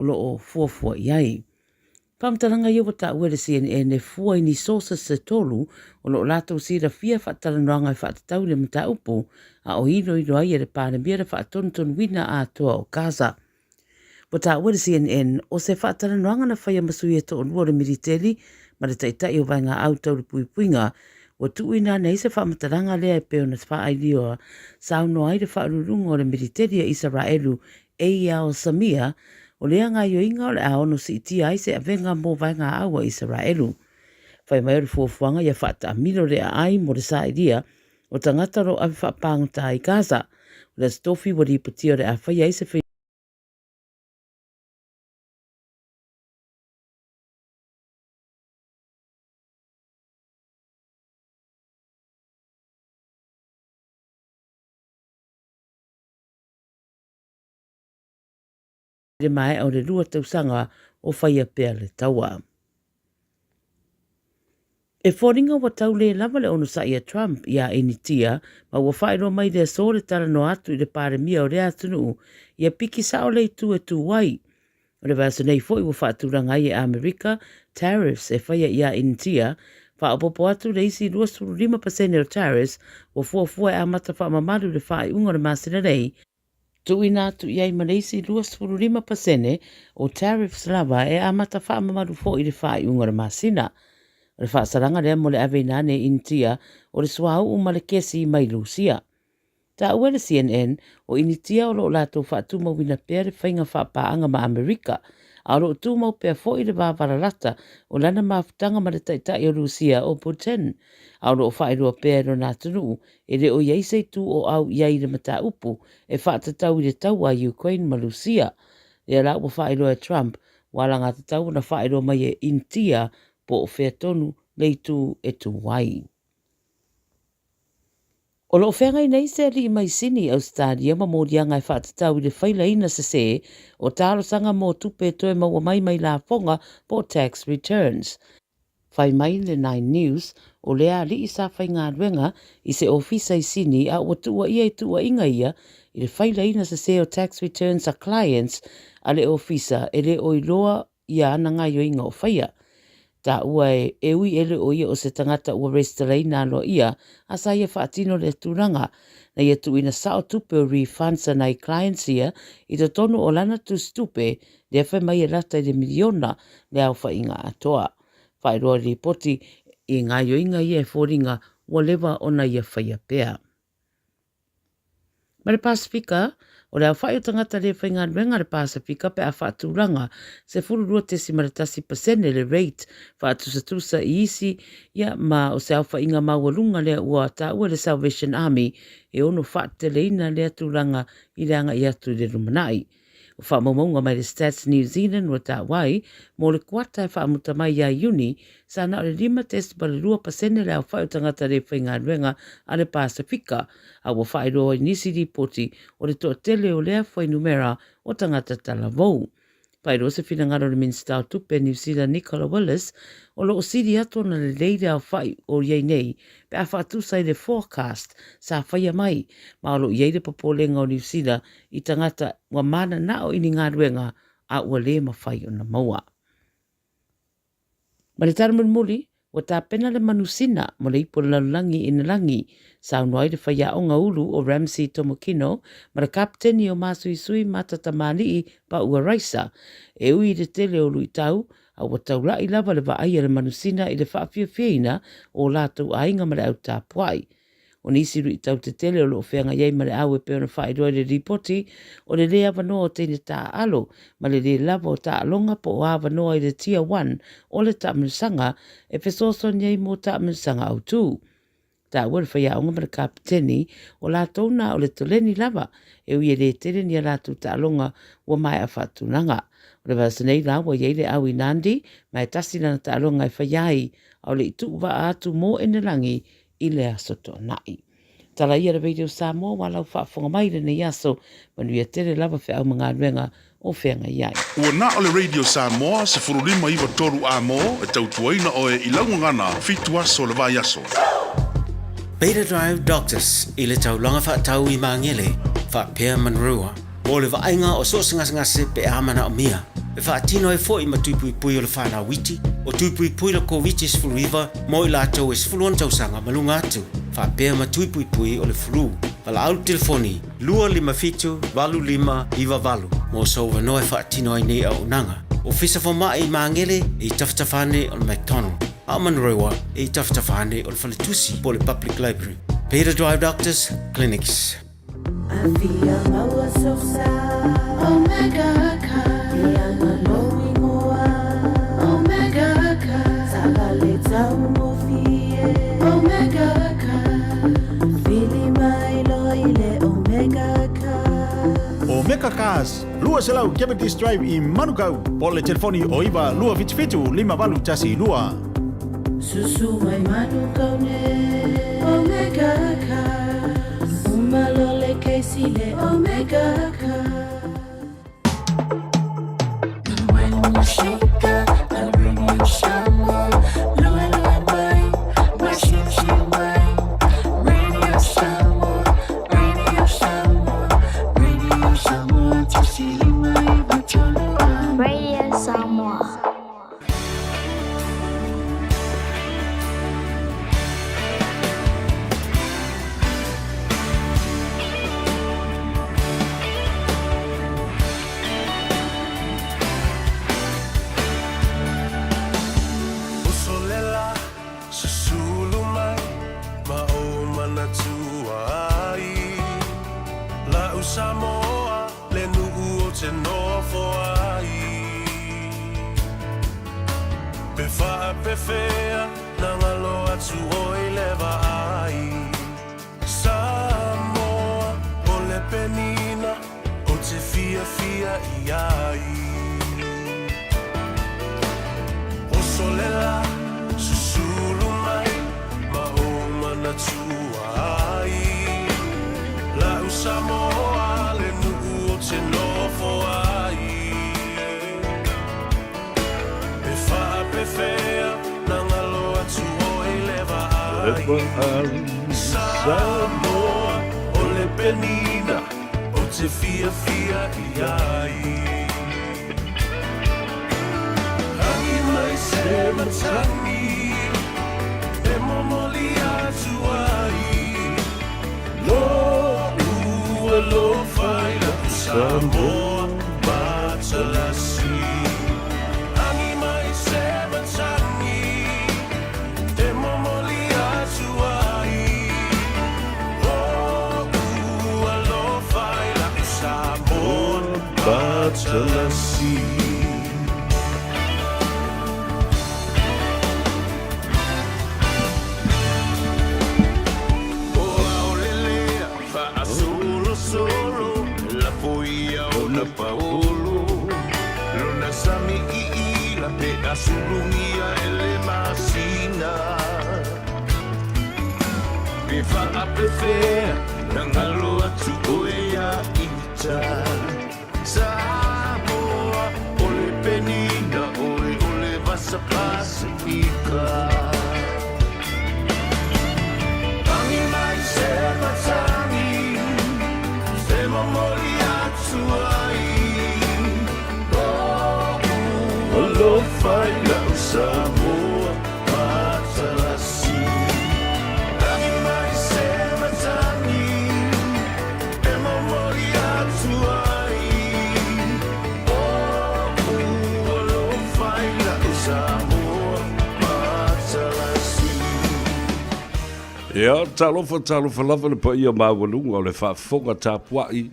O lo o fuafua i ai. Faamatalaga ia ua taua e le CNN e fua i ni sources se tolu o lo o latou silafia faatalanoaga e faatatau i le mataupu a o iloilo ai e le Palemia le faatonutonuina atoa o Gaza. Ua taua e le CNN o se faatalanoaga na faia ma sui e toalua o le militeli ma le taitai o vaega au tau le puipuiga ua tuuina ane ai se faamatalaga lea e pei ona faailioa saunoa ai le faauluuluga o le militeli a Isaraelu Eyal Zamir, o lea gaoioiga o le a ono siitia ai se avega mo vaega au a Isaraelu. Fai mai o le fuafuaga ia faataamilo le aai mo le sailia o tagata o lo o ave faapagota ai i Gaza. O le Aso Tofi ua lipotia o le a faia ai se le maea o le lua tausaga o faia pea le taua. E foliga ua tau le lava le onosai a Trump iā Initia ma ua faailoa mai i le aso le talanoa atu i le Palemia o lea atunuu ia piki sao le itu e tu ai. O le vaiaso nei foi ua faatulaga ai e Amerika tariffs e faia iā Initia, faaopoopo atu le isi 25% o tariffs ua fuafua e amata faamamalu i le faaiuga o le masina nei, Tuuina atu i ai ma le isi 25% o tariffs lava e amata faamamalu foi i le faaiuga o le masina. O le faasalaga lea mo le aveina ane i Initia o le suauu ma le kesi mai Lusia. Taua e le CNN, o Initia o lo o latou faatumauina pea le faiga faapaaga ma Amerika, a o lo o tumau pea foi le va valalata o lana mafutaga ma le taitai o Lusia o Putin, a o lo o faailoa pea e lona atunuu E le o i ai se itu o au i ai i le mataupu e faatatau i le taua a Ukraine ma Lusia. Lea la ua faailoa e Trump, ua alagatatau ona faailoa mai e Initia po o fea tonu le itu e tu ai. O lo o feagai nei se alii mai Sini i Ausetalia ma moliaga e faatatau i le failaina sesē o talosaga mō tupe e toe maua mai mai lafoga po o tax returns. Fai mai le Nine News, o lea alii sa faigaluega i se ofisa i Sini a ua tuuaia i tuuaiga ia i le failaina sese o tax returns a clients a le ofisa e le o iloa ia ana gaioiga o faia. Taua e, e ui e le o ia o se tagata ua resitalaina aloaia a sa ia faatino lea tulaga na ia tuuina sao tupe o refunds a nai clients ia i totonu o lana tusitupe lea fai mai e lata i le miliona le aofaiga atoa. Faailoa lipoti i gaioiga ia e foliga ua leva ona ia faia pea. Ma le Pasifika, o le aofai o tagata le faigaluega a le Pasifika pe a faatulaga 12.1% le rate faatusatusa i isi ia ma o se aofaiga maualuga lea ua taua e le Salvation Army e ono faateteleina lea tulaga i le agai atu i le lumanai. O faamaumauga mai le Stats New Zealand ua taua ai, mo le kuata e faamuta mai ia Iuni, sa na o le 5.2% le aofai o tagata le faigaluega a le Pasefika, a ua faailoa i nisi lipoti o le toatele o lea fuainumera o tagata talavou. Faailoa se finagalo o le Minisita o Tupe a Niu Sila Nicola Willis, o lo o sili atu ona lelei le aofai o i ai nei pe a faatusa i le forecast sa faia mai, ma o lo o i ai le popolega o Niu Sila i tagata ua mananao i ni galuega a ua le mafai ona maua. Ma le tala mulimuli, ua tapena le manusina mo le ipu o le lalolagi i Nalagi, saunoa ai le faiaoga ulu o Ramsey Tomokino ma le kapeteni o Masuisui Mata Tamalii Paua Raisa, e ui i le tele o luitau, a ua taula'i lava le vaai a le manusina i le faafiafiaina o latou aiga ma le au tapuai. O nisi luitau tetele o lo o feagai ai ma le au e pei ona faailoa i le lipoti, o le lē avanoa o teine taaalo ma le lē lava o taaloga po o avanoa i le Tier One o le taamilosaga e fesoasoani ai mo taamilosaga autū. Taua le faiaoga ma le kapeteni, o latou na o le toleni lava, e ui e lē tele ni a latou taaloga ua maea faatulaga. O le vaiaso nei la ua i ai le au i Nandi ma e tasi lana taaloga e faia ai, a o le i tuu vaa atu mo Enelagi i le Aso Toonai. Tala ia le Radio Samoa ua lau faafofoga mai i lenei aso, manuia tele lava feau ma galuega o feagai ai. Ua na o le Radio Samoa 15 93 A mo e tautuaina oe i lau gagana fitu aso le vaiaso. Beta Drive Doctors i le taulaga faatau i Magele faapea Monroe mo le vaaiga o so o se gasegase pe a manaomia. E faatino ai foi ma tui puipui o le fanau iti, o tui puipui le Koviti-19 mo i latou e 16 tausaga ma luga atu, faapea ma tui puipui o le flu. Valaau le telefoni 257 8598 mo sou avanoa e faatino ai nei auaunaga. Ofisa Fomai i Magele e i tafatafa ane o le McDonald, a o Manurewa e i tafatafa ane o le Faletusi po o le Public Library. Beta Drive Doctors Clinics. Omega Cars, 200 Cavendish Drive i Manukau, po o le telefoni o 9 277 5812. Susu mai Manukau ne Omega Cars, Uma lo le Casey le Omega Cars. Radio Samoa. Usolela susulu mai ma ou manatua ai La'u Samoa le nu'u o te nofo ai Pe faapefea na galo atu oi le vaai Samoa o le penina o te fiafia i ai Osolela susulu mai ma ou manatua ai La'u Samoa le nu'u o te nofo ai Pe faapefea na galo atu oi le vaai Samoa o le penina o te fiafia i ai Agi mai se matagi e momoli atu ai Lo'u alofa i la'u Samoa matalasi Agi mai se matagi e momoli atu ai Lo'u alofa i la'u Samoa matalasi. O aolelea faasolosolo lafoia ona paolo lona sami iila pe asulugia e le masina Pe faapefea na galo atu oe ia ita Samoa o le penina oe o le vasa Pasifika Agi mai se matagi e momoli atu ai Lo'u alofa i la'u Samoa matalasi Agi mai se matagi e momoli atu ai Lo'u alofa i la'u Samoa matalasi. Ia, talofa, talofa lava le paia maualuga o le faafofoga tapuai,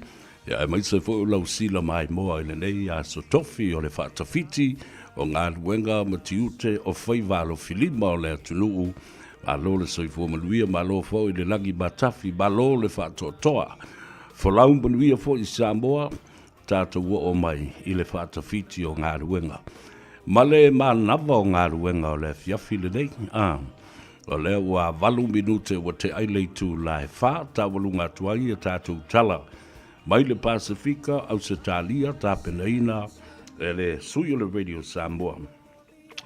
ia aemaise foi o lau sila maimoa i lenei aso tofi o le faatafiti o galuega ma tiute o faiva alofilima o le atunuu. Malo le soifua manuia, malo foi le lagi matafi, malo le faatoatoa. Folau manuia foi i Samoa, tatou oo mai i le faatafiti o galuega ma le manava o galuega o le afiafi lenei. A o lea ua 8 minute ua te ai le itu la e 4, taualuga atu ai a tatou tala mai le Pasifika, Ausetalia, tapenaina e le sui o le Radio Samoa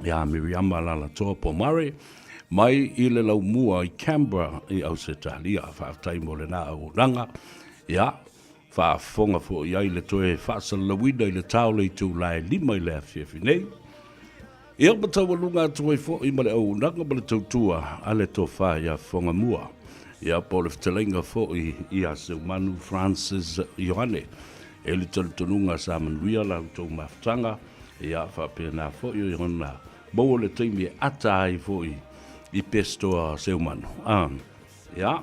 ia Miriama Lalatoa Pomare mai i le laumua i Canberra i Ausetalia. Faafetai mo lena auaunaga. Ia, faafofoga foi ai le toe faasalalauina i le ta o le itula e 5 i le afiafi nei. Ia ma taualuga atu ai foi ma le auaunaga ma le tautua a le Tofa ia Fogamua, ia po o le fetalaiga foi ia Seumanu Francis Ioane. E le talitonuga sa manuia la outou mafutaga, ia faapena foi ona maua le taimi e ata ai foi i Pestoa Seumanu. Ah, ia,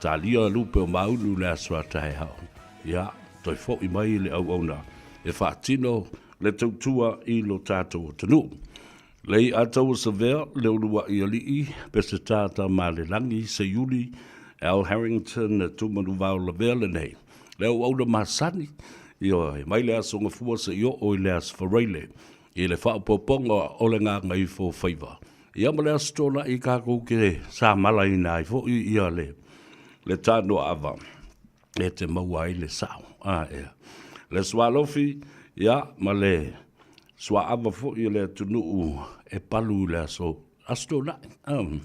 talia lupe o Maunu le aso a taeao, ia, toe foi mai le auauna e faatino le tautua i lo tatou atunuu. Lei Ataua Savea, Leulua'i Alii, Peseta Tamalelagi, Seiuli, Al Harrington, Tumanuvao Lavea lenei. Le auauna masani, ioe, mai le Aso Gafua seia oo i le Aso Faraile, i le faaopoopoga o le gagaifo faiva. Ia ma le Aso Toonai tatou te samalaina ai foi ia le tanoaava. e te maua ai le sao. A, ea. Le sualofi, ia, ma le suaava foi o le atunuu e palu i le aso, aso Toonai. Um,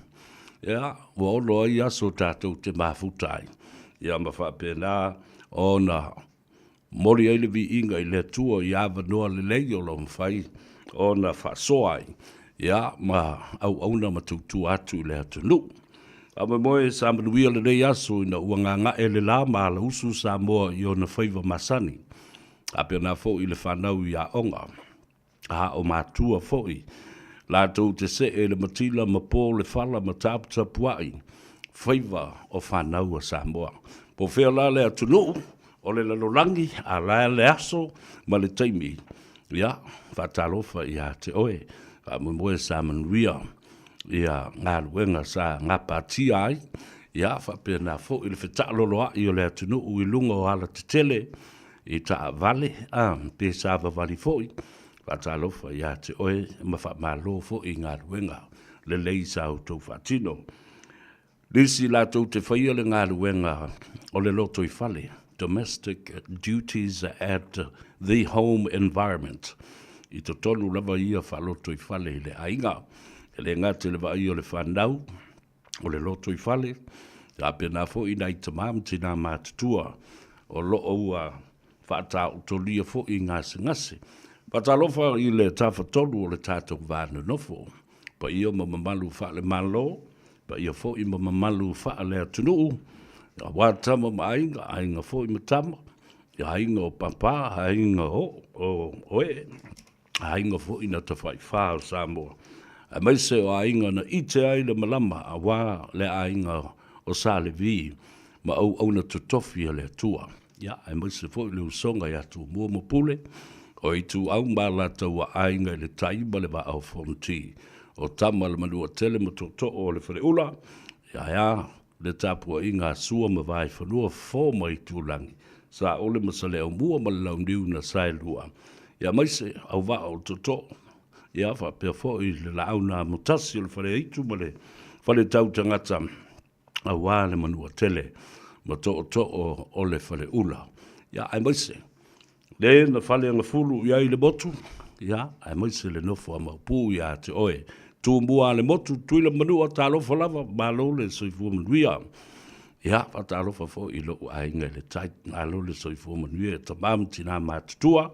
ia, ua ono ai aso tatou te mafuta ai. Ia, ma faapena ona momoli ai le viiga i le Atua i avanoa lelei o lo o mafai ona faasoa ai, ia, ma auauna ma tautua atu i le atunuu. Faamoemoe sa manuia lenei aso ina ua gaga'e le la ma alausu Samoa i ona faiva masani. Faapena foi le fanau i aoga, a o matua foi latou te see i le matila ma po le fala ma taputapuai faiva o fanau a Samoa. Po o fea la le atunuu o le lalolagi, a la le aso ma le taimi, ia, faatalofa ia te oe. Faamoemoe sa manuia ia galuega sa gapatia ai, ia faapena foi le fetaaloloai o le atunuu i luga o alatetele i taavale, a, pe savavali foi. Faatalofa ia te oe ma faamalo foi i galuega lelei sa outou faatino. Nisi latou te faia le galuega o le lotoifale, domestic duties at the home environment, i totonu lava ia faalotoifale i le aiga. E le gata i le vaaia o le fanau, o le lotoifale, faapena foi nai tama ma tinā matutua o lo o ua faataotolia foi i gasegase. Faatalofa i le Tafatolu o le tatou va nonofo, paia ma mamalu faale-Malo, paia foi ma mamalu faale-atunuu, aua tama ma aiga, aiga foi ma tama, aiga o papa, aiga o, o, o ee, aiga foi na tafaifa o Samoa, aemaise o aiga na ite ai le malama aua le aiga o Sa Levi ma auauna totofi a le Atua. Ia, aemaise foi le usoga ia Tumua ma Pule, o Ituau ma Alataua Aiga i le Tai ma le Vaa o Fonoti, o Tama a le Manuatele ma Tootoo o le Faleula, ia ae a le tapuaiga a Sua ma Vaefanua, Fofo ma Itulagi, Saole ma Saleaaumua ma le Launiu na Saelua, ia aemaise auvaa o Tootoo, ia faapea foi le Laau na Amotasi o le Faleaitu ma le Faletautagata, aua le Manuatele ma tootoo o le Faleula. Ia, aemaise le na faleagafulu i ai le motu, ia, aemaise le nofo a Maopu ia te oe. Tumua a le motu, Tuila Manua, talofa lava, malo le soifua manuia. Ia, faatalofa foi i lou aiga i le tai, malo le soifua manuia e tama ma tina matutua.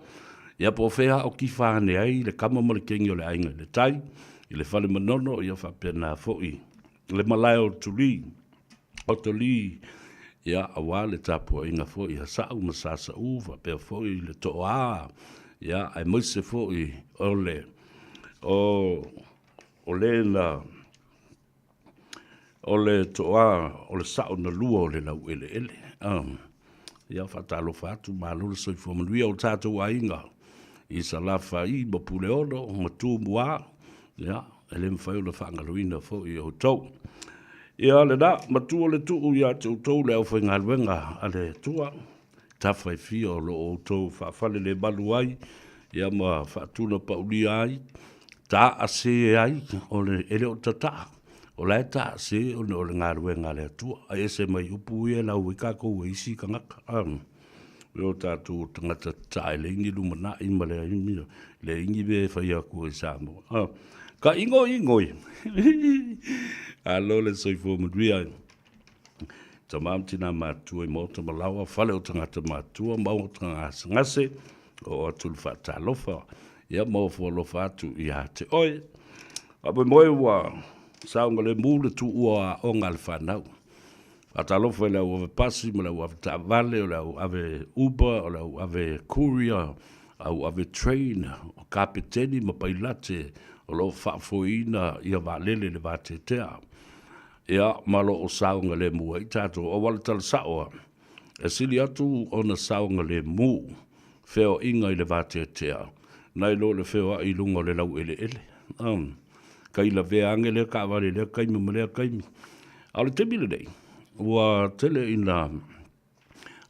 Ia, po o fea o kifa ane ai le kama ma le kegi o le aiga i le tai, i le fale manono, ia faapena foi le malae o Tuli, o Toli, ia, aua le tapuaiga foi a Sa'u ma Sasa'u faapea foi le Toa, ia, aemaise foi o le, o, o le na, o le Toa o le Sa'o na lua o le Laueleele. Ia, faatalofa atu, malo le soifua manuia o tatou aiga i Salafai ma Puleono ma Tumua, ia, e le mafai ona faagaloina foi e outou. Ia, lena, matua le tuu ia te outou le aufaigaluega a le Atua, tafa e fia o lo o outou faafalelemalu ai, ia ma faatunapaulia ai, taase ai, o le, e le o tataa, o la e taase ona o le galuega a le Atua. Ae ese mai upu ia e lau ai tatou e isi tagata. E o tatou tagata tataa e leai ni lumanai ma leai ni, leai ni mea e fai atu ai Samoa. Ka ingoingoi. Alo le soifua manuia. Tama ma tinā mātua i maota ma laoa, fale o tagata mātua, maota gasegase, oo atu le faatalofa, ia ma ofo alofa atu ia te oe. Faamoemoe ua saogalemu le tuua o aoga a le fanau. Faatalofa i le au ave pasi ma le au ave taavale, o le au ave Uber, o le au ave courier, au ave train, o kapeteni ma pailate o lo o faafoeina ia vaalele i le vateatea. Ia, ma lo o saogalemu ai tatou auala tala sao a. E sili atu ona saogalemu feoaiga i le vateatea nai lo le feoai i luga o le laueleele. Um, kai lavea ane lea taavale i lea taimi ma lea taimi. A o le taimi lenei, ua tele ina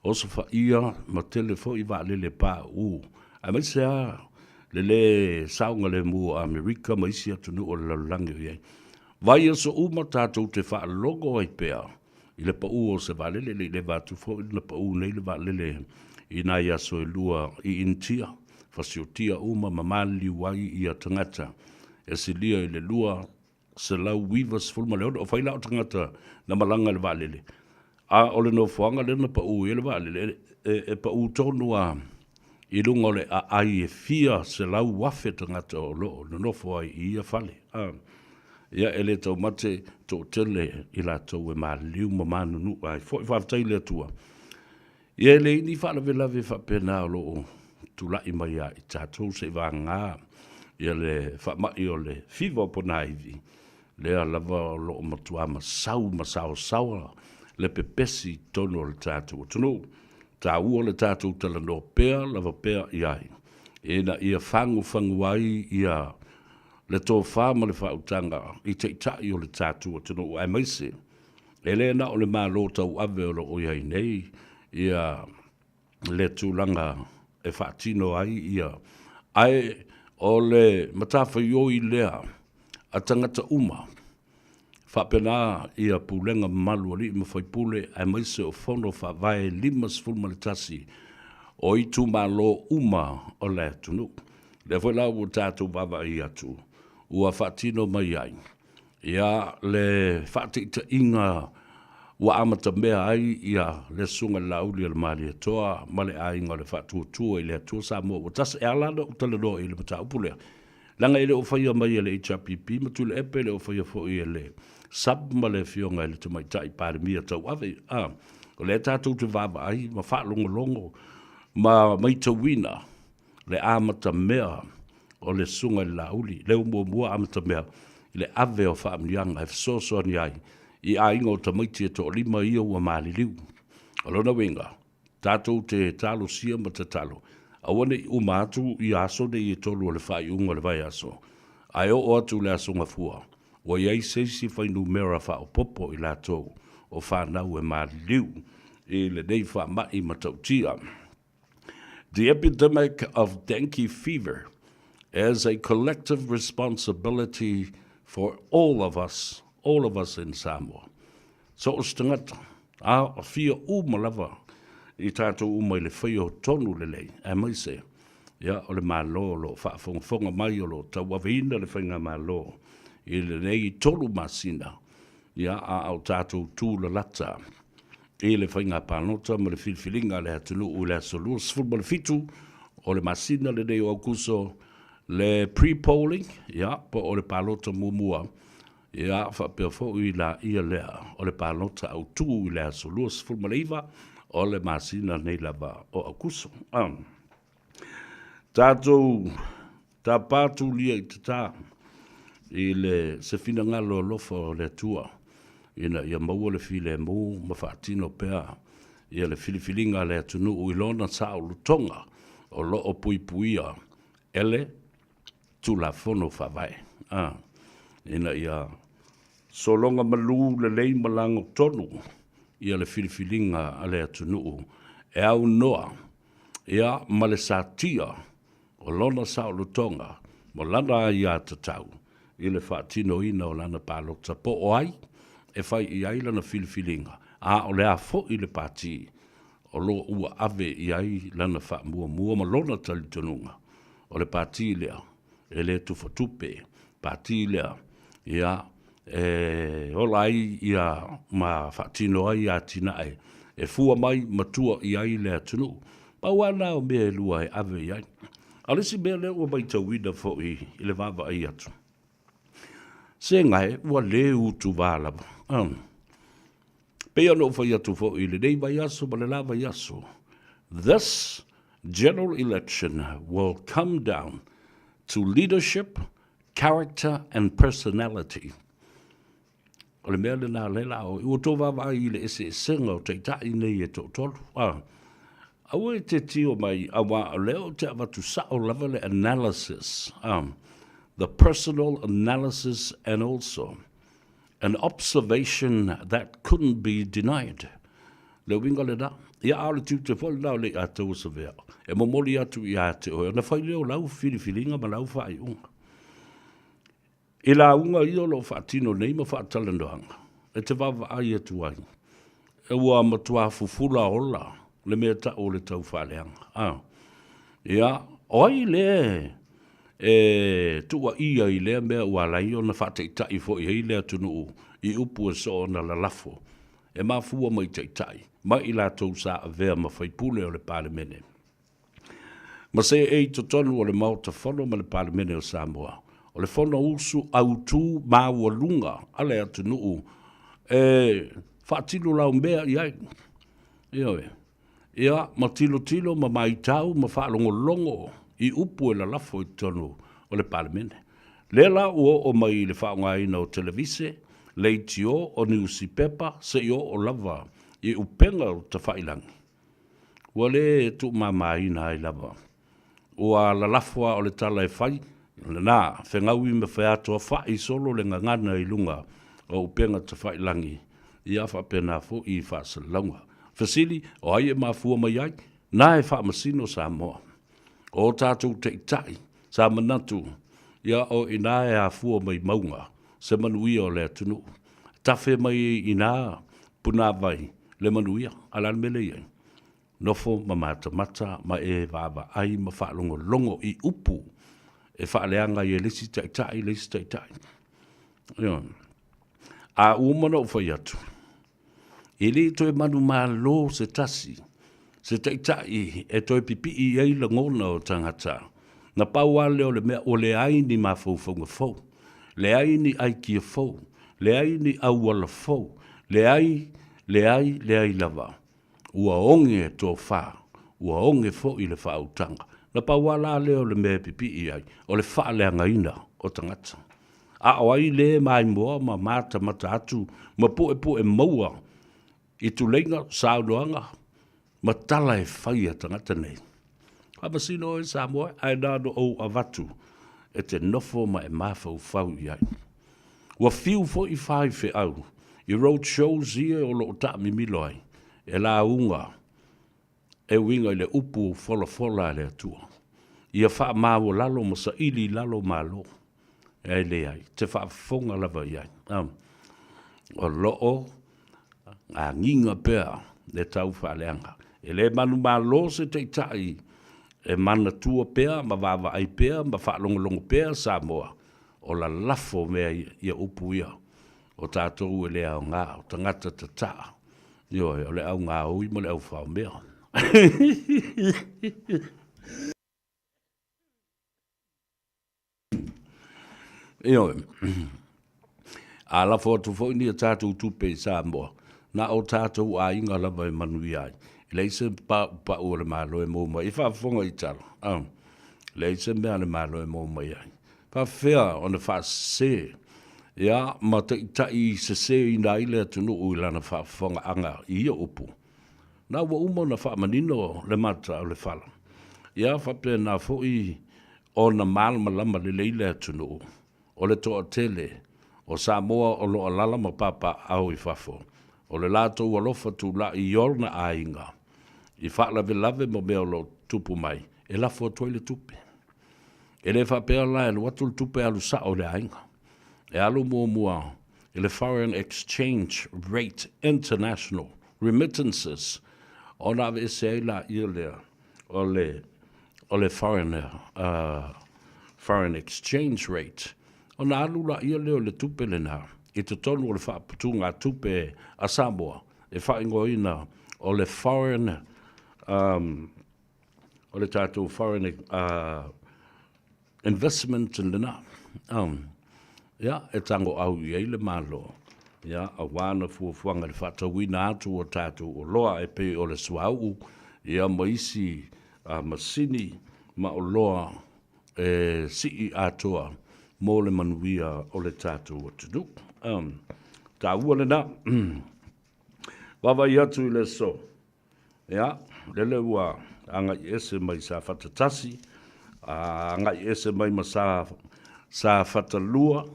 osofaia ma tele foi vaalele pauu, aemaise lava le lē saogalemu o Amerika ma isi atunuu o le lalolagi o i ai. Vaiaso uma tatou te faalogo ai pea i le pau o se vaalele, le i leva atu foi na pau nei le vaalele i nai aso e lua i Initia, fasiotia uma ma maliliu ai ia tagata e silia i le 296, o fai la o tagata na malaga i le vaalele, a o le nofoaga lea na pau ai le vaalele, e pau tonu lava i luga o le aai e fia 100,000 tagata o lo o nonofo ai i ia fale. Ia, e le taumate toatele i latou e maliliu ma manunuu ai foi. Faafetai i le Atua. Ia e leai ni faalavelave faapena o lo o tulai mai ia i tatou seivagana ia le faamai o le fiva o ponaivi, lea lava o lo o matua masau ma saosaoa le pepesi i totonu o le tatou atunuu. Taua le tatou talanoa pea lava pea i ai, ina ia fagufagu ai ia le tofa ma le faautaga i taitai o le tatou atunuu, aemaise e le na o le Malo tauave o lo o i ai nei ia le tulaga e faatino ai ia, ae o le matafaioi lea a tagata uma, faapena ia pulega mamalu a alii ma faipule aemaise o fono faavae 51 o itumalo uma o le atunuu. Lea foi la ua tatou vaavaai atu ua faatino mai ai ia le faataitaiga ua amatamea ai ia le Susuga i le Laauli a le Malietoa ma le Aiga o le Faatuatua i le Atua Samoa ua tasi. E ala ona ou talanoa i le mataupu lea, leaga e le o faia mai e le HRPP ma Tuilaepa, e le o faia foi e le SUBG ma le Afioga i le Tamaitai Palemia tauave. A, o lea tatou te vaavaai ma faalogologo ma maitauina le amatamea o le Susuga i le Laauli, lea ua muamua amatamea i le ave o faamanuiaga e fesoasoani ai i aiga o tamaiti e toalima ia ua maliliu. O lona uiga, tatou te talosia ma tatalo, aua ne i uma atu ia aso nei e tolu o le faaiuga o le vaiaso, ae oo atu i le Aso Gafua, ua i ai se isi fuainumera faaopoopo i latou o fanau e maliliu i lenei faamai matautia. The epidemic of dengue fever is a collective responsibility for all of us, all of us in Samoa. So o se tagata, a aafia uma lava i tatou uma i le faia o tonu lelei, aemaise ia o le Malo o lo o faafogafoga mai o lo o tauaveina le Faigamalo i lenei 3 masina, ia a o tatou tulalata i le faiga palota ma le filifiliga a le atunuu i le aso 27 o le masina lenei o Aokuso, le pre-polling, ia, po o le palota muamua, ia, faapea foi la ia lea o le palota autu i le aso 29 o le masina nei lava o Aokuso. Tatou tapa tulia i tatā i le se finagalo alofa o le Atua ina ia maua le filemu ma faatino pea ia le filifiliga a le atunuu i lona saolotoga o lo o puipuia e le Tulafono Faavae, a, ina ia sologa malu lelei ma lagotonu ia le filifiliga a le atunuu e aunoa ia ma le satia o lona saolotoga ma lana aiatatau i le faatinoina o lana palota po o ai e fai i ai lana filifiliga, a o le a foi le pati o lo o ua ave i ai lana faamuamua ma lona talitonuga o le pati lea e le tufatupe, pati lea, ia, e ola ai ia ma faatino ai atinae e fua mai ma tua i ai le atunuu. Pau lava lena o mea e lua e ave i ai. A o le isi mea lea ua matauina foi i le vaavaai atu, se gae ua le utuva lava. Pei ona ou fai atu foi i lenei vaiaso ma le la vaiaso, this general election will come down to leadership, character and personality. O le mea lena lea la ua outou vaavaai i le eseesega o taitai nei e toatolu. Ah, aua e te tio mai, aua o lea ou te avatu sao lava le analysis, ah, the personal analysis and also an observation that couldn't be denied. Le uiga lena, ia a o le tiute foi lena o le iātou o Savea, e momoli atu ia te oe, ona fai lea o lau filifiliga ma lau faaiuga. I lauga ia o lo o faatino nei ma faatalanoaga e te vaavaai atu ai, ua matua fufula ola le mea tau o le taufaaleaga. A, ia, o ai lea e tuuaia i lea mea ua ala ai ona faataitai foi ai le atunuu i upu e soo ona lalafo e mafua mai taitai mai i latou sa avea ma faipule o le Palemene. Ma seei i totonu o le Maota Fono ma le Palemene o Samoa, o le Fonousu autu maualuga a le atunuu e faatino laumea i ai. Ioe. Ia, ma tilotilo ma maitau ma faalogologo i upu e lalafo i totonu o le Palemene. Lea la ua oo mai i le faaaogaina o televise, leitio, o niusipepa, seia oo lava i upega o tafailangi. Ua le tuumamaina ai lava. Ua lalafo a o le tala e fai, lena, fegaui ma featoafa'i solo le gagana i luga o upega tafailangi, ia faapena foi i faasalalauga. Fesili, o ai e mafua mai ai? Na e faamasino Samoa. O tatou taitai, sa manatu, ia o ina e afua mai mauga se manuia o le atunuu. Tafe mai i ina punavai le manuia, a o le a le mea lea e i ai? Nofo ma matamata ma e vaavaai ma faalogologo i upu e faaleaga ai e le isi taitai le isi taitai. Ioe. A ua uma ona ou fai atu, e le toe manumalo se tasi, se taitai e toe pipii i ai lagona o tagata. Na pau lava lea o le mea, ua leai ni mafaufauga fou, leai ni aikia fou, leai ni auala fou, leai, leai, leai lava. Ua oge tofa, ua oge foi le faautaga. Na pau lava la lea o le mea e pipii ai, o le faaleagaina o tagata. A o ai le maimoa ma matamata atu ma puepue maua i tuleiga, saunoaga ma tala e fai a tagata nei? Faamasino oe Samoa, ae na ona ou avatu e te nofo ma e mafaufau i ai. Ua fiu foi faifeau i road shows ia o lo o taamimilo ai e lauga e uiga i le upu folafola a le Atua, ia faamaualalo ma saili i lalo Malo. Ae leai, te faafofoga lava i ai. O lo o agiga pea le taufaaleaga. E le manumalo se taitai e manatua pea ma vaavaai pea ma faalogologo pea Samoa, o lalafo mea ia upu ia, o tatou e le aoga, o tagata tataa, ioe, o le au gaoi ma le au faomea. Ioe. A lafo atu foi ni a tatou tupe i Samoa, na o tatou aiga lava e manuia ai. E leai se paupau o le Malo e maua mai. E faafofoga i tala, a, leai se mea a le Malo e maua mai ai. Faafefea ona faasese, ia, ma taitai seseina ai le atunuu i lana faafofogaaga i ia upu? Na ua uma ona faamanino le mata o le fala, ia faapena foi ona malamalama lelei le atunuu o le toatele o Samoa o lo o alaala ma papaaao i fafo, o le latou alofa tulai i ona aiga i faalavelave ma mea o lo o tupu mai, e lafo atu ai le tupe. E le faapea la e alu atu le tupe alu sao i le aiga. E alu muamua i le Foreign Exchange Rate International Remittances ona aveese ai laia lea o le o le foreign, uh, foreign exchange rate ona alu laia lea o le tupe lena. i totonu o le faaputugatupe a Samoa e faaigoaina o le Foreign um, o le tatou foreign uh, investment lena. Um, ia, e tango au i ai le Malo, ia, auā na fuafuaga i le faatauina atu o tatou oloa e pei o le suauu, ia, ma isi uh, masini ma oloa e sii atoa mo le manuia o le tatou atunuu. Um, taua lena. Vaavaai atu i le aso. Ia, lele ua agai ese mai Safata 1, a agai ese mai ma sa, Safata 2,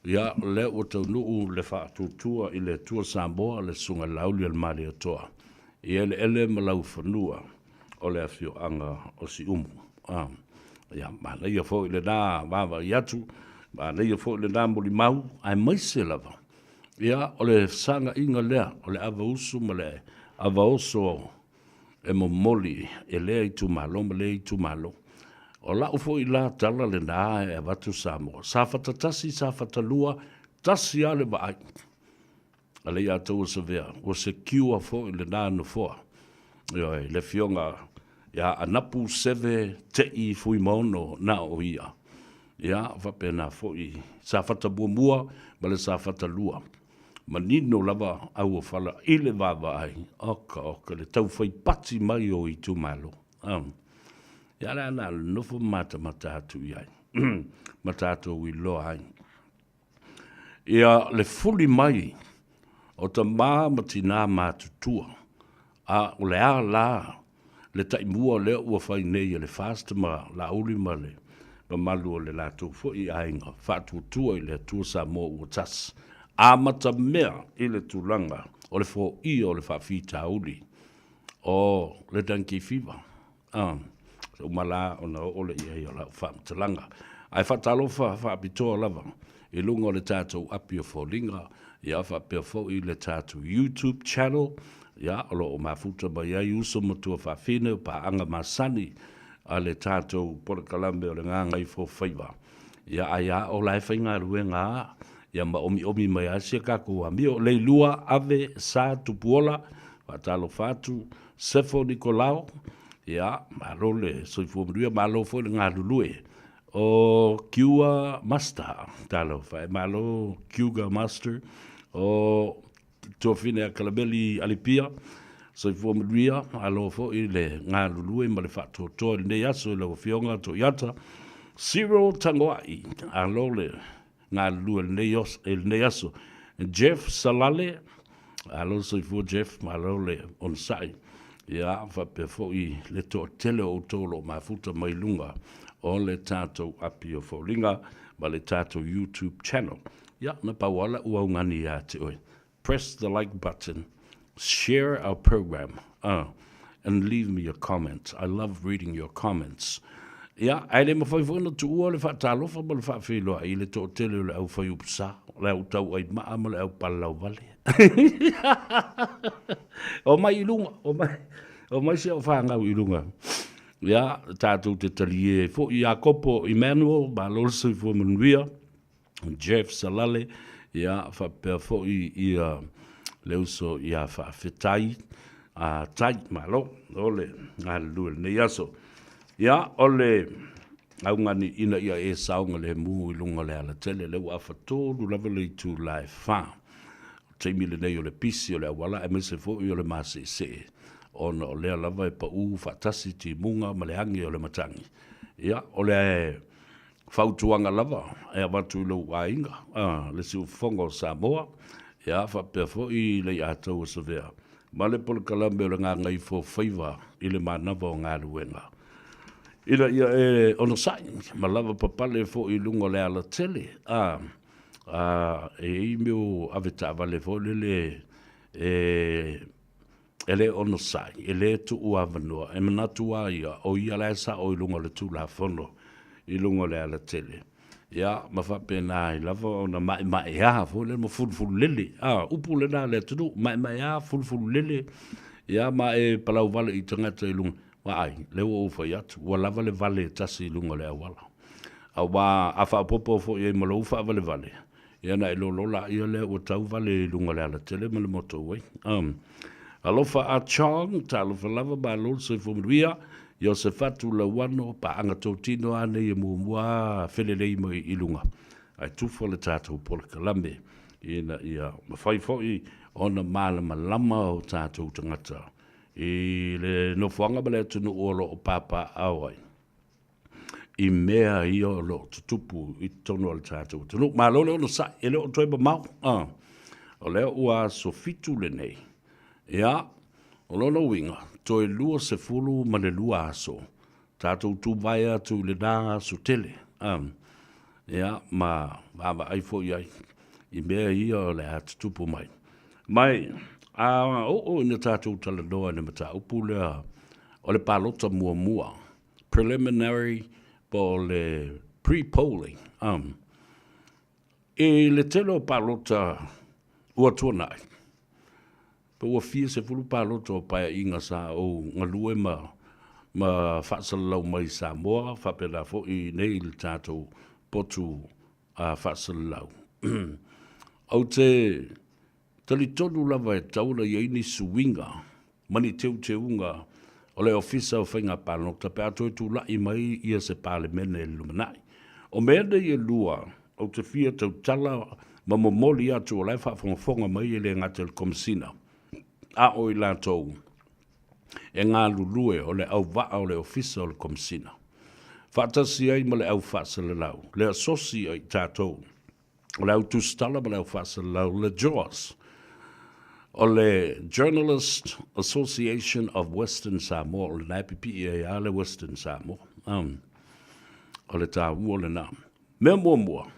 ia, lea ua taunuu le faatuatua i le Atua Samoa, le Susuga Laauli o le Malietoa, i eleele ma laufanua o le afioaga o Siumu. A, ia, manaia foi lena vaavaai atu, manaia foi lena molimau, aemaise lava Ia, o le fesagaiga lea o le ava usu ma le ava oso e momoli e lea itumalo ma lea itumalo. O lau foi la tala lena e avatu Samoa. Safata 1, Safata 2, tasi lava le vaai a Leiataua Savea, ua secure foi lena nofoa. Ioe, le afioga ia Anapu Seve Tei Fuimaono na o ia. Ia, faapena foi Safata muamua ma le Safata 2. Manino lava auofala i le vaavaai, oka oka le taufai pati mai o itumalo. Um, ia le ana le nofo matamata atu i ai, ma tatou iloa ai. Ia le fuli mai o tamā ma tinā matutua, a o le a la le taimua lea ua fai nei e le FAST ma Laauli ma le mamalu o le latou foi aiga faatuatua i le Atua Samoa ua tasi, amatamea i le tulaga o le foia o le faafitauli o le dengue fever. A, se uma la ona oo lea i ai o lau faamatalaga. Ae faatalofa faapitoa lava i luga o le tatou api o foliga, ia faapea foi le tatou YouTube channel, ia o lo o mafuta mai ai uso ma tuafafine o paaga masani a le tatou polokalame o le Gagaifofaiva. Ia ai a o la e faigaluega a, ia ma omiomi mai a si a kakou amio. Leilua Ave Sa Tupuola, faatalofa atu Sefo Nikolao, ia, malo le soifua manuia, malo foi le galulue. O Kiua Master, talofa e, malo Kiuga Master. O Tuafine a Kalameli Alipia, soifua manuia, malo foi le galulue ma le faatoatoa i lenei aso i lau Afioga Toiata. Cyril Tagoai, alo le galulue i lenei aso. Jeff Salale, alo le soifua Jeff, malo le onosai. Ia, faapea foi le toatele o outou o lo o mafuta mai luga o le tatou api o foliga ma le tatou YouTube channel. Ia, na pau lava lau augani ia te oe. Press the like button, share our program, and leave me a comment. I love reading your comments. Ia, ae le mafai foi ona tuua le faatalofa ma le faafeiloai i le toatele o le aufaiupu sa, le au tauai maa ma le au palalauvale. Omai i luga, omai, omai si au fanau i luga. Ia, tatou te talie ai foi Iakopo Emmanuel, malo le soifua manuia. Jeff Salale, ia, faapea foi ia le uso ia Faafetai a Tai, malo, o le galulue i lenei aso. Ia, o le augani ina ia e saogalemu i luga o le alatele, lea ua afatolu lava le itula e fa. O le taimi lenei o le pisi o le auala aemaise foi o le maseesee, ona o lea lava e pau faatasi timuga ma le agi o le matagi. Ia, o le fautuaga lava e avatu i lou aiga, le siufofoga o Samoa, ia faapea foi Leiataua Savea ma le polokalame o le Gagaifofaiva i le manava o galuega, ina ia e onosai ma lava papale foi i luga o le alatele, a, a, e i ai mea o avetaavale foi lele e e le onosai, e le tuu avanoa, e manatu lava ia, o ia la e sao i luga o le Tulafono, i luga o le alatele. Ia, ma faapena ai lava ona maemaea foi lea ma fulufululele. A, upu lena a le atunuu, maemaea, fulufululele, ia ma e palauvale i tagata i luga. Vaai, lea ua ou fai atu, ua lava le vale e tasi i luga o le auala. Aua a faaopoopo foi i ai ma lou faavalevale, Ia ona e lolo laia lea ua tau vale i luga o le alatele ma le motorway. Alofa Ah Chong, talofa lava, malo le soifua manuia. Iosefatu Lauano, paaga totino a nei e muamua a felelei mai i luga, ae tufa le tatou polokalame ina ia mafai foi ona malamalama o tatou tagata i le nofoaga ma le atunuu o lo o papaaao ai i mea ia o lo o tutupu i totonu o le tatou atunuu. Malo le onosai, e le o toe mamao. O lea ua aso 7 lenei. Ia, o lona uiga, toe 22 aso tatou tuvae atu i lena aso tele. Ia, ma vaavaai foi i ai i mea ia o le a tutupu mai. Mai, a oo ina tatou talanoa i le mataupu lea o le palota muamua, preliminary po o le pre-polling, i le tele o palota ua tuanai, pe ua fia sefulu palota o paeaiga sa ou galue ma ma faasalalau mai i Samoa, faapena foi i inei i le tatou potu faasalalau. Ou te talitonu lava e tatau ona i ai ni suiga ma ni teuteuga o le Ofisa o Faiga Palota pe a toe tulai mai ia se Palemene i le lumanai. O mea nei e lua, ou te fia tautala ma momoli atu o la e faafogafoga mai e le gata i le Komesina, a o i latou e galulue o le auvaa o le Ofisa o le Komesina, faatasi ai ma le au faasalalau, le asosi a i tatou o le au tusitala ma le au faasalalau, le JAWS, o le Journalist Association of Western Samoa, o lena e pipii ai lava le Western Samoa. O le taua lena. Mea muamua,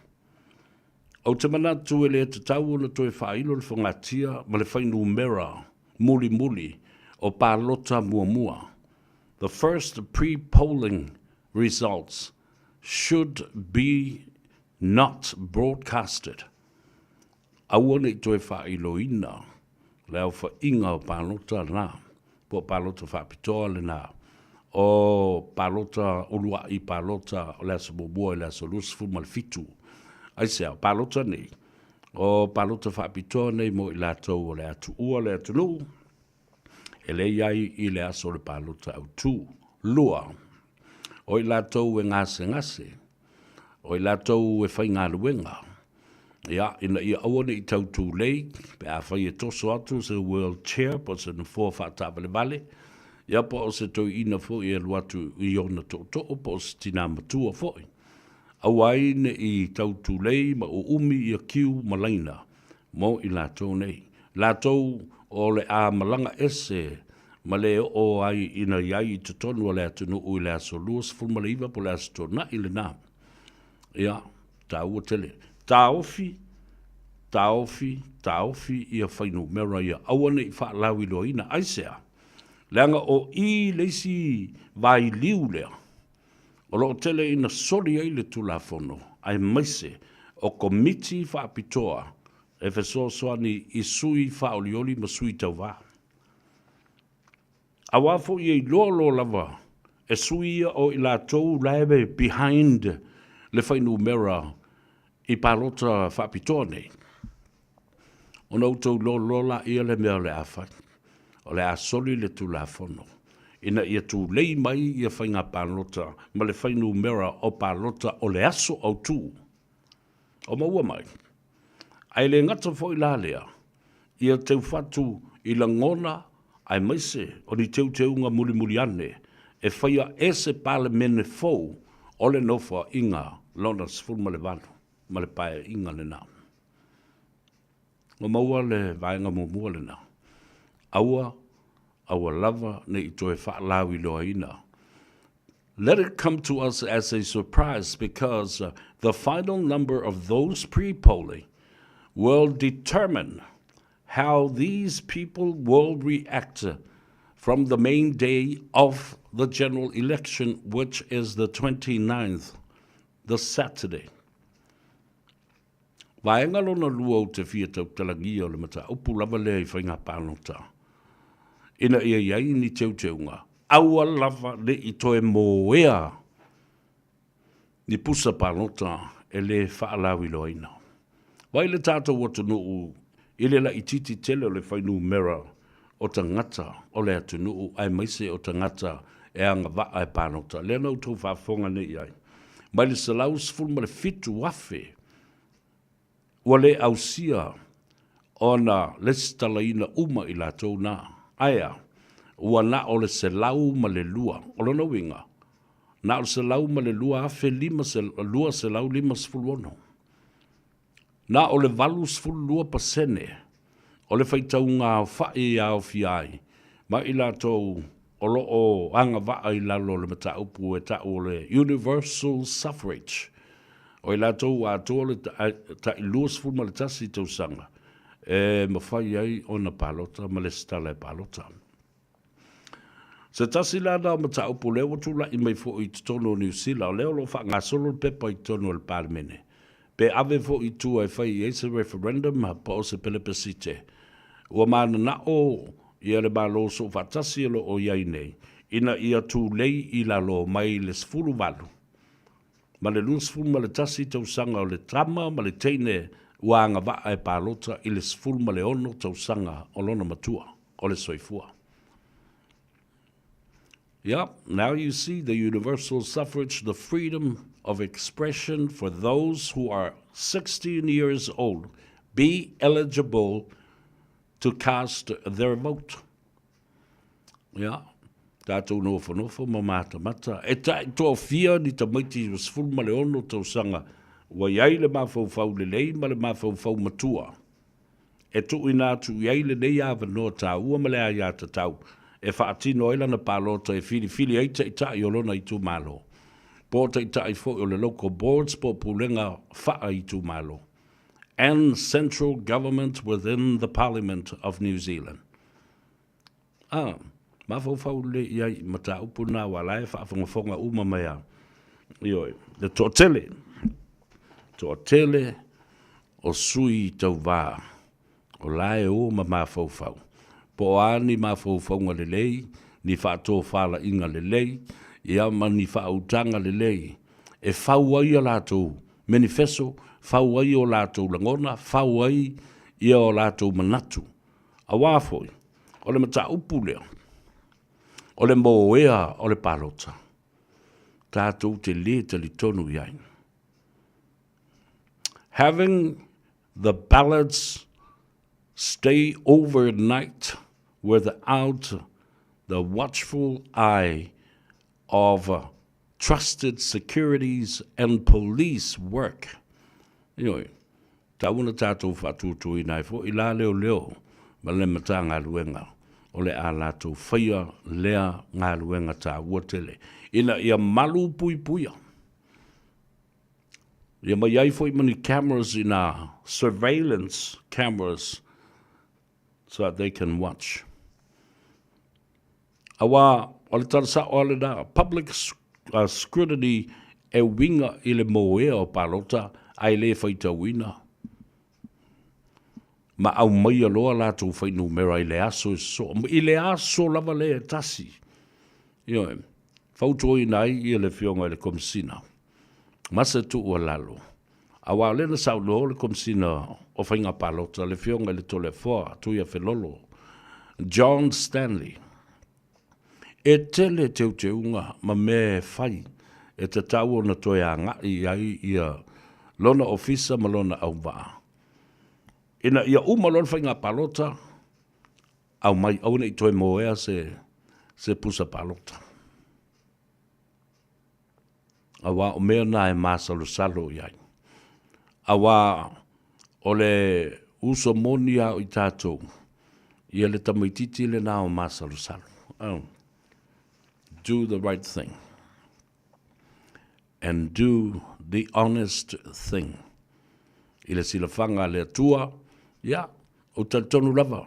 ou te manatu e le tatau ona toe faailo le fogatia ma le fuainumera mulimuli o palota muamua. The first pre-polling results should be not broadcasted. Aua ne i toe faailoina le aofaiga o palota na, po o palota faapitoa lena, o palota uluai palota o le aso muamua i le aso 27. Aisea, o palota nei, o palota faapitoa nei mo i latou o le a tuua le atunuu, e le i ai i le aso o le palota autu. Lua, o i latou e gasegase, o i latou e faigaluega, ia, ina ia aua ne i tau tulei, pe afai e toso atu se wheelchair po o se nofoa faataavalevale, ia po o se toeaina foi e alu atu i ona tootoo po o se tinā matua foi. Aua ai ne i tau tulei ma uumi ia kiu ma laina mo i latou nei. Latou o le a malaga ese ma le oo ai ina i ai i totonu o le atunuu i le aso 29 po o le aso Toonai lena. Ia, taua tele. Taofi, taofi, taofi ia fuainumera ia, aua ne i faalauiloaina. Aisea? Leaga o i le isi vailiu lea o lo o tele ina soli ai le Tulafono aemaise o Komiti Faapitoa e fesoasoani i sui faaolioli ma sui tauva. Aua foi e iloa loa lava e sui ia o i latou la e behind le fuainumera i palota faapitoa nei, ona outou iloa loa laia le mea o le a fai. O le a soli le Tulafono ina ia tulei mai ia faiga palota ma le fuainumera o palota o le aso autu. O maua mai. Ae le gata foi la lea, ia teufatu i lagona aemaise o ni teuteuga mulimuli ane e faia e se Palemene fou o le Nofoaiga Lona 18 ma le Paeaiga lena. Ua maua le vaega muamua lena. Aua, aua lava ne i toe faalauiloaina. Let it come to us as a surprise because the final number of those pre-polling will determine how these people will react from the main day of the general election, which is the 29th, the Saturday. Vaega lona lua ou te fia tautalagia o le mataupu lava lea i faiga palota, ina ia i ai ni teuteuga, aua lava ne i toe moea ni pusa palota e le faalauiloaina. Vaai le tatou atunuu i le laitiiti tele o le fuainumera o tagata o le atunuu aemaise o tagata e agavaa e palota. Lea na outou faafofoga nei i ai, mai le 117,000 ua le ausia ona lesitalaina uma i latou na. Ae a? Ua na o le 102. O lona uiga, na o le 102,256. Na o le 82% o le faitauga aofai e aofia ai ma i latou o lo o agavaa i lalo o le mataupu e ta'u o le Universal Suffrage, o i latou ua atoa le tai 21 tausaga e mafai ai ona palota ma lesitala e palota. Se tasi la na o mataupu lea ua tulai mai foi i totonu o Niu Sila, o lea o lo o faagasolo le pepa i totonu o le Palemene, pe ave foi i tua e fai i ai se referendum po o se pelepesite. Ua mananao ia le Malo Soofaatasi o lo o i ai nei ina ia tulei i lalo mai le 18 ma le 21 tausaga o le tama ma le teine ua agavaa e palota i le 16 tausaga o lona matua o le soifua. Yep, now you see the universal suffrage, the freedom of expression for those who are 16 years old be eligible to cast their vote. Ia, tatou nofonofo ma matamata. E taʻi toafia ni tamaiti 16 tausaga ua i ai le mafaufau lelei ma le mafaufau matua e tuuina atu i ai lenei avanoa taua ma le aiatatau e faatino ai lana palota e filifili ai taitai o lona itumalo, po o taitai foi o le local boards po o pulega faa-itumalo and central government within the Parliament of New Zealand. A, mafaufau lelei i ai i mataupu na aua la e faafogafoga uma mai a. Ioe, le toatele, toatele o sui tauva o la e o ma mafaufau. Po o a ni mafaufauga lelei, ni faatofalaiga lelei, ia ma ni faautaga lelei e fau ai a latou menifeso, fau ai o latou lagona, fau ai ia o latou manatu. Aua foi, o le mataupu lea, o le moea o le palota, tatou te lē talitonu i ai. Having the ballots stay overnight without the watchful eye of trusted securities and police work. Ioe, tau ona tatou faatuatuaina ai foi la leoleo ma le Matagaluega o le a latou faia lea galuega taua tele ina ia malu puipuia. Ia ma i ai foi ma ni cameras ina, surveillance cameras so that they can watch. Aua o le tala sa'o a lena, public scrutiny e uiga i le moea o palota ae le faitauina ma aumaia loa latou fuainumera i le aso e sosoo i le aso lava lea e tasi. Ioe, fautuaina ai ia le Afioga i le Komesina ma se tuualalo, aua o lea na saunoa le Komesina o Faiga Palota, le Afioga i le Toleafoa Tuiafelolo John Stanley, e tele teuteuga ma mea e fai e tatau ona toe agai i ai ia lona ofisa ma lona auvaa. Ina ia uma loa le faiga palota, aumai, aua ne i toe moea se pusa palota. Aua o mea na e masalosalo i ai. Aua o le uso moni a o i tatou, ia le tamaititi lena o masalosalo. Oh. Do the right thing. And do the honest thing. I le silafaga a le Atua, ia, ou talitonu lava,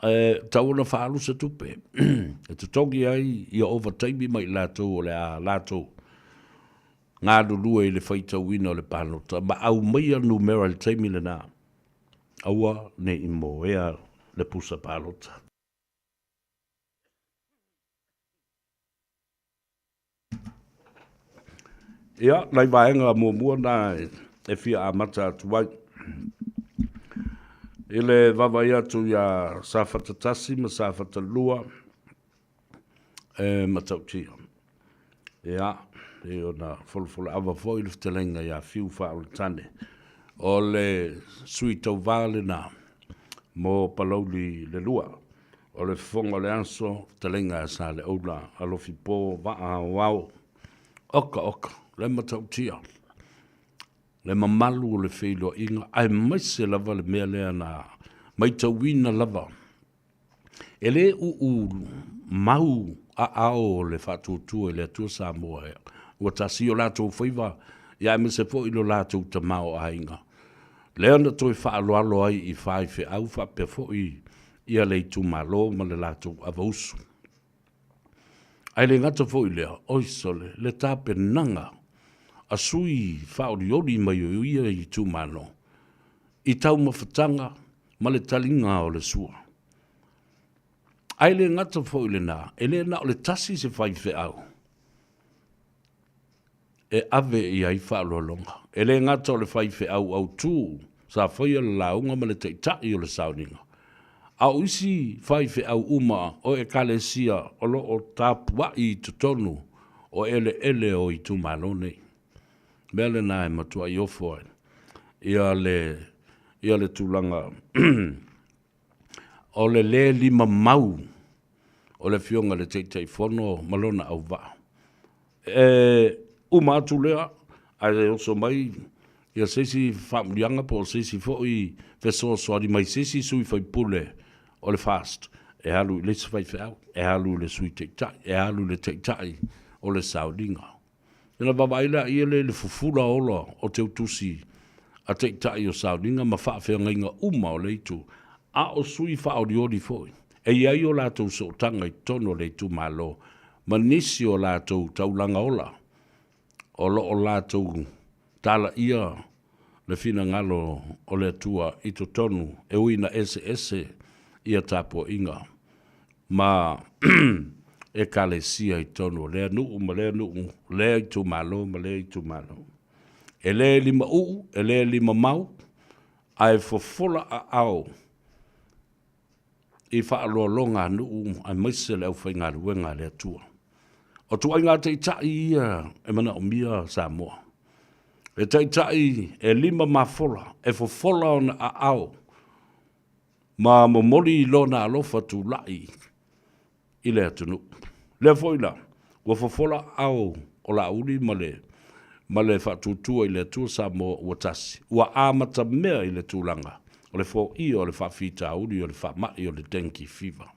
e tatau ona faaalu se tupe e totogi ai ia ovataimi ma i latou o le a latou galulue i le faitauina o le palota ma aumaia numera i le taimi lena, aua ne i moea le pusa palota. Ia, nai vaega muamua na e fia amata atu ai. I le vaavaai atu iā Safata 1 ma Safata 2, e matautia. Ia, e ona folafolaava foi le fetalaiga ia Fiu Faaoletane, o le sui tauva lena mo Palauli le Lua. O le fofoga o le aso, fetalaiga a Saleaula Alofi Po Vaa Aoao. Oka oka, le matautia, le mamalu o le feiloaiga, aemaise lava le mea lea na maitauina lava E le uu mau aao o le faatuatua i le Atua Samoa ua tasi o latou faiva, ia aemaise foi lo latou tamaoaiga, lea na toe faaaloalo ai i faifeau faapea foi ia le itumalo ma le latou avausu. Ae le gata foi i lea, oi sole, le tapenaga a sui faaolioli mai o ia itumalo i taumafataga ma le taliga o le sua. Ae le gata foi i lena, e le na o le tasi se faifeau e ave i ai faaaloaloga. E le gata o le faifeau autu sa faia le lauga ma le taitai o le sauniga, a o isi faifeau uma o Ekalesia o lo o tapuai i totonu o eleele o itumalo nei. Mea lena e matuai ofo ai ia le ia le tulaga o le le lima mau o le Afioga i le Taitaifono ma lona auvaa. E uma atu lea ae oso mai ia se isi faamuliaga po o se isi foi fesoasoani mai se isi sui faipule o le FAST e alu i le isi faifeau, e alu i le Sui Taitai, e alu i le Taitai o le sauniga. Ona vaavaai laia lea i le fufula ola o teutusi a taitai o sauniga ma faafeagaiga uma o le itu, a o sui faaolioli foi. E i ai o latou sootaga i totonu o le itumalo ma nisi o latou taulaga ola o lo o latou talaia le finagalo o le Atua i totonu e ui ina eseese ia tapuaiga ma Ekalesia i totonu o lea nuu ma lea nuu, lea itumalo ma lea itumalo. E le limauu, e le limamau, ae fofola aao i faaaloaloga a nuu aemaise le aufaigaluega a le Atua. O ituaiga taitai ia e manaomia Samoa. E taitai e lima mafola, e fofola ona aao ma momoli lona alofa tulai i le atunuu. Lea foi la, ua fofola aao o Laauli ma le ma le faatuatua i le Atua Samoa ua tasi, ua amatamea i le tulaga o le foia o le faafitauli o le faamai o le dengue fever.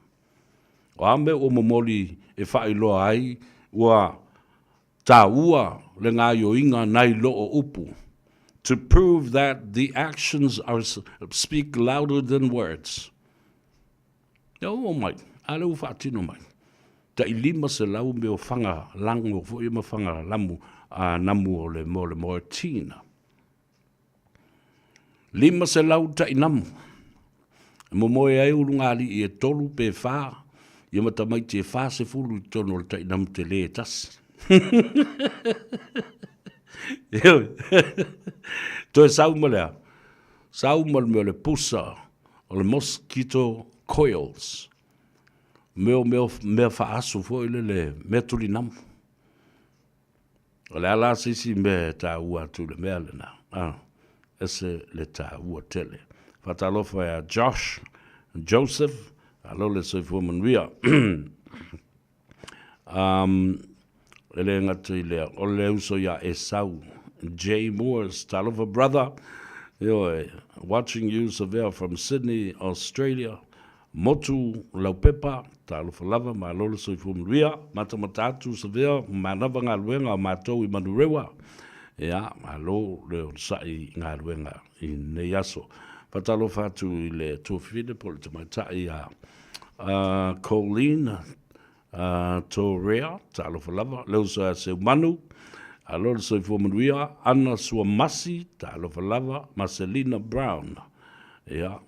O a mea ua momoli e faailoa ai ua taua le gaoioiga nai lo o upu, to prove that the actions are speak louder than words. Ia oo mai, a lea ua faatino mai. Tai 500 mea o faga lago foi ma faga lamu, a namu o le mo le moetina. 500 tai namu. E momoe ai ulugalii e tolu pe fa, ia ma tamaiti e 40 i totonu o le tai namu tele e tasi. Toe sau ma le a? Sau ma le mea o le pusa o le mosquito coils. Mea o mea, mea faaasu foi lele, mea tulinamu. O le a la se isi mea e taua atu i le mea lena? Ah, ese le taua tele. Faatalofa ia Josh, Joseph, alo le soifua manuia. um, e le gata i lea, o le uso ia Esau, J. Moores, talofa brother, ioe, watching you Savea from Sydney, Australia. Motu Laupepa, talofa lava, malo le soifua manuia, matamata atu Savea, manava galuega o matou i Manurewa, ia, malo le onosai i galuega i lenei aso. Faatalofa atu i le tuafafine po o le tamaitai ia Colleen Torea, talofa lava, le uso ia Seumanu, alo le soifua manuia, Ana Suamasi, talofa lava, Marcelina Brown, ia,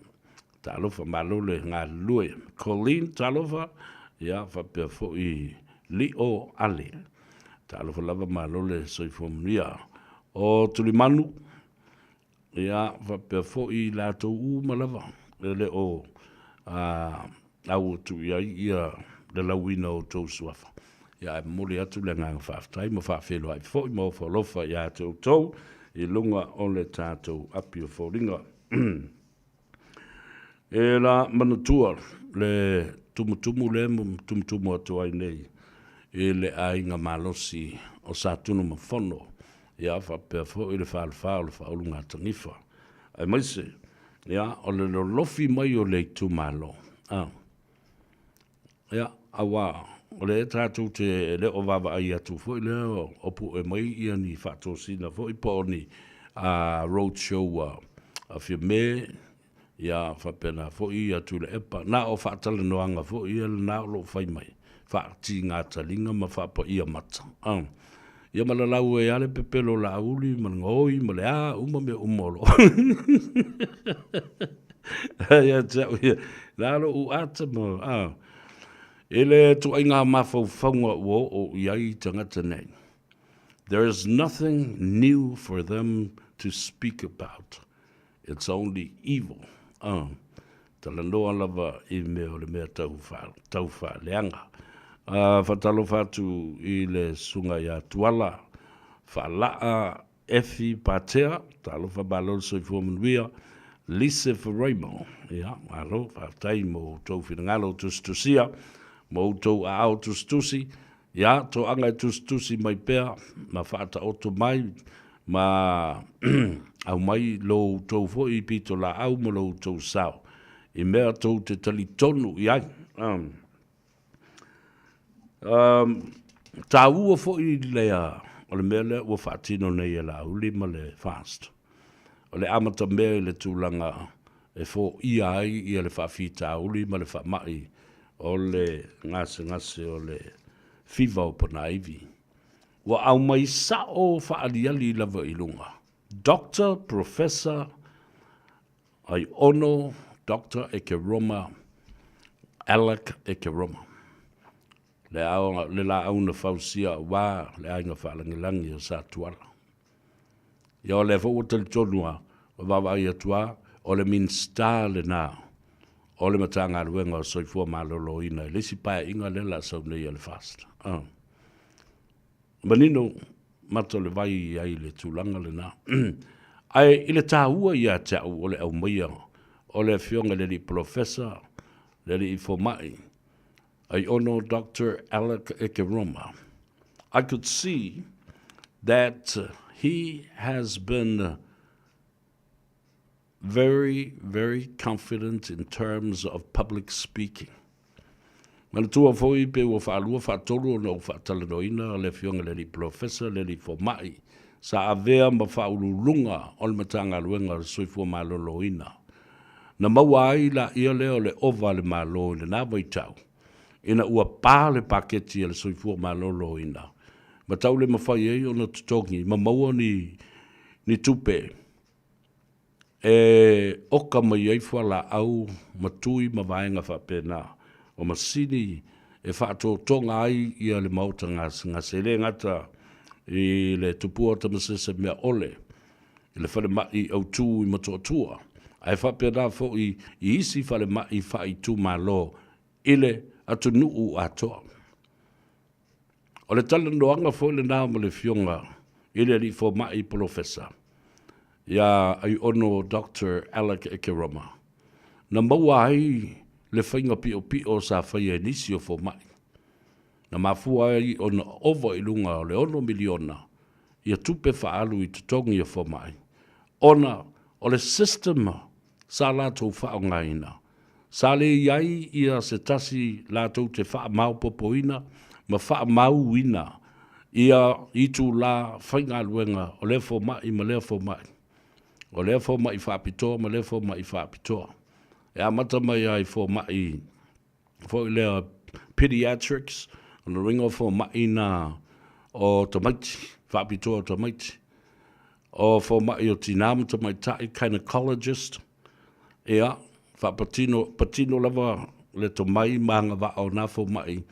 Talofa, malo le galulue. Colleen, talofa, ia faapea foi Lio Ale. Talofa lava, malo le soifua manuia. O Tulimanu, Ia, faapea foi i latou uma lava e le o au atu i ai ia le lauina o outou suafa. Ia, ae momoli atu le agaga faafetai ma faafeiloai foi ma ofo alofa ia te outou i luga o le tatou api o foliga. E la manatua le tumutumu lea ma tumutumu atu ai nei i le aiga malosi o Satunumafono, ia faapea foi le falefa o le Faaulugatanifa, aemaise ia o le lolofi mai o le itumalo. A ia aua o lea tatou te le o vaavaai atu foi lea o pue mai ia ni faatosina foi po o ni road show a Fiame, ia faapena foi ia Tuilaepa. Na o faatalanoaga foi ia lena o lo o fai mai, faatiga taliga ma faapaia mata. Ia ma lalau ai lava le pepelo o Laauli ma le gaoi ma le a uma mea uma o lo o ia te au ia, la lou ata ma, i le ituaiga mafaufauga ua oo i ai tagata nei. There is nothing new for them to speak about. It's only evil. Talanoa lava i mea o le mea tau, tau faaleaga. Faatalofa atu i le susuga ia Tuala Faalaa Efi Patea, talofa malo le soifua manuia. Lise Faraimo, ia, malo, faafetai mo outou finagalo tusitusia, mo outou aao tusitusi, ia, toaga e tusitusi mai pea ma faataoto mai ma aumai lo outou foi pitolaau ma lo outou sao i mea tou te talitonu i ai. Taua foi lea o le mea lea ua faatino nei e Laauli ma le FAST, o le amatamea i le tulaga e foia ai ia le faafitauli ma le faamai o le gasegase o le fiva o Ponaivi. Ua aumai sao faaaliali lava i luga, Doctor Professor Aiono Doctor Ekeroma Alec Ekeroma, le, ao, le laau na fausia aua le aiga faalagilagi o Satuala. Ia o lea foi ua talitonu lava, ua vaavaai atu lava, o le Minisita lena o le Matagaluega o Soifua Maloloina i le isi paeaiga lea o le a sau nei a le FAST. Manino mata o le vai i ai i le tulaga lena. Ae i le taua ia te au o le aumaia o le Afioga i le Alii Polofesa, le Alii Fomai, Aiono Doctor Alec Ekeroma, I could see that he has been very, very confident in terms of public speaking. Manatua foi pe ua faalua faatolu ona ou faatalanoaina le Afioga i le Alii Polofesa, le Alii Fomai, sa avea ma Faauluuluga o le Matagaluega o le Soifua Maloloina. Na maua ai laia lea o le ova a le Malo i lena vaitau, ina ua pa le paketi a le Soifua Maloloina, ma tau le mafai ai ona totogi ma maua ni, ni tupe e oka mai ai fualaau ma tui ma vaega faapena o masini e faatotoga ai ia le maota gasegase. E le gata i le tupua tamasese mea ole i le falemai autu i Motootua, ae faapena foi i isi falemai faaitumalo i le atunuu atoa. O le talanoaga foi lena ma le Afioga i le Alii Fomai Polofesa ia Aiono Doctor Alec Ekeroma, na maua ai le faiga piopio sa faia e nisi o fomai, na mafua ai ona ova i luga o le $6 miliona ia tupe faaalu i totogi o fomai, ona o le system sa latou faaaogaina. Sa le i ai ia se tasi latou te faamaopopoina ma faamauina ia itulā faigaluega o lea fomai ma lea fomai, o lea fomai faapitoa ma lea fomai faapitoa. E amata mai lava i fomai foi lea pediatrics, o lona uiga o fomai na o tamaiti, faapitoa o tamaiti, o fomai o tinā ma tamaitai, gynecologist, ia, faapatino, patino lava le tomai ma agavaa o na fomai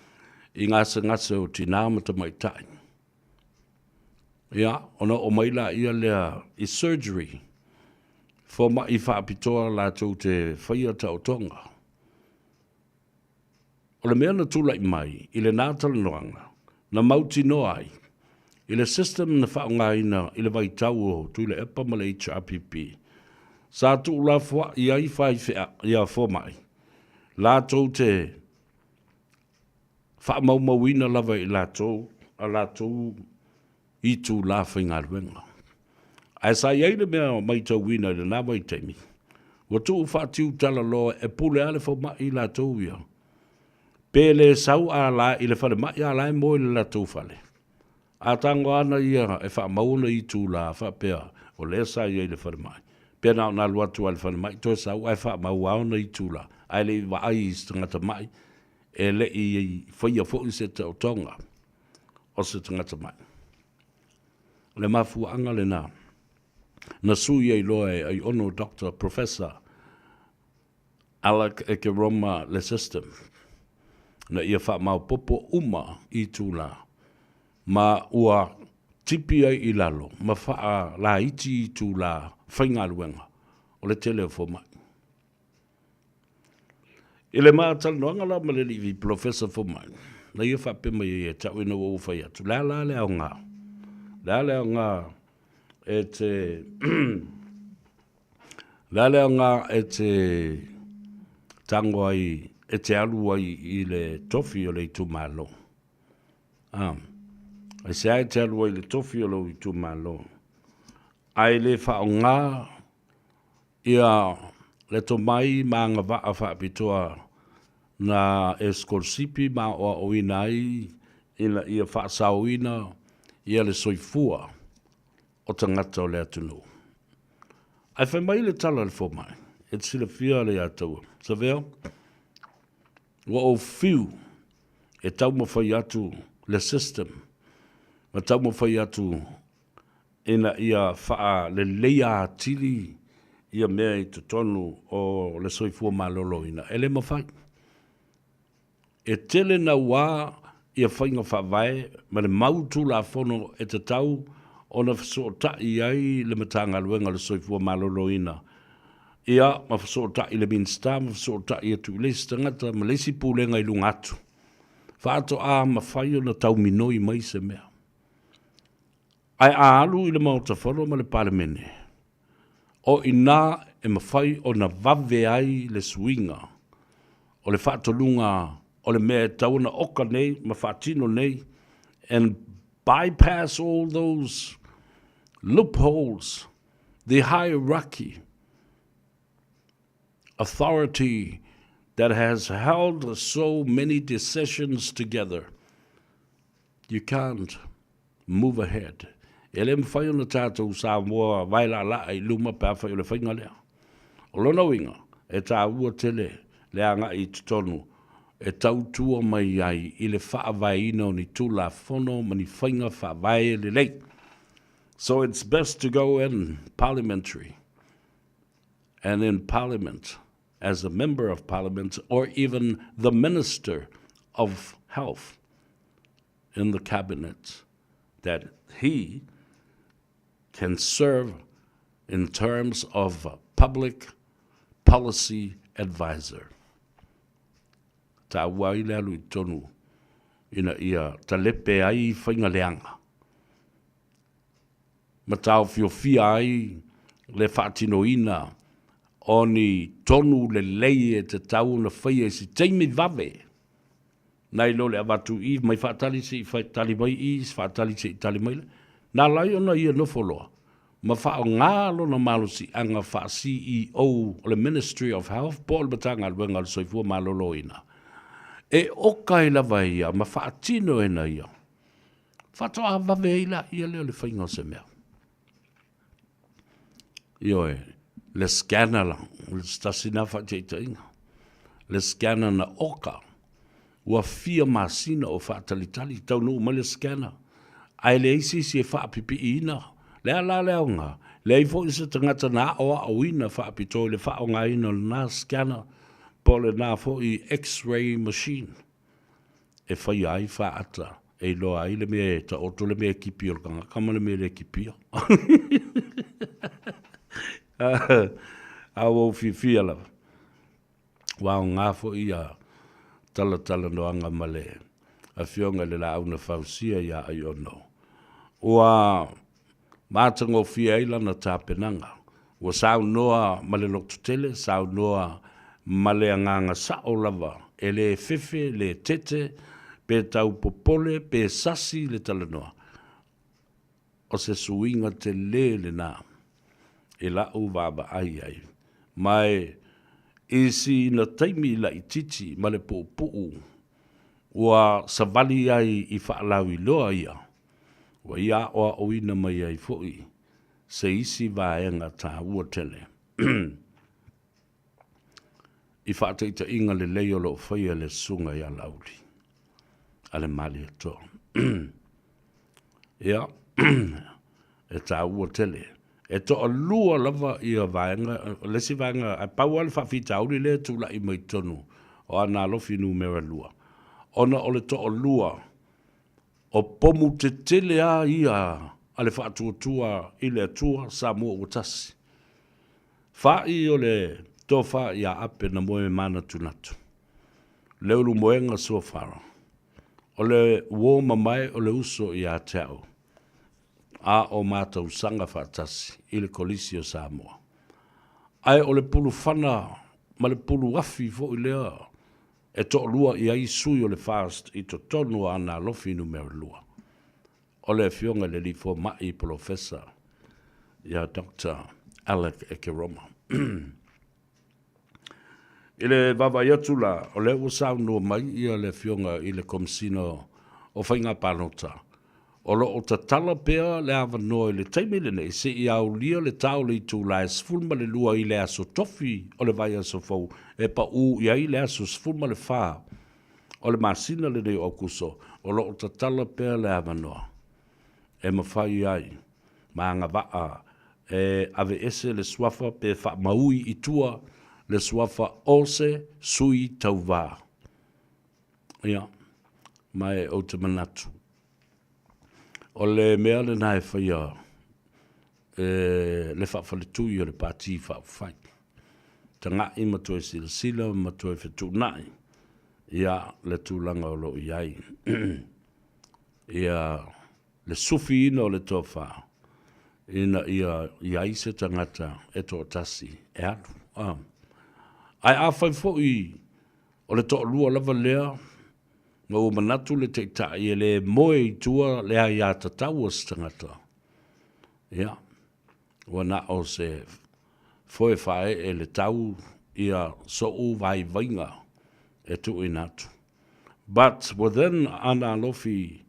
i gasegase o tinā ma tamaitai. Ia, ona oo mai laia lea i surgery. Fomai faapitoa latou te faia taotoga. O le mea na tulai mai i lena talanoaga, na mautinoa ai i le system na faaaogaina i le vaitau o Tuilaepa ma le HRPP, sa tuulafoai ai faifeau ia fomai latou te faamaumauina lava e i latou a latou itula faigaluega. Ae sa i ai le mea matauina i lena vaitaimi, ua tuu faatiutala loa e pule lava le fomai i latou ia, pe le sau a la i le falemai a la e moe i le latou fale. A tago ana ia e faamau ona itula faapea o lea sa i ai i le falemai, pe na ona alu atu lava i le falemai toe sau ae faamau lava ona itula, ae le i vaai i se tagata mai, e le i faia foi se taotoga o se tagata mai. O le mafuaaga lena na sui ai loa e Aiono Doctor Professor Alec Ekeroma le system na ia faamaopopo uma itula ma ua tipi ai i lalo ma faalaiti itula faigaluega o le tele o fomai. I le ma talanoaga la ma le alii Polofesa Fomai, na ia faapea mai ai ia te au ina ua ou fai atu, le a la le aoga? Le a le aoga e te le a le aoga e te tago ai, e te alu ai i le tofi o le itumalo? Ah, aisea e te alu ai i le tofi o lou itumalo? Ae le faaaoga Ia le tomai ma agavaa faapitoa na e sikolasipi ma aoaoina ai ina ia faasaoina ia le soifua o tagata o le atunuu. Ae fai mai le tala a le fomai, e te silafia le iataua, Savea, ua ou fiu e taumafai atu le system ma taumafai atu ina ia faaleleia atili ia mea i totonu o le soifua maloloina, e le mafai. E tele naua ia faiga faavae ma le mau Tulafono e tatau ona fesootai ai le Matagaluega o le Soifua Maloloina, ia ma fesootai i le Minisita ma fesootai atu i le isi tagata ma le isi Pulega i luga atu, faatoa mafai ona tauminoi mai se mea. Ae a alu i le Maota Fono ma le Palemene, o i ina e mafai ona vave ai le suiga o le faatonuga o le mea e tatau ona oka nei ma faatino nei and bypass all those loopholes, the hierarchy authority that has held so many decisions together. You can't move ahead. E le mafai ona tatou Samoa vae laalaa i luma pe afai o le faiga lea. O lona uiga, e taua tele le agai i totonu e tautua mai ai i le faavaeina o ni Tulafono ma ni faiga faavae lelei. So it's best to go in parliamentary and in parliament as a member of parliament or even the minister of health in the cabinet that he can serve in terms of public policy advisor. Taua ai le alu i totonu ina ia talepe ai faiga leaga ma taofiofia ai le faatinoina o ni tonu lelei e tatau ona faia i se taimi vave nai lo le avatu i mai faatali se i tali mai i, faatali se i tali mai le. Na ala ai ona ia nofo loa ma faaaoga lona malosiaga faa-CEO o le Ministry of Health po o le Matagaluega o le Soifua Maloloina e oka ai lava e ia ma faatino e na ia. Faatoa vave ai laia lea o le faiga o se mea. Ioe, le scanner la, o le tasi na faataitaiga. Le scanner na oka, ua fia masina o faatalitali, taunuu mai le scanner, ae leai se isi e faapipiiina. Le a la le aoga? Leai foi se tagata na aoaoina faapitoa i le faaaogaina o lena scanner po o lena foi x-ray machine. e faia ai faata e iloa ai le mea e taoto le mea e kipi o le tagata ma le mea e le kipia. A ua ou fiafia lava. Ua aoga foi ia talatalanoaga ma le Afioga i le Laau na Fausia ia Aiono. Ua matagofie ai lana tapenaga. Ua saunoa ma le lototele, saunoa ma le agaga sao lava, e le fefe, le tete, pe tau popole, pe sasi le talanoa. O se suiga telē lenā i la'u vaavaai ai, ma e i sina taimi laitiiti ma le puupuu ua savali ai i faalauiloa ia, ua ia aoaoina mai ai foi se isi vaega taua tele i faataitaiga lelei o lo o faia e le Susuga ia Laauli a le Malietoa. Ia, e taua tele. E toalua lava ia vaega, o le isi vaega, ae pau lava le faafitauli lea e tulai mai totonu o Aana Alofi numera 2, ona o le toalua o pomu tetele lava ia a le Faatuatua i le Atua Samoa ua tasi. Fa'i o le tofa ia Ape na moe manatunatu, Leulumoega Suafara, o le uo mamae o le uso ia te au, a o ma tausaga faatasi i le Kolisi o Samoa. Ae o le pulufana ma le puluafi foi lea e toalua i ai sui o le FAST i totonu o Aana Alofi numera 2, o le Afioga i le Alii Fomai Polofesa ia Doctor Alec Ekeroma. I le vaavaai atu la, o lea ua saunoa mai ia le Afioga i le Komesina o Faiga Palota, o lo o tatala pea le avanoa i le taimi lenei seia aulia le ta o le itula e 12 i le aso Tofi o le vaiaso fou e pau i ai le aso 14 o le masina lenei o Aokuso, o lo o tatala pea le avanoa e mafai ai ma agavaa e aveese le suafa pe faamaui i tua le suafa o se sui tauva. Ia, ma e ou te manatu, o le mea lena e faia e le faafaletui o le Pati Faaupufai. Taga'i ma toe silasila ma toe fetuunai ia le tulaga o lo o i ai ia le sufiina o le tofa ina ia i ai se tagata e toatasi e alu. Ah. Ae afai foi o le toalua lava lea ma ua manatu le Taitai e le moe i tua le aiatatau a se tagata, ia, ua na o se foe faaee le tau ia so'u vaivaiga e tuuina atu. But within Aana Alofi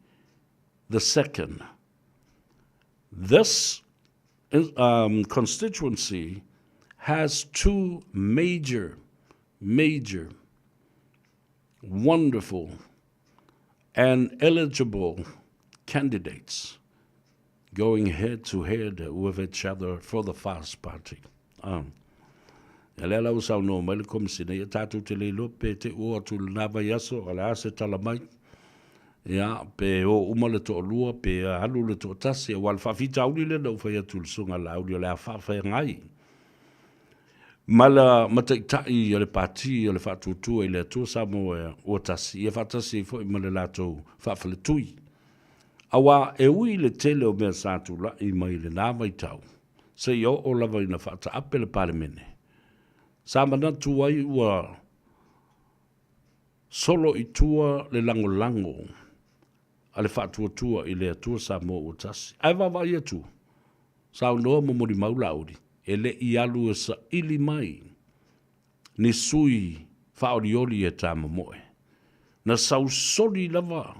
the second, this um, constituency has two major, major, wonderful and eligible candidates going head to head with each other for the FAST party. Um, Ia lea la ua saunoa mai le Komesina, ia tatou te le iloa pe te ua atu i lena vaiaso, o le a se tala mai, ia, pe o uma le toalua, pe alu le toatasi, aua le faafitauli lea na ou fai atu i le Susuga Laauli, o le a faafeagai ma la ma taitai o le Pati o le Faatuatua i le Atua Samoa ua tasi, ia faatasi ai foi ma le latou faafaletui. Aua e ui i le tele o mea sa tulai mai i lena vaitau, seia oo lava ina faataape le Palemene, sa manatu ai ua solo i tua le lagolago a le Faatuatua i le Atua Samoa ua tasi. Ae vaavaai atu, saunoa ma molimau Laauli, e le i alu e saili mai ni sui faaolioli e tamomoe. Na sausoli lava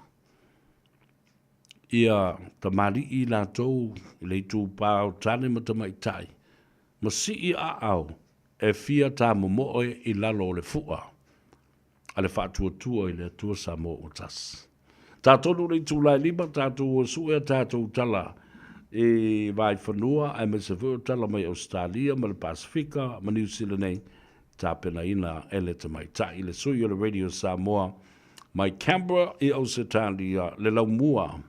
ia tamalii latou i le itupa o tane ma tamaitai ma sii aao e fia tamomoe i lalo o le fua a le Faatuatua i le Atua Samoa ua tasi. Tatonu le itula e lima, tatou o sue a tatou tala i Vaifanua aemaise foi o tala mai Ausetalia ma le Pasefika ma Niu Sila nei, tapenaina e le tamaitai le sui o le Radio Samoa mai Canberra i Ausetalia, le laumua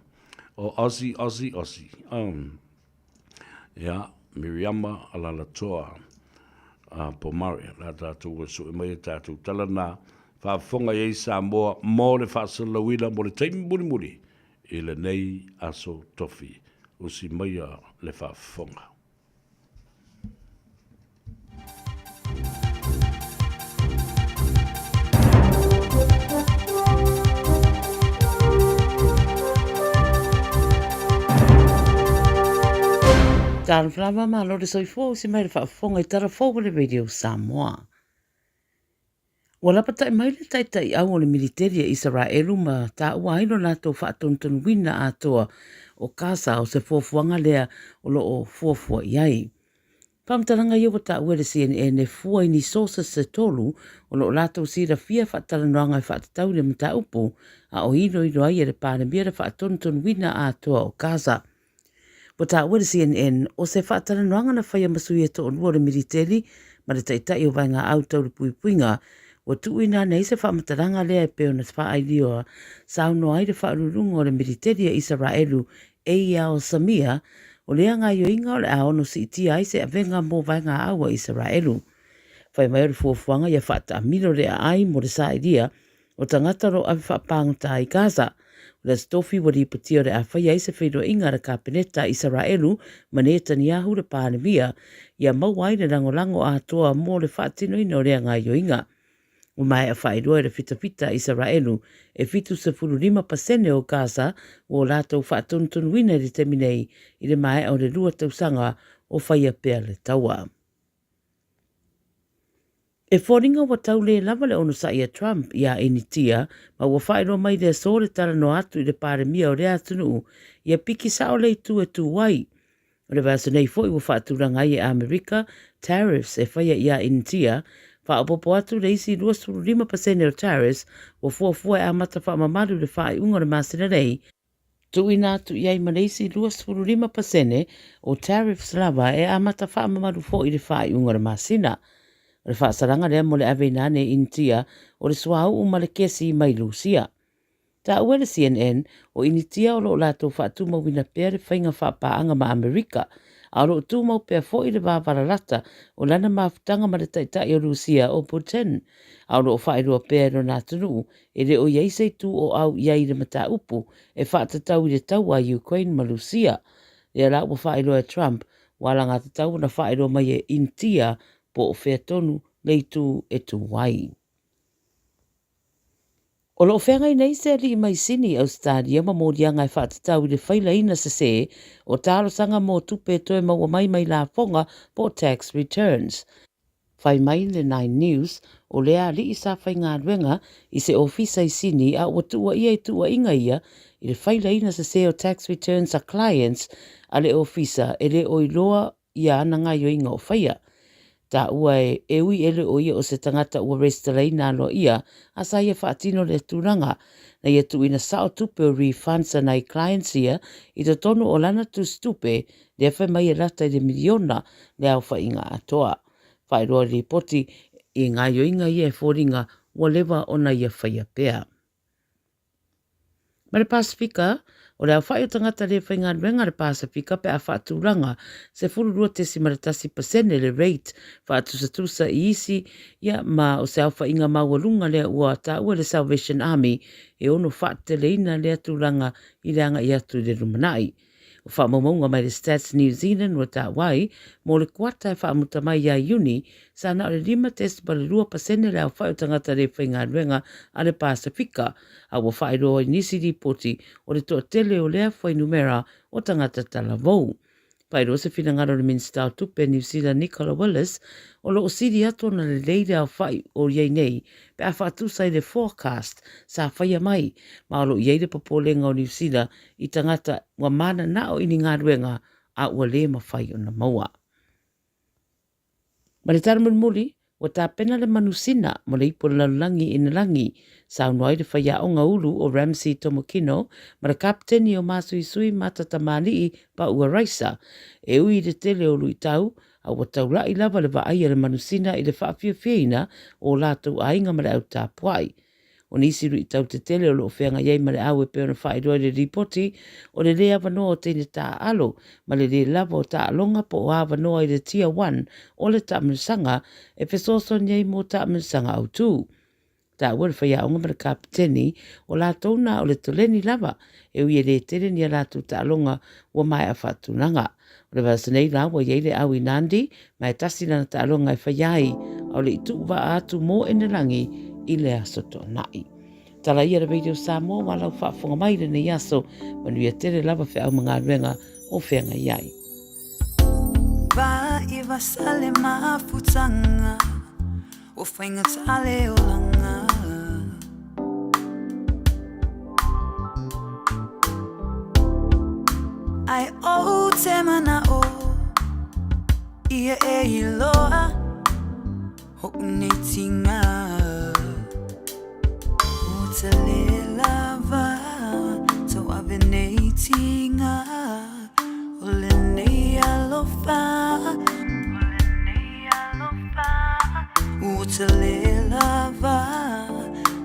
o Aussie, Aussie, Aussie. Um, ia. Miriama Alalatoa Pomare. O le a tatou e sue mai a tatou tala na faafofoga i ai Samoa mo le faasalalauina mo le taimi mulimuli i lenei aso tofi. Usi maia le faafofoga. Talofa lava, malo le soifua, usi mai le faafofoga i tala fou a le Radio Samoa. Ua lapatai mai le taitaiau o le militeri a Isaraelu ma taua ai lo latou faatonutonuina atoa o Gaza o se fuafuaga lea o lo o fuafua i ai. Faamatalaga ia ua taua e le CNN e fua i ni sources se tolu o lo o latou silafia faatalanoaga e faatatau i le mataupu a o iloilo ai e le Palemia le faatonutonuina atoa o Gaza. Ua taua e le CNN, o se faatalanoaga na faia ma sui e toalua o le militeli ma le taitai o vaega au tau le puipuiga, ua tuuina ane ai se faamatalaga lea e pei ona faailioa saunoa ai le faauluuluga o le militeli a Isaraelu Eyal Zamir, o lea gaoioiga o le a ono siitia ai se avega mo vaega au a Isaraelu. Fai mai o le fuafuaga ia faataamilo le aai mo le sailia o tagata o lo o ave faapagota ai i Gaza. O le Aso Tofi ua lipotia o le a faia ai se feiloaiga a le Kapeneta a Isaraelu ma Netanyahu le Palemia ia maua ai le lagolago atoa mo le faatinoina o lea gaoioiga. Ua maea faailoa e le fitafita a Isaraelu e 75% o Gaza ua o latou faatonutonuina i le taimi nei i le maea o le lua tausaga o faia pea le taua. E foliga ua tau le lava le onosai a Trump iā Initia ma ua faailoa mai i le aso le talanoa atu i le Palemia o lea atunuu ia piki sao le itu e tu ai. O le vaiaso nei foi ua faatulaga ai e Amerika tariffs e faia iā Initia, faaopoopo atu le isi 25% o tariffs ua fuafua e amata faamamalu i le faaiuga o le masina nei, Tuuina atu i ai ma le isi 25% o tariffs lava e amata faamamalu foi i le faaiuga o le masina. O le faasalaga lea mo le aveina ane i Initia o le suauu ma le kesi mai Lusia. Taua e le CNN, o Initia o lo o latou faatumauina pea le faiga faapaaga ma Amerika, a o lo o tumau pea foi le va valalata o lana mafutaga ma le taitai o Lusia o Putin, a o lo o faailoa pea e lona atunuu E le o i ai se itu o au i ai i le mataupu e faatatau i le taua a Ukraine ma Lusia. Lea la ua faailoa e Trump, ua alagatatau ona faailoa mai e Initia po o fea tonu le itu e tu ai. O lo o feagai nei se alii mai Sini i Ausetalia ma moliaga e faatatau i le failaina sesē o talosaga mō tupe e toe maua mai mai lafoga po o tax returns. Fai mai le Nine News, o lea alii sa faigaluega i se ofisa i Sini a ua tuuaia i tuuaiga ia i le failaina sese o tax returns a clients a le ofisa e le o iloa ia ana gaioiga o faia. Taua e, e ui e le o ia o se tagata ua resitalaina aloaia a sa ia faatino lea tulaga na ia tuuina sao tupe o refunds a nai clients ia i totonu o lana tusitupe lea fai mai e lata i le miliona le aofaiga atoa. Faailoa lipoti i gaioiga ia e foliga ua leva ona ia faia pea. Ma le Pasefika, o le aofai o tagata le faigaluega a le Pasefika pe a faatulaga 12.1% le rate faatusatusa i isi ia ma o se aofaiga maualuga lea ua taua e le Salvation Army e ono faateteleina lea tulaga i le agai atu i le lumanai. O faamaumauga mai le Stats New Zealand ua taua ai, mo le kuata e faamuta mai ia Iuni, sa na o le 5.2% le aofai o tagata le faigaluega a le Pasefika, a ua faailoa i nisi lipoti o le toatele o lea fuainumera o tagata talavou. Faailoa se finagalo o le Minisita o Tupe a Niu Sila Nicola Willis, o lo o sili atu ona lelei le aofai o i ai nei pe a faatusa i le forecast sa faia mai, ma o lo o i ai le popolega o Niu Sila i tagata ua mananao i ni galuega a ua le mafai ona maua. Ma le tala mulimuli, ua tapena le manusina mo le ipu o le lalolagi i Inalagi, saunoa ai le faiaoga ulu o Ramsey Tomokino ma le kapeteni o Masuisui Mata Tamalii Paua Raisa, e ui i le tele o luitau, a ua taula'i lava le vaai a le manusina i le faafiafiaina o latou aiga ma le au tapuai. O nisi luitau tetele o lo o feagai ai ma le au e pei ona faailoa i le lipoti, o le lē avanoa o teine taaalo ma le lē lava o taaloga po o avanoa i le Tier One o le taamilosaga e fesoasoani ai mo taamilosaga autū. Taua le faiaoga ma le kapeteni, o latou na o le toleni lava, e ui e lē tele ni a latou taaloga ua maea faatulaga. O le vaiaso nei la ua i ai le au i Nandi, ma e tasi lana taaloga e faia ai, a o le i tuu vaa atu mo Enelagi i le Aso Toonai. Tala ia le Radio Samoa ua lau faafofoga mai i lenei aso, manuia tele lava feau ma galuega o feagai ai. Va i vasale mafutaga Ua faigata le olaga Ae ou te manao Ia e iloa Hoʻu nei tiga Ua ta le lava Tauave nei tiga O lenei alofa O lenei alofa Ua ta le lava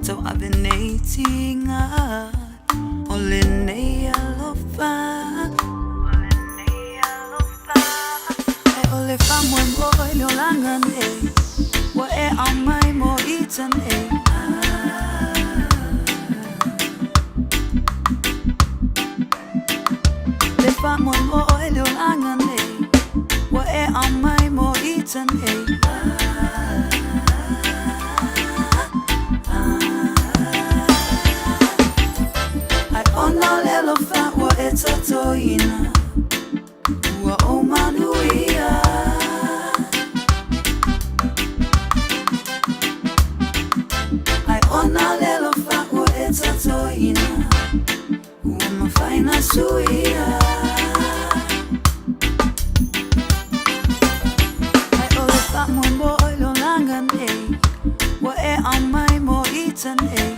Tauave nei tiga O lenei alofa O lenei alofa Ae o le faamoemoe i le olaga nei Ua e aumai mo ita nei Le faamoemoe i le olaga nei Ua e aumai mo ita nei Ai ona o le alofa ua e tatoina Ua ou manuia Ai ona o le alofa ua e tatoina Ua mafai na suia Ai o le faamoemoe i le olaga nei Ua e aumai mo ita nei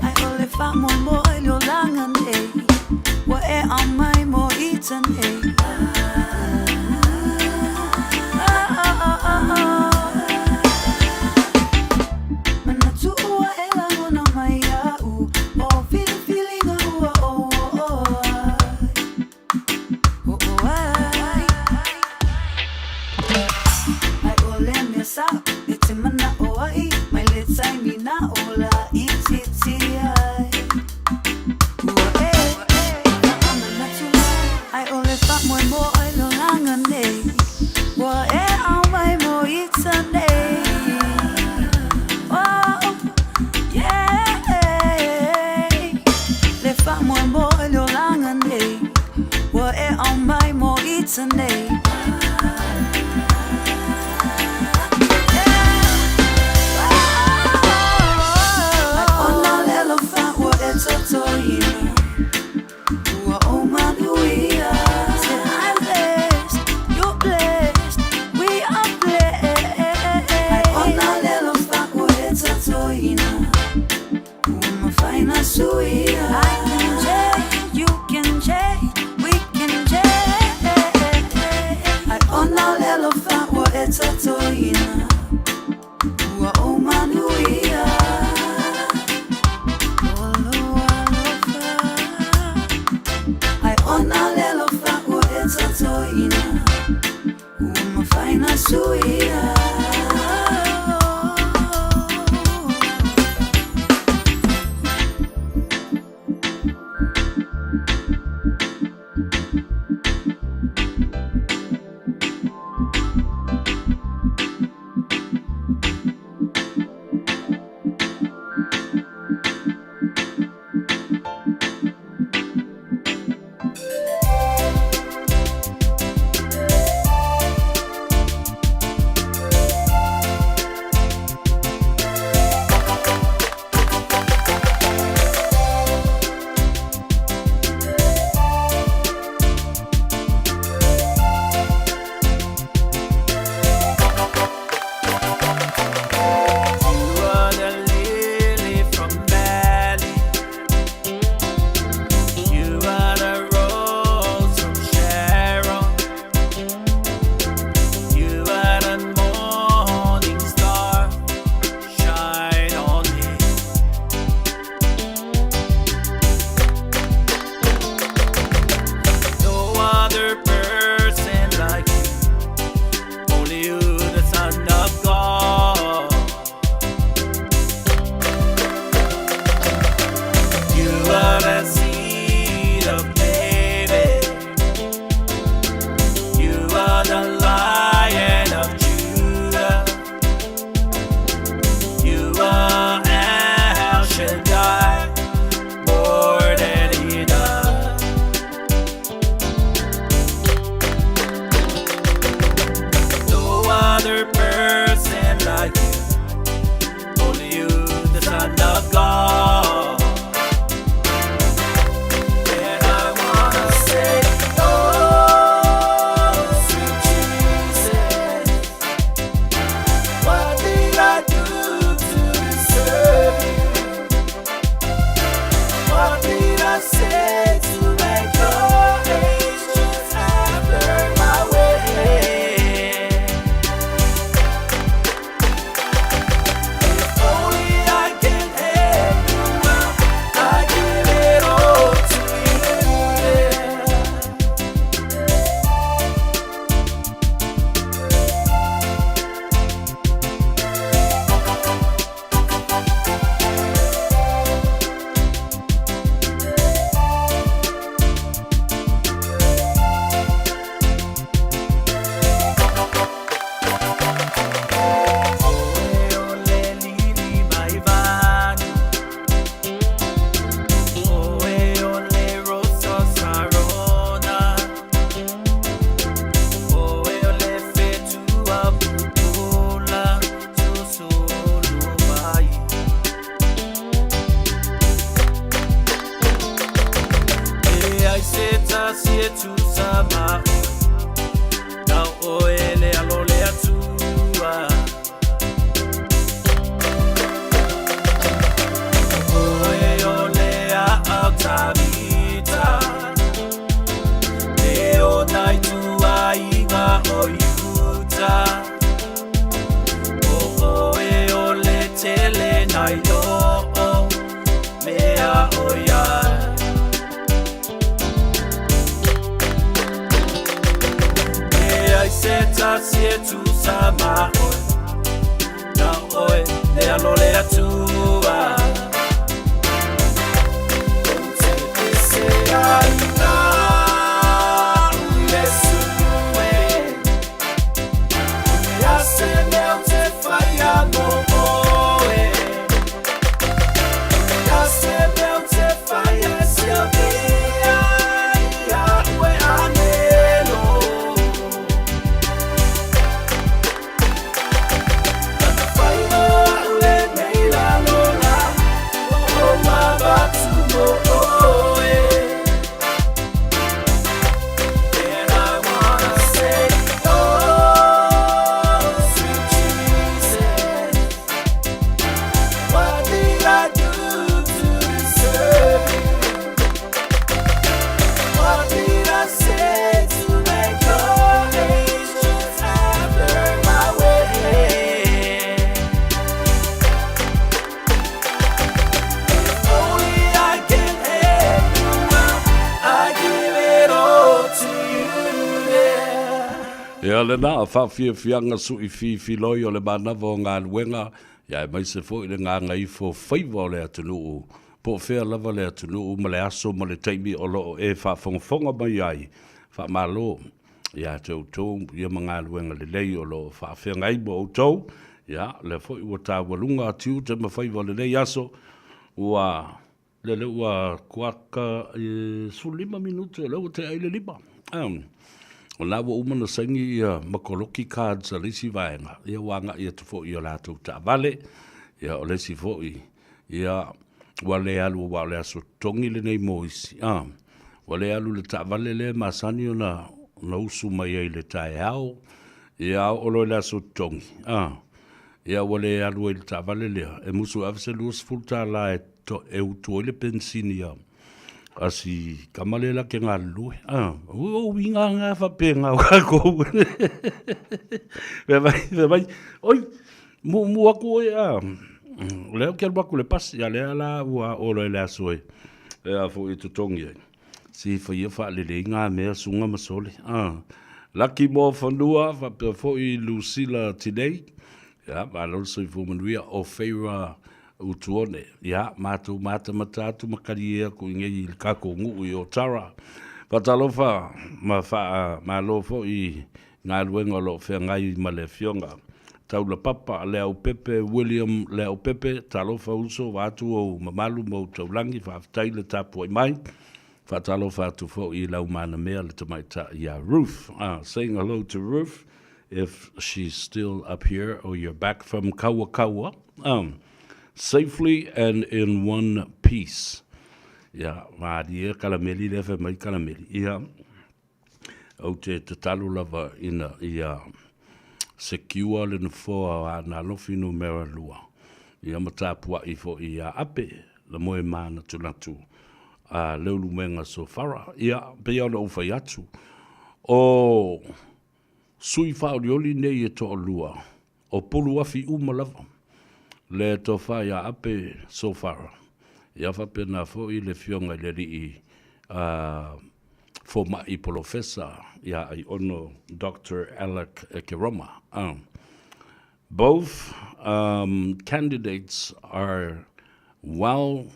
Ai o le faamoemoe i le olaga nei Ua e aumai mo ita nei Manatu ua e lagona mai iaʻu O filifiliga ua ou oo ai Oo ai Ai o le mea sao e te manaʻo ai Mai le taimi na ola itiiti ai Ua e faamanatu Ai o le faamoemoe i le olaga nei Ua e aumai mo ita nei Oh, yeah Le faamoemoe i le olaga nei Ua e aumai mo ita nei Ai ona o le alofa ua e tatoina Ua ou manuia Said I'm blessed, you're blessed, we are blessed Ai ona o le alofa ua e tatoina Ua mafai na suia I can change, you can change, we can change. Leai se tasi e tusa ma oe Na o oe le alo le Atua O oe o le aao Tavita Le o nai tuaiga o Iuta O oe o le tele nai loo mea o ia. Leai se tasi e tusa ma oe, Na oe le alo le Atua. Ou te pese ai iau Iesu e. Le a se mea ou te whaia mo oe. Le a se mea ou te whaia siamia ia ue anelo. Lana whainga au lenei la lola, o mavatu mo oe. And I wanna say, oh, sweet Jesus, what did I do to deserve you? What did I say to make your angels after my way? If only I can have you, well, I give it all to you, yeah. Ia lena, faafiafiaga suʻifiifiloi o le manava o galuega, ia aemaise foi le gagaifo faiva o le atunuu, po o fea lava le atunuu ma le aso ma le taimi o lo o e faafogafoga mai ai. Faamalo ia te outou ia ma galuega lelei o lo o faafeagai ma outou. Ia, lea foi ua taualuga tiute ma faiva o lenei aso, ua lele ua kuaka e 15 minute o lea ua tea i le 5. O la ua uma na saini ia makoloki cards a le isi vaega, ia ua agai atu foi i o latou taavale, ia o le isi foi, ia ua le alu aua o le aso totogi lenei mo isi. Ua le alu i le taavale lea e masani ona na usu mai ai i le taeao, ia oo loa i le aso totogi, ia ua le alu ai i le taavale lea, e musu e ave se $20 e, to, e utu ai le pensini a a si kama lea la ke galulue. O uiga nga faapena o kākou. Fai mai, fai mai, oi, mu, mu aku oe a. O lea ou te alu atu i le pasi, a lea la ua oo loa i le aso e, e a foi e totogi ai. Si faia faalelei ngā mea suga ma sole. Laki Moafanua, faapea foi Lucilla Tinei. Ia, malo le soifua manuia o Feira Utuone. Ia, matou matamata atu ma kalie aku i nei i le kākou nuu i Otara. Faatalofa ma faamalo foi i galuega o lo o feagai ma le Afioga Taulapapa Leaupepe William Leaupepe. Talofa uso, vaeatu ou mamalu ma ou taulagi, faafetai le tapuai mai. Faatalofa atu foi i lau manamea le tamaitai ia Ruth. Saying hello to Ruth if she's still up here or you're back from Kawakawa. Safely and in one piece. Ia, malie kalameli lea fai mai kalameli. Ia, ou te tatalo lava ina ia secure le nofoa o Aana Alofi numera 2. Ia ma tapuai foi ia Ape, le moe mānatunatu a Leulumoega Sofara. Ia, pei ona ou fai atu, o sui faaolioli nei e toalua, o puluafi uma lava le tofa ia Ape Sofara. Ia faapena foi le afioga i le alii fomai polofesa ia Aiono Doctor Alec Ekeroma. Both candidates are well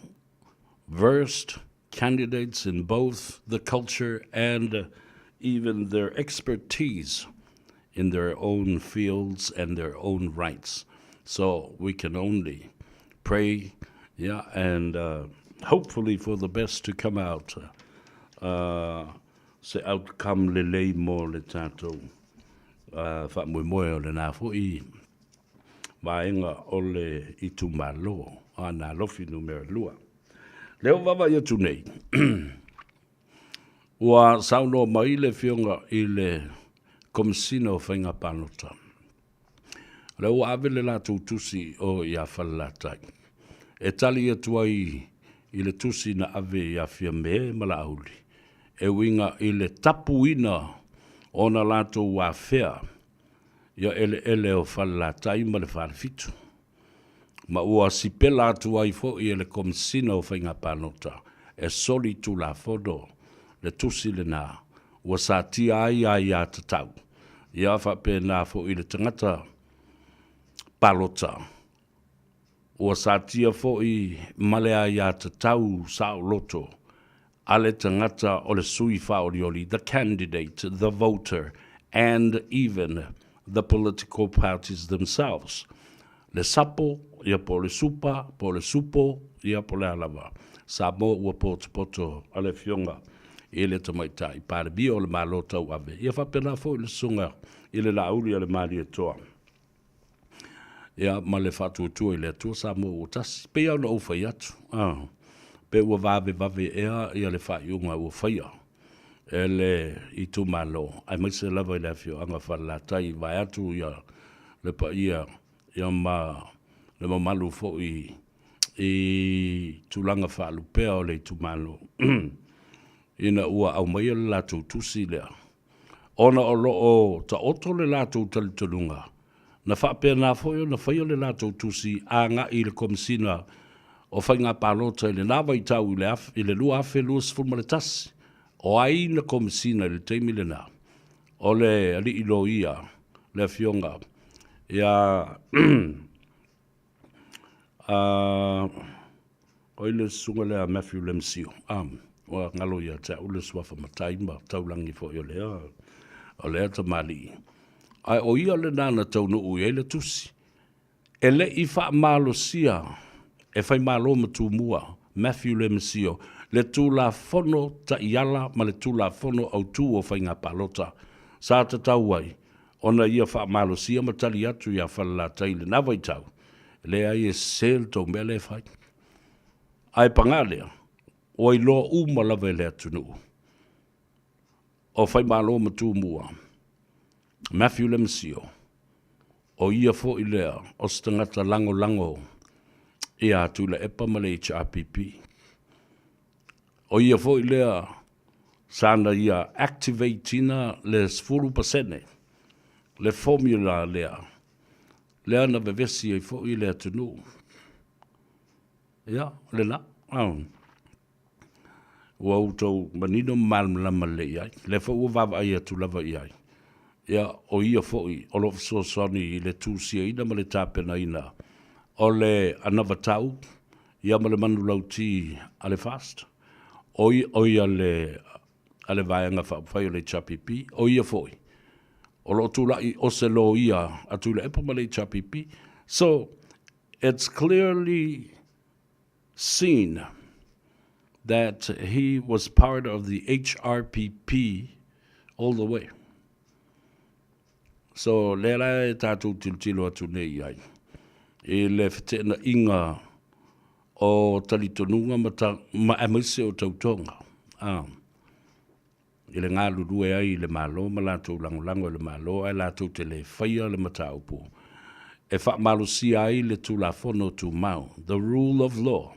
versed candidates in both the culture and even their expertise in their own fields and their own rights. So we can only pray, yeah, and hopefully for the best to come out. Se outcome lelei mo le tātou faamoemoe o lena foi vaega o le itumalo a Aana Alofi numera 2. Lea ua vaavaai atu nei. Ua saunoa mai le Afioga i le Komesina o Faiga Palota, o lea ua ave le latou tusi o ia Falelatai e tali atu ai i le tusi na ave ia Fiame ma Laauli e uiga i le tapuina o na latou afea ia eleele o Falelatai ma le Falefitu. Ma ua sipela atu ai foi e le Komesina o Faiga Palota e soli tulafono le tusi lena ua satia ai aiatatau ia faapena foi le tagata palota ua satia foi ma le aiatatau saoloto a le tagata o le sui faaolioli, the candidate, the voter and even the political parties themselves. Le sapo, ia po o le supa, po o le supo, ia po o le a lava. Samoa ua potopoto a le Afioga i le Tamaitai Palemia o le Malo Tauave, ia faapena foi le Susuga i le Laauli a le Malietoa. Ia, ma le faatuatua i le Atua Samoa ua tasi. Pei lava ona ou fai atu, a, pe ua vavevave ea ia le faaiuga ua faia e le itumalo, aemaise lava i le afioaga o Falelatai, vaeatu ia le paia ia ma le mamalu foi i tulaga faalupea o le itumalo, ina ua aumaia le latou tusi lea. Ona o lo o taoto le latou talitonuga, na faapena foi ona faia le latou tusi agai i le Komesina o Faiga Palota i lena vaitau i le 2021. O ai na Komesina i le taimi lena? O le alii loia, le Afioga ia O ai le susuga lea a Matthew Lemsio? Ah, ua galo ia te au le suafa matai ma taulagi foi o lea, o lea tamalii. Ae o ia lena na taunuu i ai le tusi. E le i faamalosia e Faimalo ma Tumua, Matthew Lemesio, le Tulafono Taiala ma le Tulafono Autu o Faiga Palota sa tatau ai ona ia faamalosia ma tali atu iā Falelatai i lena vaitau, Leai e sese le tou mea lea e fai. Ae paga lea, ua iloa uma lava e le atunuu o Faimalo ma Tumua, Matthew Lemisio, o ia foi lea o se tagata lagolago ia Tuilaepa ma le HRPP. O ia foi lea sa na ia activate ina le 10% le formula lea lea na vevesi ai foi le atunuu. Ia, o lena. Ua outou manino ma malamalama lelei i ai. Lea foi ua vaavaai atu lava i ai. Ia, o ia foi o lo o fesoasoani i le tusiaina ma le tapenaina o le anavatau ia ma le manulauti a le FAST, o ia le a le Vaega Faaupufai o le HRPP, o ia foi o lo o tulai o se loia a Tuilaepa ma le HRPP. So, it's clearly seen that he was part of the HRPP all the way. So, lea la e tatou tilotilo atu nei i ai i le feteenaiga o talitonuga ma, ta, ma aemaise o tautoga a, i le galulue ai i le Malo ma latou lagolago i le Malo ae latou te le faia le mataupu e faamalosia ai le Tulafono Tumau, the rule of law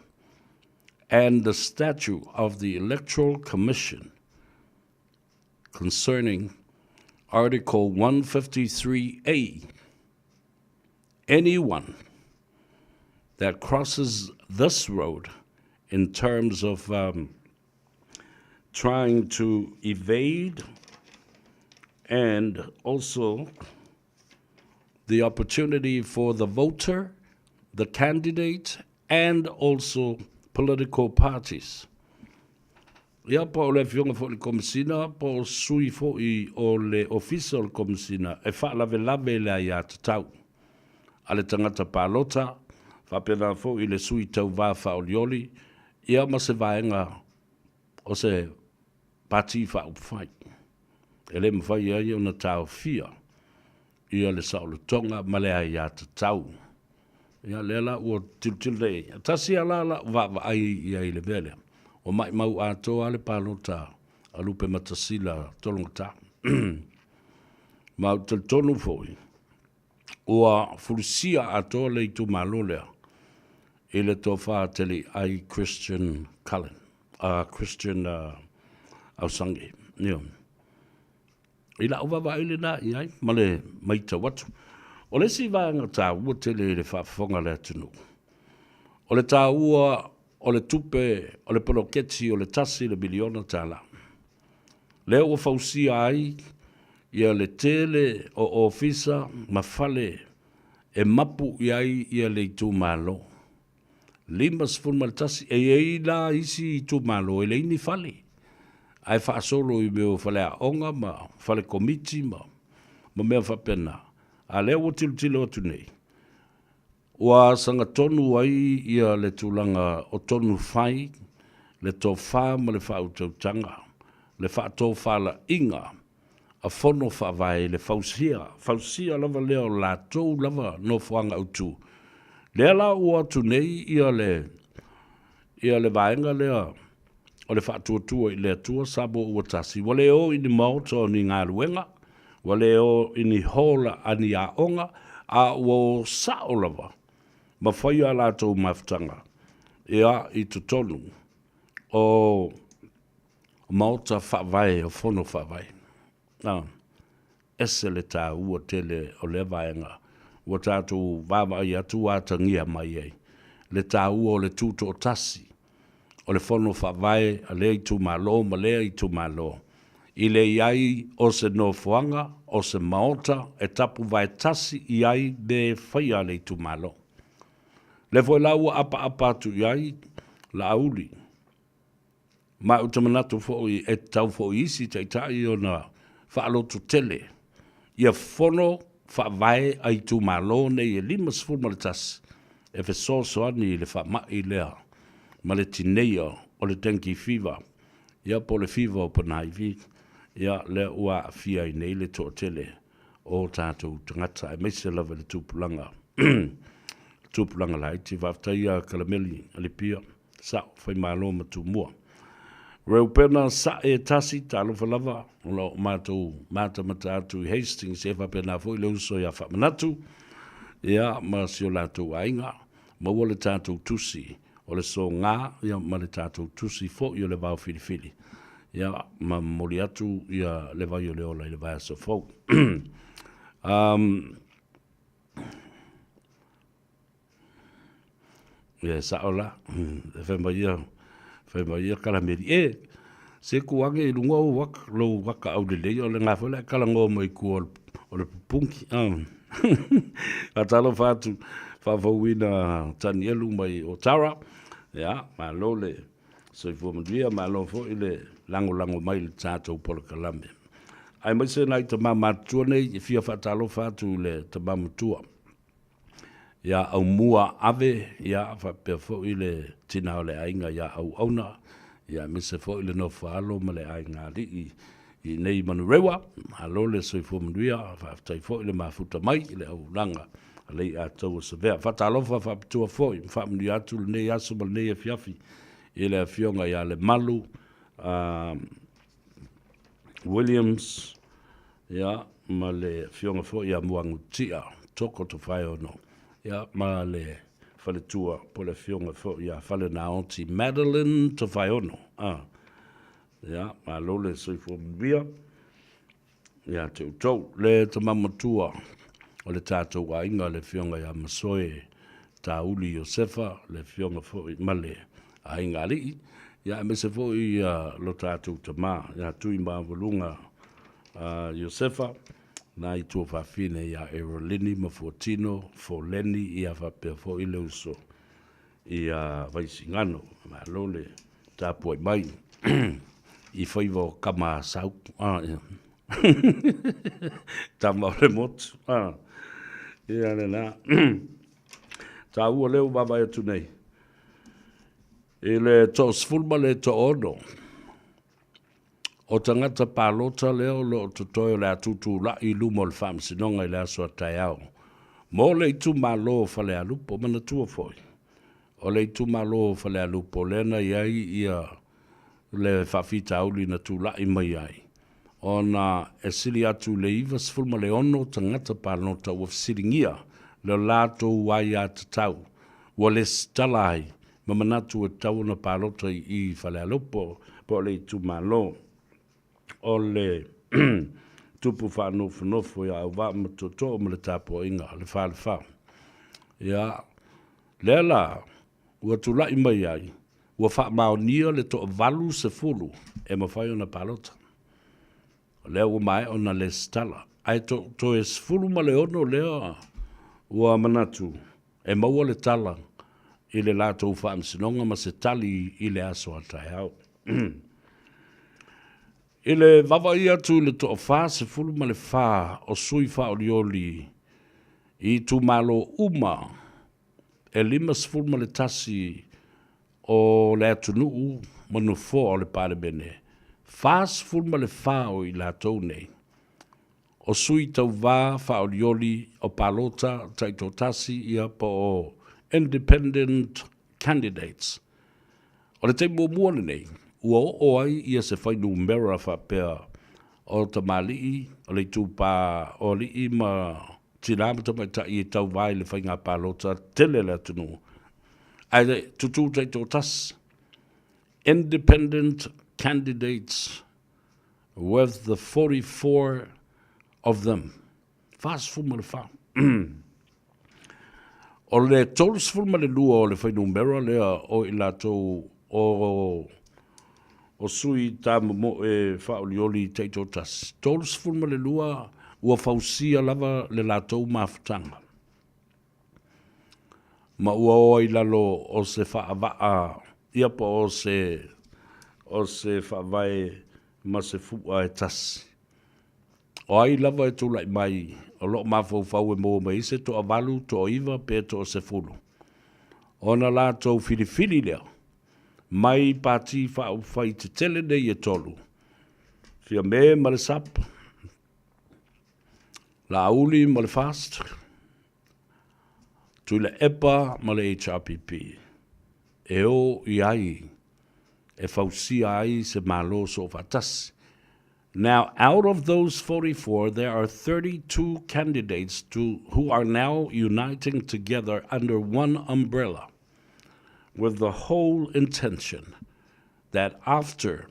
and the statute of the Electoral Commission concerning Article 153A. Anyone that crosses this road in terms of um, trying to evade and also the opportunity for the voter, the candidate, and also political parties. Ia, po o le Afioga foi i le Komesina, po o sui foi o le Ofisa o le Komesina e faalavelave i le aiatatau a le tagata palota, faapena foi i le sui tauva faaolioli, ia ma se vaega o se Pati Faaupufai. E le mafai ai ona taofia ia le saolotoga ma le aiatatau. Ia, lea la ua tilotilo nei. Tasi lava la lau vaavaai i ai i le mea lea, ua maimau atoa lava le palota a Lupematasila Tologata. Ma ou te talitonu foi, ua fulisia atoa le itumalo lea i le tofa teliai Christian Cullen, Christian Ausangi. Ioe. I la'u vaavaai lena i ai ma le maitau atu. O le isi vaega taua tele i le faafofoga a le atunuu, o le taua o le tupe o le poloketi o le $1 miliona. Lea ua fausia ai ia le tele o ofisa ma fale e mapu i ai ia le itumalo. 51, e i ai la isi itumalo e leai ni fale, ae faasolo i mea o faleaoga ma fale komiti ma mea faapena. A lea ua tilotilo atu nei, ua sagatonu ai ia le tulaga o tonu fai, le tofa ma le faautautaga, le faatofalaiga a fono faavae i le fausia, fausia lava lea o latou lava nofoaga autu. Lea la ua atu nei ia le ia le vaega lea o le Faatuatua i le Atua Samoa ua Tasi, ua le o i ni maota o ni galuega, ua le o i ni hola a ni aoga, a ua o sao lava ma faia a latou mafutaga ia i totonu o Maota Faavae o Fono Faavae. A, ese le taua tele o lea vaega ua tatou vaavaai atu ua atagia mai ai le taua o le tutoatasi o le Fono Faavae a lea itumalo ma lea itumalo i le i ai o se nofoaga o se maota e tapuvae tasi i ai mea e faia a le itumalo. Lea foi la ua apaapa atu i ai Laauli. Ma ou te manatu foi e tatau foi i isi taitai ona faalototele ia fono faavae a itumalo nei e 51 e fesoasoani i le faamai lea ma le tineia o le dengue fever, ia po o le fiva o Panaivi, ia lea ua aafia ai nei le toatele o tatou tagata aemaise lava i le tupulaga tupulaga laiti. Faafetai ia Kalameli Alipia. Sa'o, Faimalo ma Tumua. Reupena Sa'e Tasi, talofa lava, o lo o matou matamata atu i Hastings, e faapena foi le uso ia Faamanatu, ia, ma si o latou aiga. Maua le tatou tusi o le soga, ia, ma le tatou tusi foi o le vao filifili, ia, ma momoli atu, ia, le vai o le ola i le vaiaso fou. Um, Ia e sao la, e fai mai ia, fai mai ia Kalameli, e, se ku age i luga o waka, lou waka aulelei, o le ngā foi la e kalangoa mai kua o le pupungi. Faatalofa atu, faafouina Tanielu mai o Tara, ia, malo le soifua manuia, malo foi le lagolago mai i le tatou polokalame. Aemaise nai tama matutua nei, e fia faatalofa atu i le tama matua. Ia Aumua Ave, ia faapea foi le tina o le aiga ia Auauna, ia aemaise foi le nofo alo ma le aiga alii i nei Manurewa. Malo le soifua manuia, faafetai foi le mafuta mai i le auaunaga a Leiataua Savea. Faatalofa faapitoa foi ma faamanuia atu lenei aso ma lenei afiafi i le afioga ia Lemalu Williams, ia, ma le afioga foi ia Muagututia Toko Tofaeono, ia, ma le faletua po o le afioga foi ia Falenaoti Madeline Tofaeono. A, ia, malo le soifua manuia ia te outou. Le tama matua o le tatou aiga, le afioga ia Masoe Tauli Iosefa, le afioga foi ma le aiga alii, ia aemaise foi ia lo tatou tama ia Tuimaualuga Iosefa, na i tuafafine ia Erolini ma Fuatino, Foleni, ia faapea foi le uso ia Vaisigano. Malo le tapuai mai i faiva o kama a Sau. Ah, ia. Tama o le motu. Ah. Ia lena. Taua lea ua vaavaai atu nei. I le toasefulu ma le toaono o tagata palota lea o lo o totoe o le a tutulai i luma o le Faamasinoga i le aso a taeao mo le itumalo o Falealupo. Manatua foi, o le itumalo o Falealupo lea na i ai ia le faafitauli na tulai mai ai, ona e sili atu i le 96 tagata palota ua fesiligia le latou aiatatau ua lesitala ai ma manatu e tatau ona palota i i Falealupo po o le itumalo o le tupu faanofonofo ia Auvaa ma Tootoo ma le tapuaiga a le Falefa. Ia, lea la ua tulai mai ai, ua faamaonia le toa-80 e mafai ona palota. O lea ua maea ona lesitala, ae to, toe 16 lea ua manatu e maua le tala i le latou faamasinoga ma se tali i le aso a taeao. I le vaavaai atu i le toa-44 o sui faaolioli i itumalo uma e 51 o le atunuu ma nofoa o le Palemene, 44 o i latou nei o sui tauva faaolioli o palota taitoatasi ia po o independent candidates. O le taimi muamua lenei ua oo ai ia se fuainumera faapea o tamalii o le itupa o alii ma tina ma tamaitai e tauva i le faiga palota tele a le atunuu, ae tutū taitoatasi, independent candidates with the 44 of them, 44. O le 32 o le fuainumera lea o i latou o o sui tamomoe faaolioli taitoatasi, 32 ua fausia lava le latou mafutaga, ma ua o ai i lalo o se faavaa ia po o se o se faavae ma se fu'a e tasi. O ai lava e tulai mai o lo o mafaufau e maua mai ai se toavalu, toaiva pe toasefulu, ona latou filifili lea mai Pati Faaupufai tetele nei e tolu, Fiame ma le SUPP, Laauli ma le FAST, Tuilaepa ma le HRPP, e o i ai e fausia ai se Malo soofaatasi. Now, out of those 44, there are 32 candidates to, who are now uniting together under one umbrella with the whole intention that after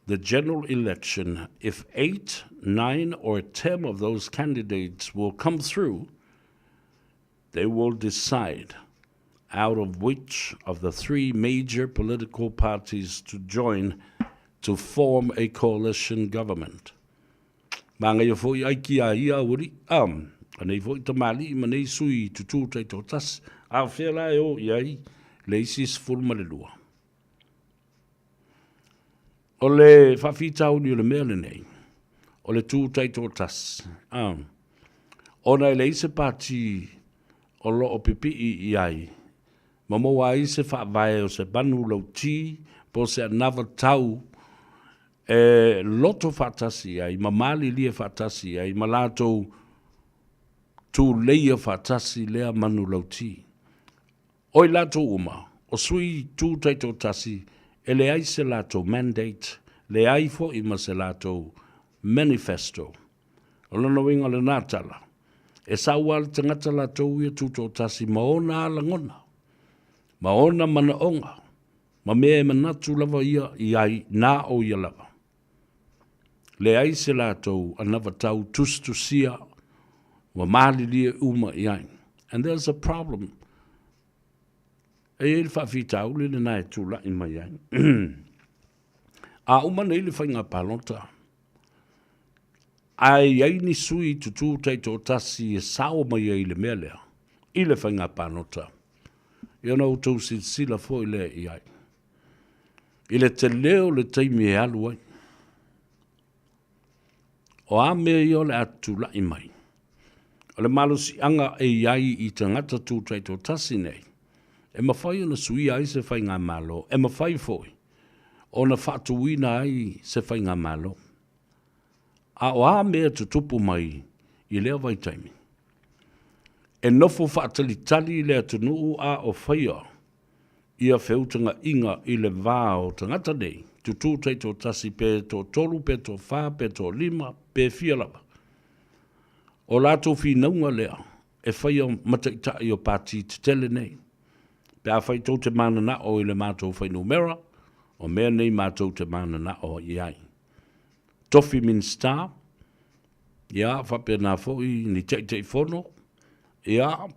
the general election, if 8, 9, or 10 of those candidates will come through, they will decide out of which of the three major political parties to join to form a coalition government. Māngaia foi ai ki a ia auali, a, anei foi tamalii ma nei sui tutū taitoatasi, a o fea la e o i ai le isi 12. O le faafitauli o le mea lenei, o le tū taitoatasi, a, ona e leai se pati o lo o pipii i ai ma maua ai se faavae o se manu lauti po o se anava tau e loto faatasi ai ma malilie faatasi ai ma latou tuleia faatasi lea manu lauti. O i latou uma, o sui tū taitoatasi e leai se latou mandate, leai foi ma se latou manifesto. O lona uiga o lena tala, e sau lava le tagata latou ia tutoatasi ma ona lagona, ma ona manaoga, ma mea e manatu lava ia i ai na o ia lava. Leai se latou anavatau tusitusia ua malilie uma i ai. And there's a problem. E i ai le faafitauli lena e tulai mai ai. A uma nei le faiga palota, ae i ai ni sui tutū taitoatasi e sao mai ai i le mea lea, i le faiga palota, ia ona outou silasila foi lea i ai, i le tele o le taimi e alu ai. O a mea ia o le a tulai mai? O le malosiaga e i ai i tagata tū taitoatasi nei, e mafai ona suia ai se faigamalo, e mafai foi ona faatuina ai se faigamalo. A o a mea e tutupu mai i lea vaitaimi? E nofo faatalitali le atunuu a o faia ia feutagaiga i le va o tagata nei. tutū taitoatasi pe toatolu pe toafa pe toalima pe fia lava. O latou finauga lea e faia ma taitai o pati tetele nei. Pe afai tou te mananao i le matou fuainumera, o mea nei matou te mananao i ai. Tofi Minisita, ia, faapena foi ni Taitaifono, ia,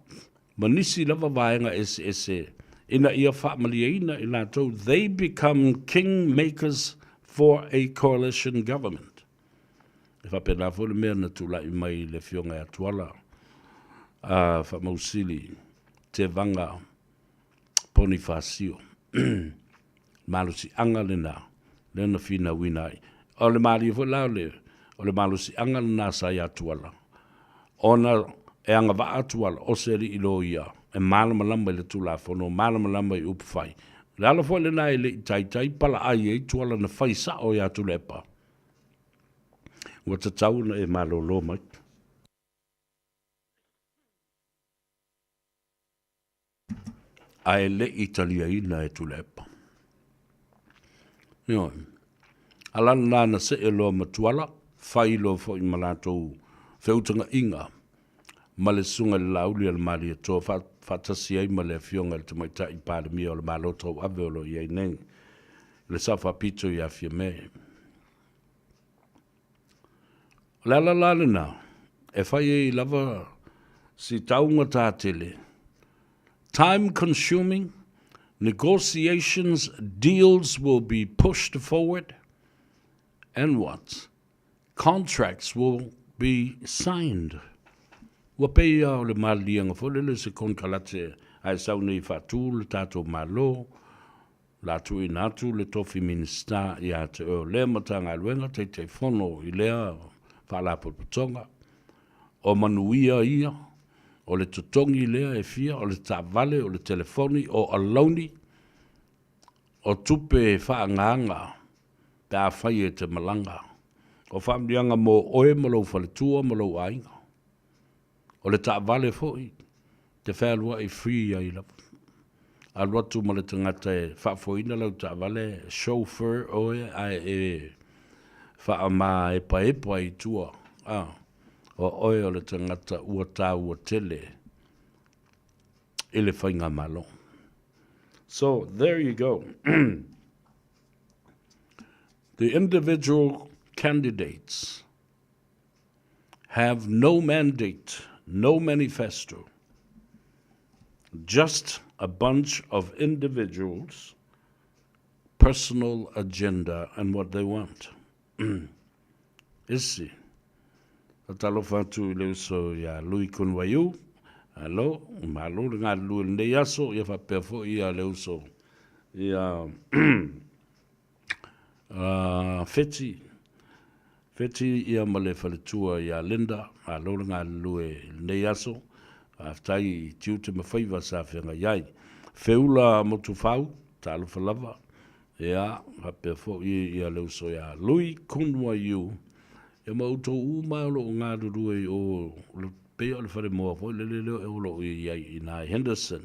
ma nisi lava vaega eseese ina ia faamalieina i latou, they become king makers for a coalition government. E faapena foi le mea na tulai mai i le Afioga ia Tuala a Faamausili Tevaga Ponifasio. Malosiaga lena lea na finauina ai. O le malie foi la o le, o le malosiaga lena sa ia Tuala, ona e agavaa Tuala o se alii loia e malamalama i le Tulafono, malamalama i upu fai. O le ala foi lena e le i taitai palaai ai Tuala na fai sao ia Tuilaepa, ua tatau ona e malolo mai. Ae le i taliaina e Tuilaepa. Ioe. A la lena na see loa ma Tuala, fai loa foi ma latou feutagaiga ma le Susuga i le Laauli a le Malietoa faatasi ai ma le Afioga i le Tamaitai Palemia o le Malo Tauave o lo o i ai nei, le Sao Faapito ia Fiame. O le ala la lena e fai ai lava si taugata tele, time consuming, negotiations, deals will be pushed forward and what? Contracts will be signed. Ua pei lava o le maliliega foi lele se konekarate a e sau nei e faatu le tatou Malo, la tuuina atu le tofi Minisita ia te oe o lea Matagaluega Taitaifono i lea Faalapotopotoga, o manuia ia, o le totogi lea e fia, o le taavale, o le telefoni, o alauni, o tupe faaagaaga pe afai e te malaga, o faamanuiaga mo oe ma lou faletua ma lou aiga. O le taavale foi, te fealuai free ai lava. Alu atu ma le tagata e faafoeina lau taavale, chauffeur oe ae e faamaepaepa i tua, a, o oe o le tagata ua taua tele i le faigamalo. So, there you go. The individual candidates have no mandate, no manifesto, just a bunch of individuals personal agenda and what they want. Isi. Talofa atu i le uso ia Lui Kunwaiu. Alo, malo le galulue i lenei aso, ia faapea foi ia le uso ia Feti, Feti ia ma le faletua ia Linda, malo le galulue i lenei aso, faafetai i tiute ma faiva sa feagai ai. Feula Motufau, talofa lava, ia faapea foi ia le uso ia Lui Kunwaiu, ia ma outou uma o lo o galulue i o, pei o le falemoa foi lele lea o lo o i ai i ina i Henderson.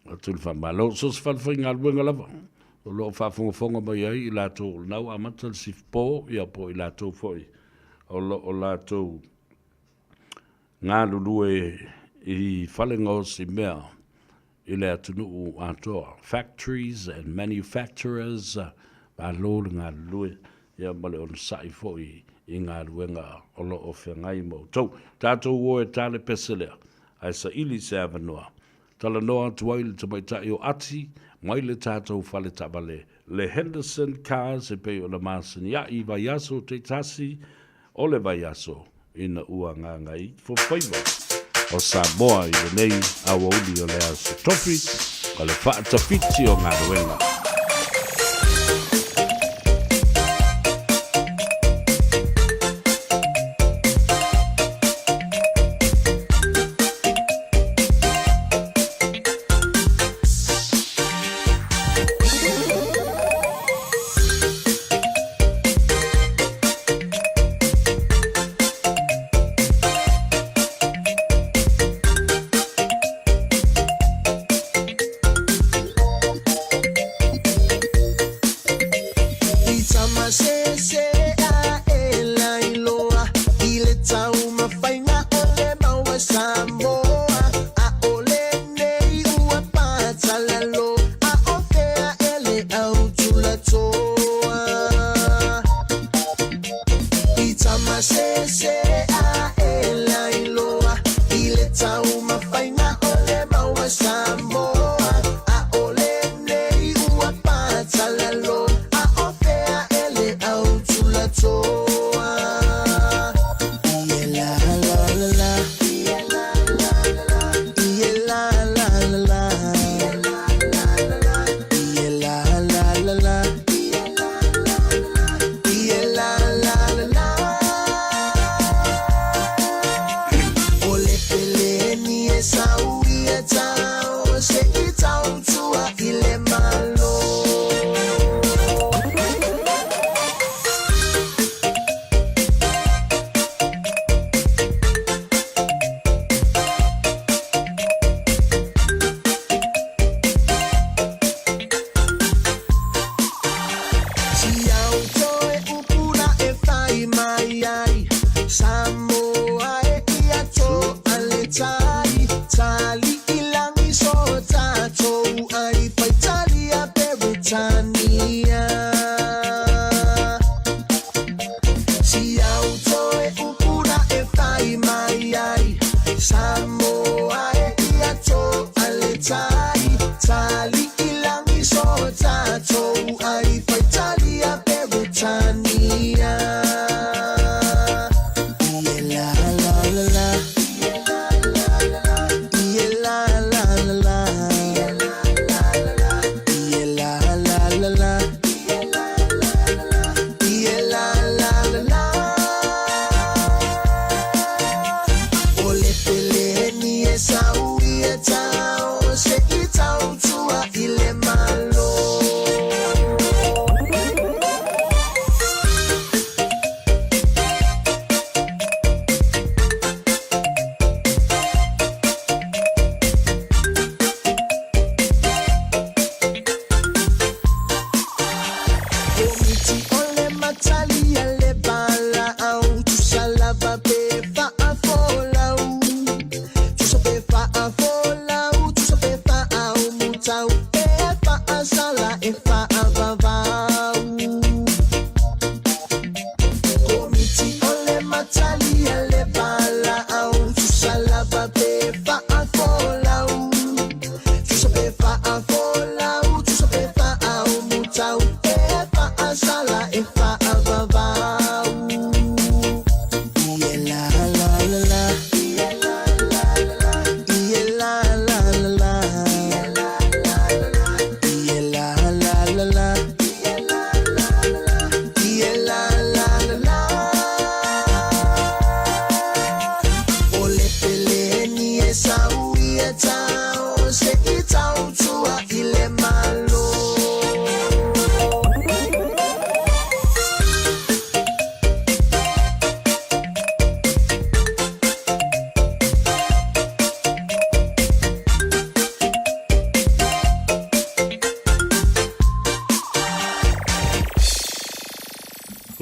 Atu le faamalo. So se falefaigaluega lava o lo o faafogafoga mai ai i latou o lena ua amata le sift po, ia po o i latou foi o lo o latou galulue i fale gaosi mea i le atunuu atoa, factories and manufacturers, malo le galulue ia ma le onosai foi i galuega o lo o feagai ma outou. Tatou o e ta le pese lea, ae saili se avanoa Talanoa atu ai le tamaitai o Ati mai le tatou fale taavale le Henderson Cars e pei ona masani ai i vaiaso taitasi o le vaiaso ina ua gagaifo faiva o Samoa i lenei aoauli o le Aso Tofi o le faatafiti o galuega.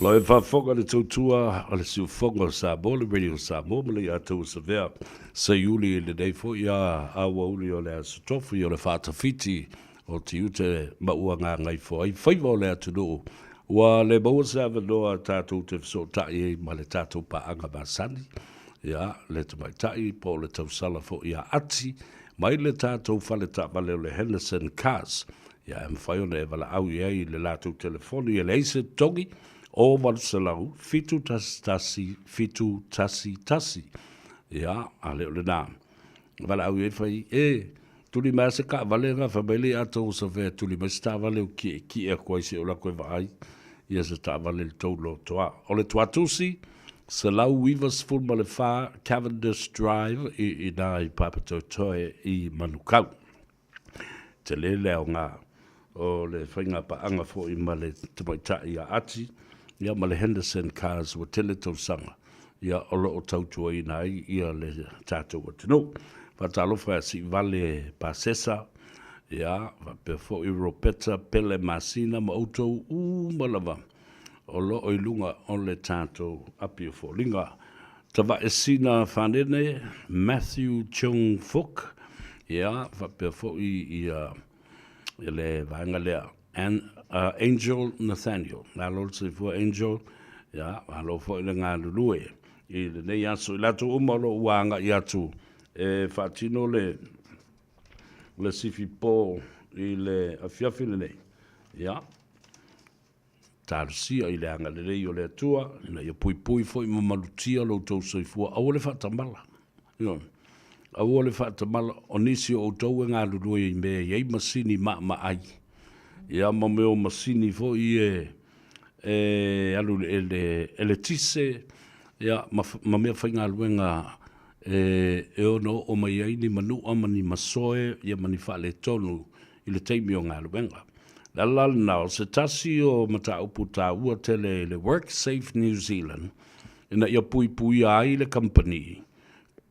Lo e faafofoga le tautua a le siufofoga o Samoa, le Radio Samoa ma le Iatou Savea Seiuli i lenei foi a aoauli o le Aso Tofi o le faatafiti o tiute ma ua gagaifo ai faiva o le atunuu. Ua le maua se avanoa tatou te fesootai ai ma le tatou paaga masani, ia, le tamaitai po o le tausala foi ia Ati, mai le tatou fale taavale o le Henderson Cars. Ia, e mafai ona e valaau i ai i le latou telefoni e leai se totogi, o 800 711 711. Ia, a le o lena. Valaau i ai fai, e, tuli mai se taavale na, fai mai le ia tou save, tuli mai se taavale o kiekie atu ai se o latou e vaai, ia se taavale le tou lotoa. O le tuatusi, 194 Cavendish Drive i ina i Papatoetoe i Manukau. Tele le aoga o le faiga paaga foi ma le tamaitai ia Ati ia ma le Henderson Cars ua tele tausaga ia o lo o tautuaina ai ia le tatou atunuu. Faatalofa ia Siivale Pasesa ia faapea foi Ropeta Pele Masina ma outou uma lava o lo o i luga o le tatou api o foliga. Tavaesina Fanene, Matthew Chung Fook, ia, faapea foi ia le vaega lea, An, Angel Nathaniel. Malo le soifua Angel, ia, malo foi le galulue i lenei aso. I latou uma o lo o ua agai atu e faatino le, le sifi po i le afiafi lenei, ia, Talosia i le agalelei o le Atua, ina ia puipui foi ma malutia lo outou soifua. Aua le faatamala. Ioe. Aua le faatamala. O nisi o outou e galulue i mea e i ai masini maamaai, ia ma mea o masini foi e, e alu i le eletise, ia, ma, ma mea faigaluega e, e ono oo mai ai ni manua ma ni masoe, ia ma ni faaletonu i le taimi o galuega. Le ala lena o se tasi o mataupu taua tele i le WorkSafe New Zealand ina ia puipuia ai le kamupani,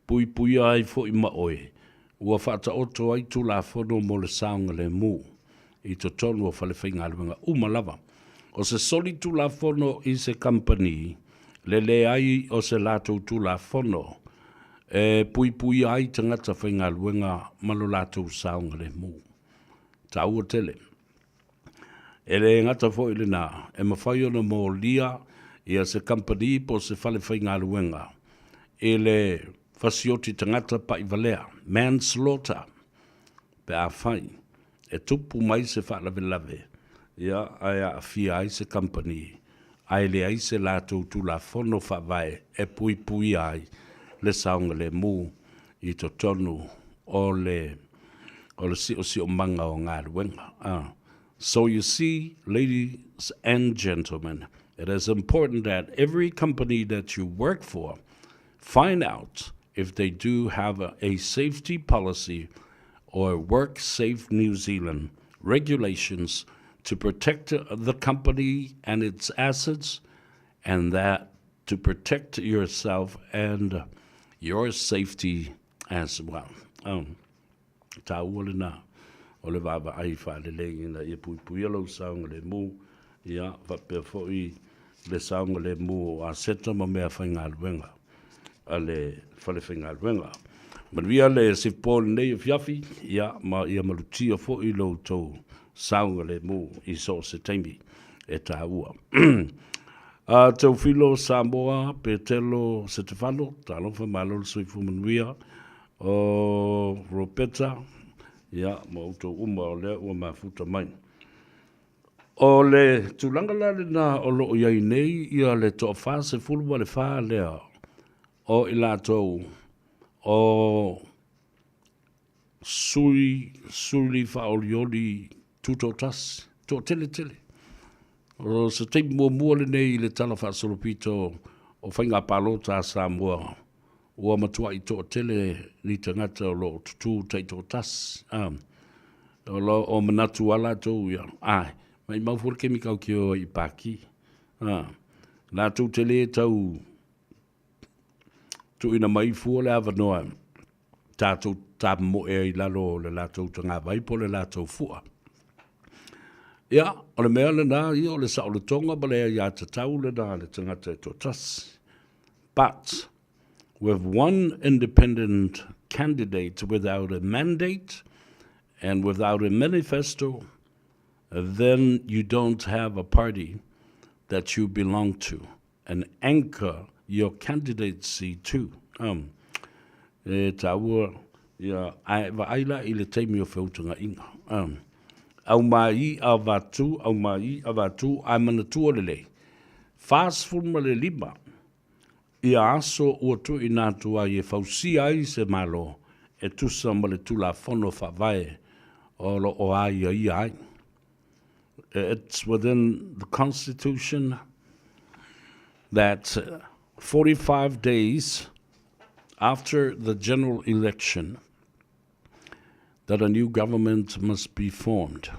puipuia ai foi ma oe, ua faataoto ai Tulafono mo le saogalemu i totonu o falefaigaluega uma lava. O se soli Tulafono i se kamupani, le leai o se latou Tulafono e puipuia ai tagata faigaluega ma lo latou saogalemu. Taua tele. E le gata foi i lena, e mafai ona molia ia se kamupani po o se fale faigaluega i le fasioti tagata pa'ivalea, manslaughter, pe afai e tupu mai se faalavelave ia ae aafia ai se kamupani. ae leai se latou Tulafono Faavae e puipuia ai le saogalemu i totonu o le o le siosiomaga o galuega. So you see, ladies and gentlemen, it is important that every company that you work for find out if they do have a, a safety policy or Work Safe New Zealand regulations to protect the company and its assets and that to protect yourself and your safety as well. Um, tāua lena o le vaavaai faalelei ina ia puipuia lou saogalemu, ia, faapea foi le saogalemu o aseta ma meafaigaluega a le falefaigaluega. Manuia le sifupo i lenei afiafi, ia, ma ia malutia foi lo outou saogalemu i so o se taimi e taua. A Teofilo Samoa Petelo Setefano, talofa malo le soifua manuia. O Ropeta, ia, ma outou uma o lea ua mafuta mai. O le tulaga la lena o lo o i ai nei ia le toafa 14 lea o i latou o sui suli faaolioli tutoatasi, toatele tele. O se taimi muamua lenei i le Tala Faasolopito o Faiga Palota a Samoa ua matuai toatele ni tagata o lo o tutū taitoatasi. A, o lo o manatu lava latou ia, ae, maimau foi le kemikau ki o ai i pāki. A, latou te lē tau tuuina mai fua le avanoa tatou tamomoe ai i lalo o le latou tagavai po o le latou fua. Ia, o le mea lena ia o le saolotoga ma le aiatatau lena a le tagata e toatasi. But with one independent candidate without a mandate and without a manifesto, then you don't have a party that you belong to and anchor your candidacy to. Um, e tāua, ia, ae vaai la i le taimi o feutagaiga. Um, au mai a vatu, au mai a vatu, ae manatua lelei. 45 ia aso ua tuuina atu ai e fausia ai se Malo e tusa ma le Tulafono Faavae o lo o aiaia ai. It's within the Constitution that 45 days after the general election that a new government must be formed.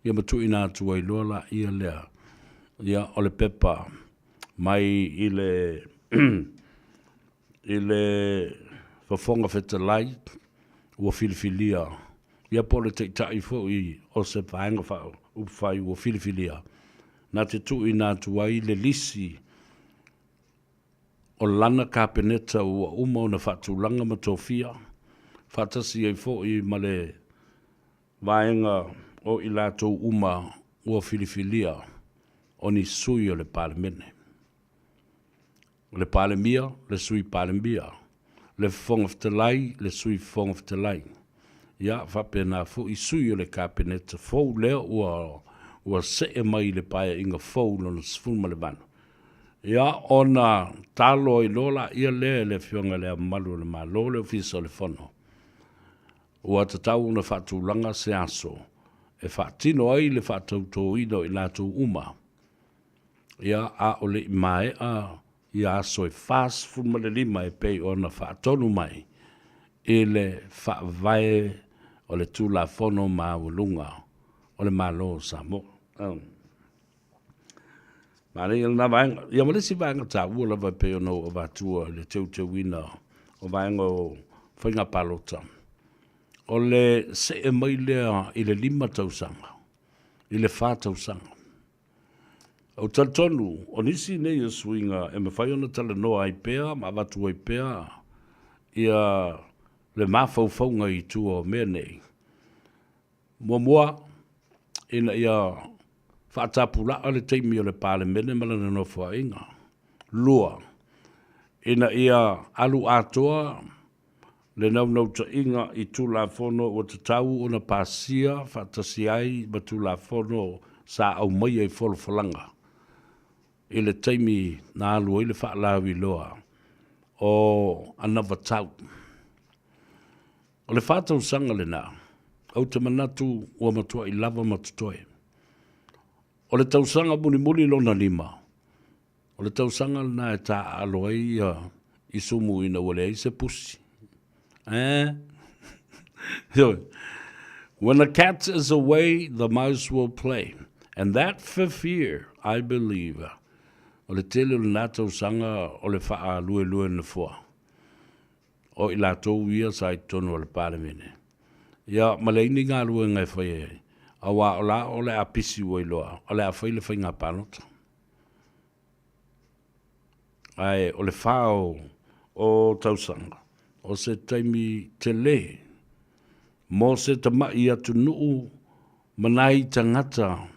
Ia ma tuuina atu ai loa la ia lea, ia o le pepa mai i le i le Fofoga Fetalai ua filifilia, ia po o le Taitai foi o se Vaega Faaupufai ua filifilia, na te tuuina atu ai le lisi o lana Kapeneta ua uma ona faatulaga ma tofia, faatasi ai foi ma le vaega o i latou uma ua filifilia o ni sui o le Palemene. O le Palemia, le Sui Palemia, le Fofoga Fetalai, le Sui Fofoga Fetalai, ia faapena foi sui o le Kapeneta fou lea ua ua see mai i le Paeaiga fou lona 18. Ia, ona talo ai loa laia lea e le Afioga i Le Ao Mamalu o le Malo, le Ofisa o le Fono, ua tatau ona faatulaga se aso e faatino ai le faatautoina o i latou uma, ia, a o le i maea ia aso e 45 e pei ona faatonu mai i le Faavae o le Tulafono Maualuga o le Malo o Samoa. Manaia lena vaega. Ia ma le isi vaega taua lava e pei ona ou avatua i le teuteuina o vaega o faiga palota, o le see mai lea i le 5 tausaga i le 4 tausaga. Ou te talitonu, o nisi nei o suiga e mafai ona talanoa ai pea ma avatu ai pea ia le mafaufauga i tua o mea nei. Muamua, ina ia faatapulaa le taimi o le Palemene ma lana nofoaiga. Lua, ina ia alu atoa le naunautaiga i Tulafono ua tatau ona pasia faatasi ai ma Tulafono sa aumaia i folafolaga. i le taimi na alu ai le faalauiloa o Anavatau. O le fa tausaga lena, ou te manatu ua matuai lava ma totoe. O le tausaga mulimuli lona lima, o le tausaga lena e taaalo ai ia Isumu ina ua leai se pusi. Eh? When the cat is away, the mouse will play. And that fifth year, I believe, o le tele o lena tausaga o le faaluelue nofoa. O i latou ia sa i totonu o le Palemene. Ia, ma leai ni galuega e fai ai, aua o la o le a pisi ua iloa, o le a fai le faiga palota. Ae o le fa o tausaga, o se taimi tele mo se tama'i atunuu ma nai tagata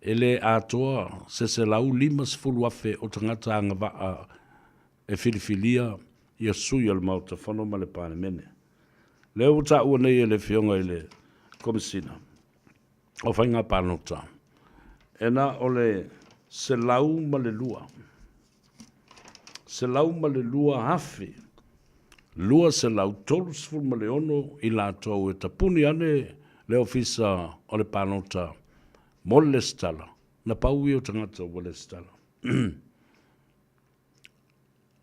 e le atoa se 150,000 o tagata agavaa e filifilia ia sui o le Maota Fono ma le Palemene. Lea ua taua nei e le Afioga i le Komesina o Faiga Palota, e na o le 102, 102,236 i latou e tapuni ane le Ofisa o le Palota mo le lesitala, na pau ia o tagata ua lesitala.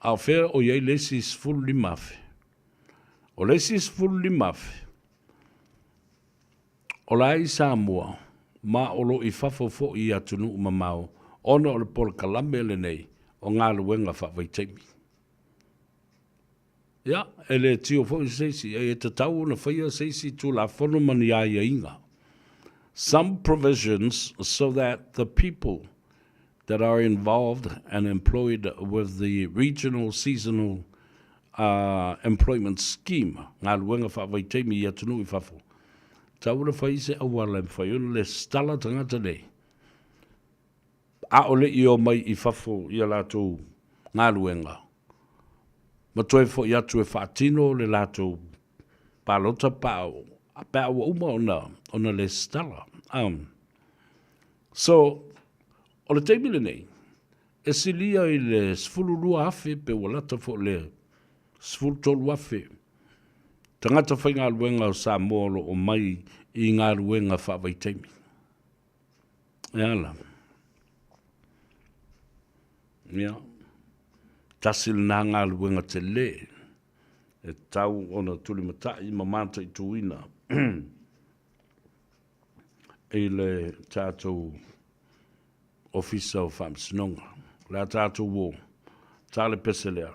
A o fea o i ai le isi 15,000? O le isi 15,000, o la i Samoa, ma o lo i fafo foi i atunuu mamao ona o le polokalame lenei o galuega faavaitaimi. Ia, e le tio foi se isi, e tatau ona faia se isi Tulafono ma ni aiaiga. Some provisions so that the people that are involved and employed with the regional seasonal uh, employment scheme, galuega faavaitaimi i atunuu i fafo, tatau ona fai se auala e mafai ona lesitala tagata nei, a o le i omai i fafo i a latou galuega, ma toe foi atu e faatino le latou palota pe a ua uma ona lesitala. So, o le taimi lenei, e silia i le 12,000 pe ua lata foi i le 13,000 tagata faigaluega o Samoa o lo o mai i galuega faavaitaimi. E ala. Ia, tasi lena galuega tele e tatau ona tulimatai ma mataituina i le tatou Ofisa o Faamasinoga. O le a tatou o, ta le pese lea,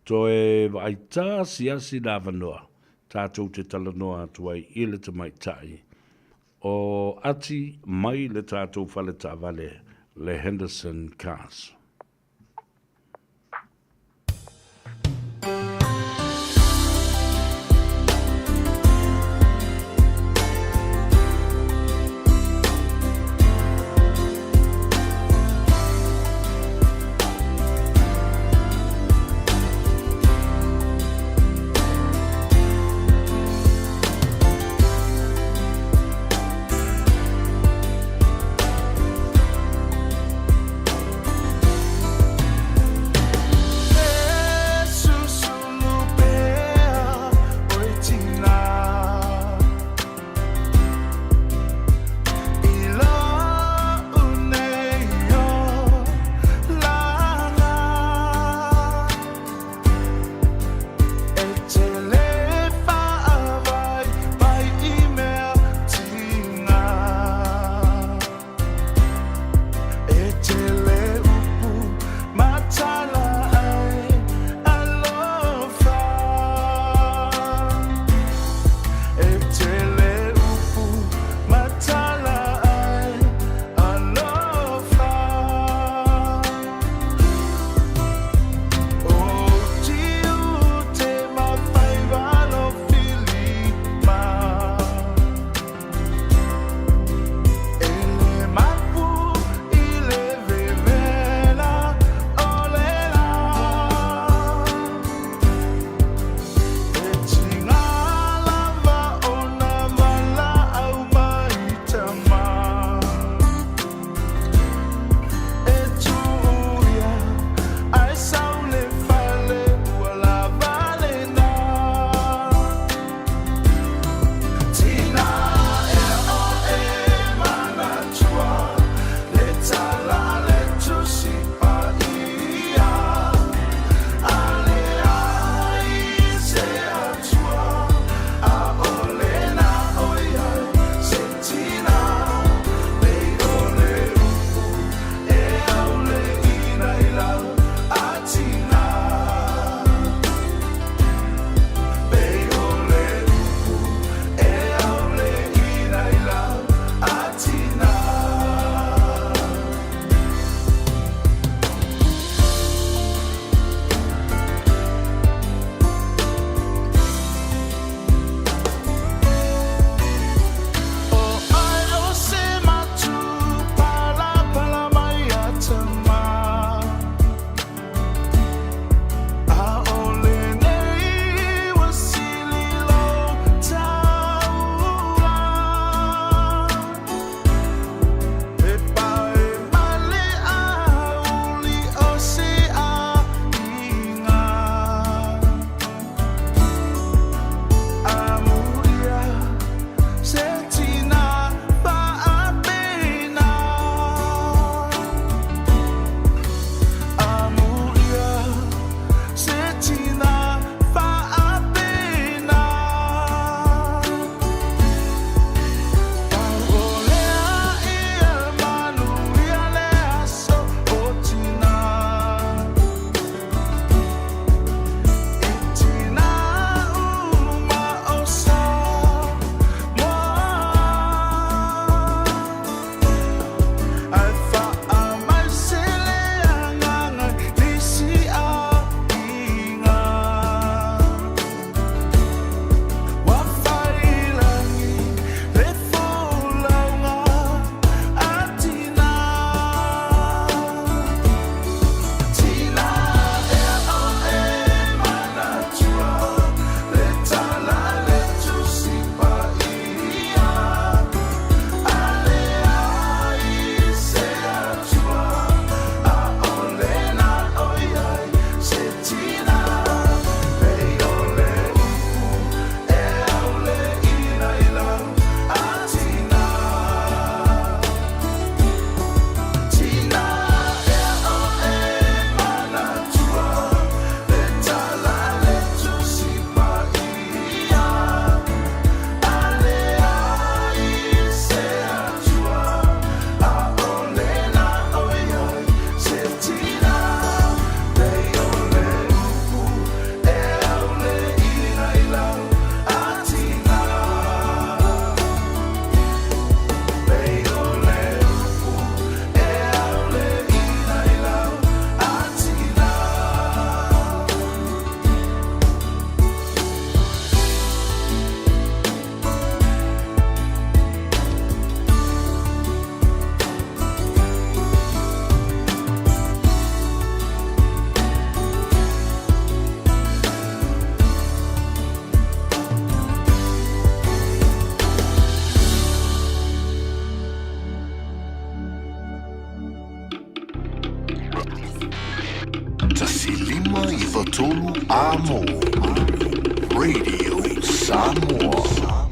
toe vaai tasi asi le avanoa tatou te talanoa atu ai i le tamaitai o Ati mai le tatou fale taavale le Henderson Cars. 1.593 Amo Radio Samoa.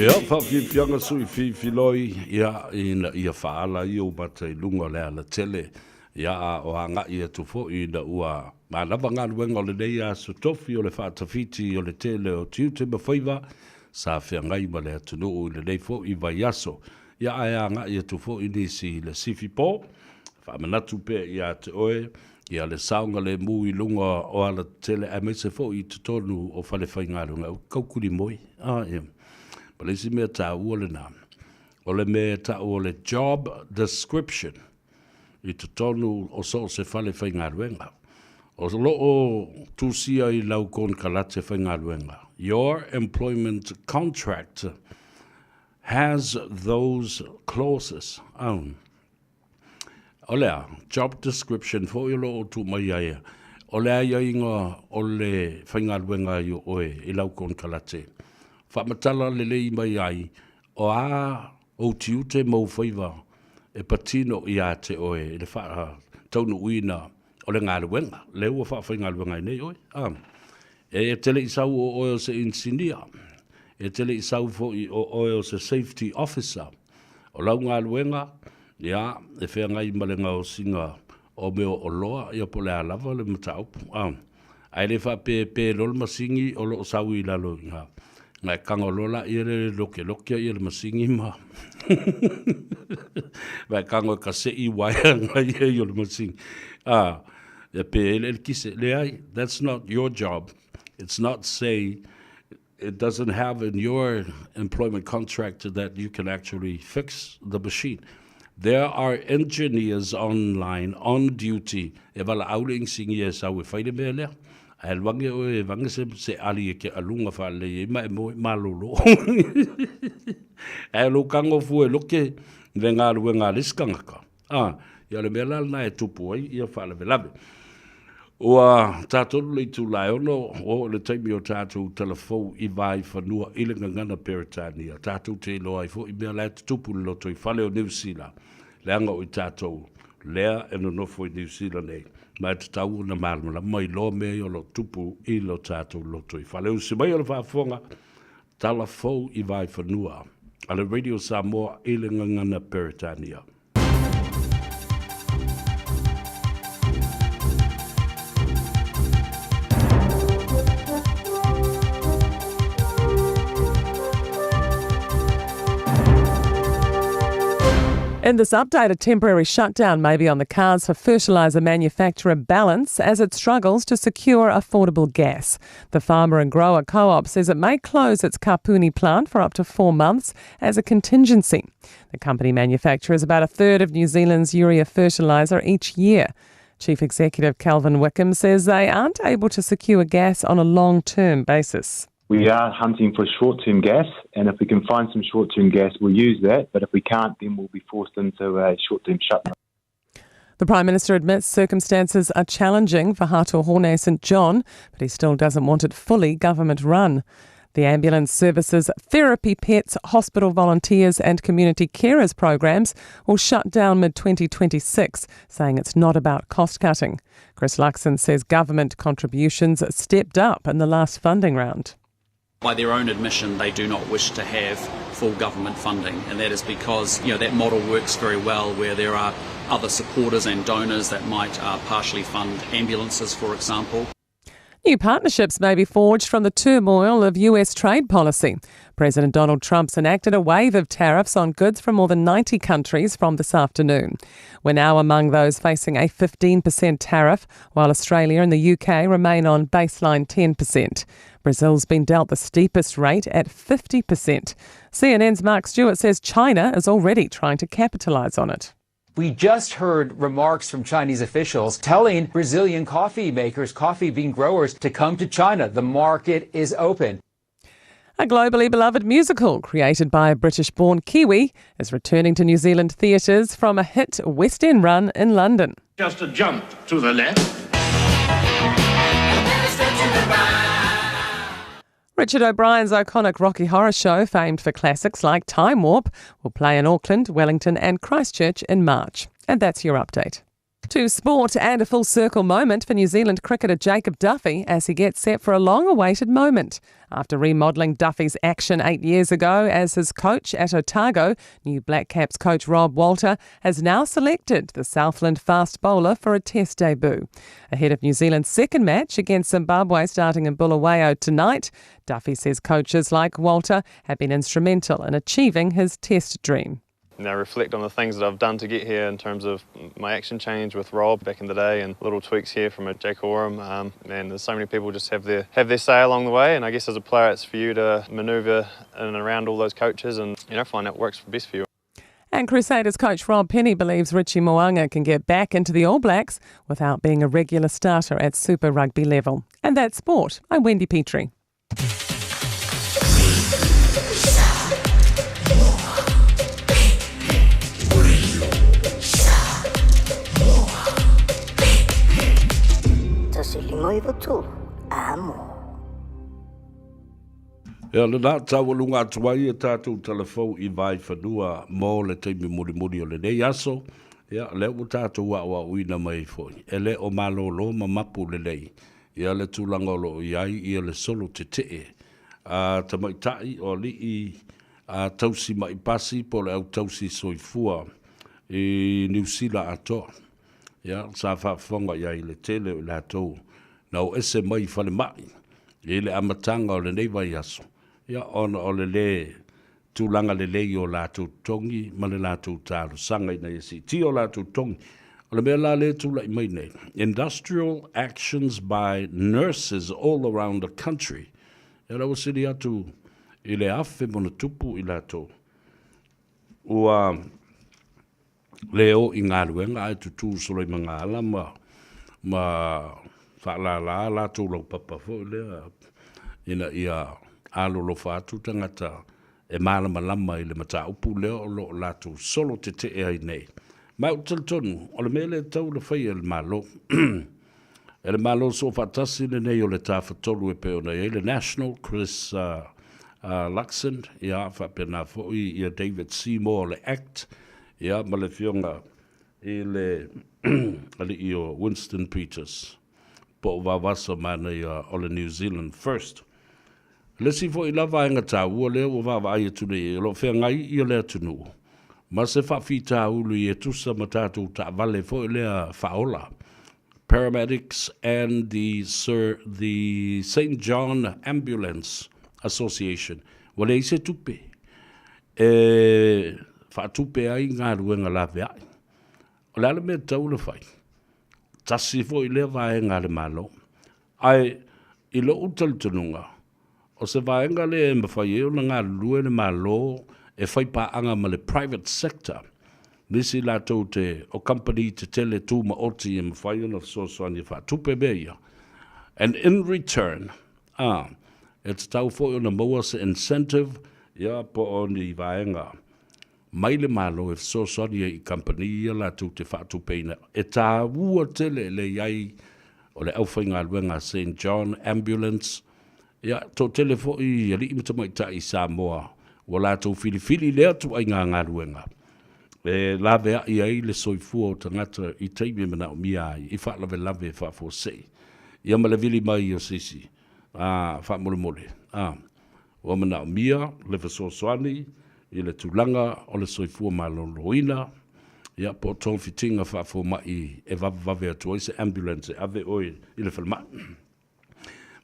Ia, faafiafiaga sui fifiloi, ia, ina ia faaala ai ou mata i luga o le alatele, ia, a o agai atu foi ina ua manava galuega o lenei aso tofi o le faatafiti o le tele o tiute ma faiva sa feagai ma le atunuu i lenei foi vaiaso. Ia, ae agai atu foi nisi i le sifi po, faamanatu pea ia te oe, ia le saogalemu i luga o alatetele aemaise foi i totonu o falefaigaluega. Ua taukuli moi. Ah, ia. Ma le isi mea taua lena, o le mea e tau o le job description i totonu o so o se falefaigaluega. O lo o tusia i lau konekarate faigaluega, your employment contract has those clauses. Oh. O le a? Job description foi o lo o tuu mai ai. O le aiaiga o le faigaluega ai o oe i lau konekarate. Faamatala lelei mai ai, o a ou tiute ma ou faiva e patino ia te oe i le faataunuuina o le galuega lea ua faafaigaluega ai nei oe. A. E te le i sau o oe o se inisinia. E te le i sau foi o oe o se safety officer. O lau galuega, ia, e feagai ma le gaosiga o mea o oloa, ia po o le a lava le mataupu. A. Ae le faapea e pe loa le masini o lo o sau i lalo i ina. Na e tago loa laia le lokeloke ia le masini ma ma e tago e kasei uaea na i ai o le masini. A, e pe ai le eletise. Leai, that's not your job. It's not say, it doesn't have in your employment contract that you can actually fix the machine. There are engineers online on duty e valaau le inisinia e sau e fai le mea lea. Ae alu ane oe e vane se, se ali e ke aluga faalelei ai ma e moe malolo. Ae lou tago fua e loke le galuega a le isi tagata. A, ia o le mea la lena e tupu ai ia faalavelave. Ua tatolu le itula e ono, ua oo i le taimi o tatou talafou i Vaaifanua i le gagana Peretania. Tatou te iloa ai foi mea la e tutupu i le lotoifale o Niu Sila, leaga o i tatou lea e nonofo i Niu Sila nei, ma e tatau ona malamalama iloa mea ia o lo o tupu i lo tatou lotoifale. Usi mai o le faafofoga, talafou i Vaaifanua a le Radio Samoa i le gagana Peretania. In this update, a temporary shutdown may be on the cards for fertiliser manufacturer Ballance as it struggles to secure affordable gas. The farmer and grower co op says it may close its Kapuni plant for up to four months as a contingency. The company manufactures about a third of New Zealand's urea fertiliser each year. Chief Executive Calvin Wickham says they aren't able to secure gas on a long term basis. We are hunting for short term gas, and if we can find some short term gas, we'll use that. But if we can't, then we'll be forced into a short term shutdown. The Prime Minister admits circumstances are challenging for Hato Hone St John, but he still doesn't want it fully government run. The ambulance services, therapy pets, hospital volunteers, and community carers programs will shut down mid 2026, saying it's not about cost cutting. Chris Luxon says government contributions stepped up in the last funding round. By their own admission, they do not wish to have full government funding, and that is because you know that model works very well where there are other supporters and donors that might uh, partially fund ambulances, for example. New partnerships may be forged from the turmoil of US trade policy. President Donald Trump's enacted a wave of tariffs on goods from more than 90 countries from this afternoon. We're now among those facing a 15% tariff, while Australia and the UK remain on baseline 10%. Brazil's been dealt the steepest rate at 50%. CNN's Mark Stewart says China is already trying to capitalise on it. We just heard remarks from Chinese officials telling Brazilian coffee makers, coffee bean growers, to come to China. The market is open. A globally beloved musical created by a British born Kiwi is returning to New Zealand theatres from a hit West End run in London. Just a jump to the left. Richard O'Brien's iconic Rocky Horror Show, famed for classics like Time Warp, will play in Auckland, Wellington, and Christchurch in March. And that's your update. To sport and a full circle moment for New Zealand cricketer Jacob Duffy as he gets set for a long awaited moment. After remodelling Duffy's action eight years ago as his coach at Otago, new Black Caps coach Rob Walter has now selected the Southland fast bowler for a test debut. Ahead of New Zealand's second match against Zimbabwe starting in Bulawayo tonight, Duffy says coaches like Walter have been instrumental in achieving his test dream you know, reflect on the things that I've done to get here in terms of my action change with Rob back in the day and little tweaks here from a Jake Oram. Um, and there's so many people just have their have their say along the way. And I guess as a player, it's for you to manoeuvre in and around all those coaches and you know find out what works best for you. And Crusaders coach Rob Penney believes Richie Mo'unga can get back into the All Blacks without being a regular starter at Super Rugby level. And that's sport. I'm Wendy Petrie. Ea lenā taualuga atu ai e tātou talafou i Vaefanua mō le taimi mulimuli o lenei aso, ia, lea ua tātou aʻoaʻoina mai ai foi, e le o malōlō ma mapu lelei ia le tulaga o lo o i ai ia le solo tetee a tamaitai o alii a tausi maʻi pasi po o le au tausi soifua i Niu Sila atoa. Ia, sa faafofoga i ai le tele o i latou na o ese mai i falemai i le amataga o lenei vaiaso, ia, ona o le lē tulaga lelei o latou totogi ma le latou talosaga ina ia siitia o latou totogi. O le mea la lea e tulai mai nei, industrial actions by nurses all around the country, ia la ua sili atu i le 1000+ i latou ua le o i galuega ae tutū solo i magaala ma ma faalālā latou laupapa foi lea ina ia alolofa atu tagata e malamalama i le mataupu lea o lo o latou solo tetee ai nei. Ma ou te talitonu, o le mea lea e tatau ona faia e le Malo, e le Malo Soofaatasi lenei o le Tafatolu e pei ona i ai le National, Chris Luxon, ia, faapena foi ia David Seymour o le act, ia, ma le Afioga i le Alii o Winston Peters, po o Vavasa Manaia o le New Zealand First. O le isi foi la vaega taua lea ua vaavaai atu nei o lo o feagai ia le atunuu ma se faafitauli e tusa ma tatou taavale foi lea faaola, Paramedics and the Sir the Saint John Ambulance Association, ua leai se tupe e faatupe ai galuega laveai. O le a le mea e tatau ona fai? Tasi foi lea vaega a le Malo. Ae i lou talitonuga, o se vaega lea e mafai ai ona galulue le Malo e fai paaga ma le private sector, nisi latou te, o kamupani tetele tumaoti e mafai ona fesoasoani e faatupe mea ia. And in return, a, e tatau foi ona maua se incentive, ia, po o ni vaega mai le Malo e fesoasoani ai i kamupani ia latou te faatupeina. E taua tele le i ai o le aufaigaluega a Saint John Ambulance, ia, toatele foi alii ma tamaitai i Samoa ua latou filifili lea ituaiga galuega e laveai ai le soifua o tagata i taimi e manaomia ai i faalavelave faafuasei, ia ma le vili mai o se isi, a, faamolemole, a. Ua manaomia le fesoasoani i le tulaga o le soifua maloloina, ia, po o togafitiga faafomai e vavevave atu ai se ambulance e ave oe i le falemai.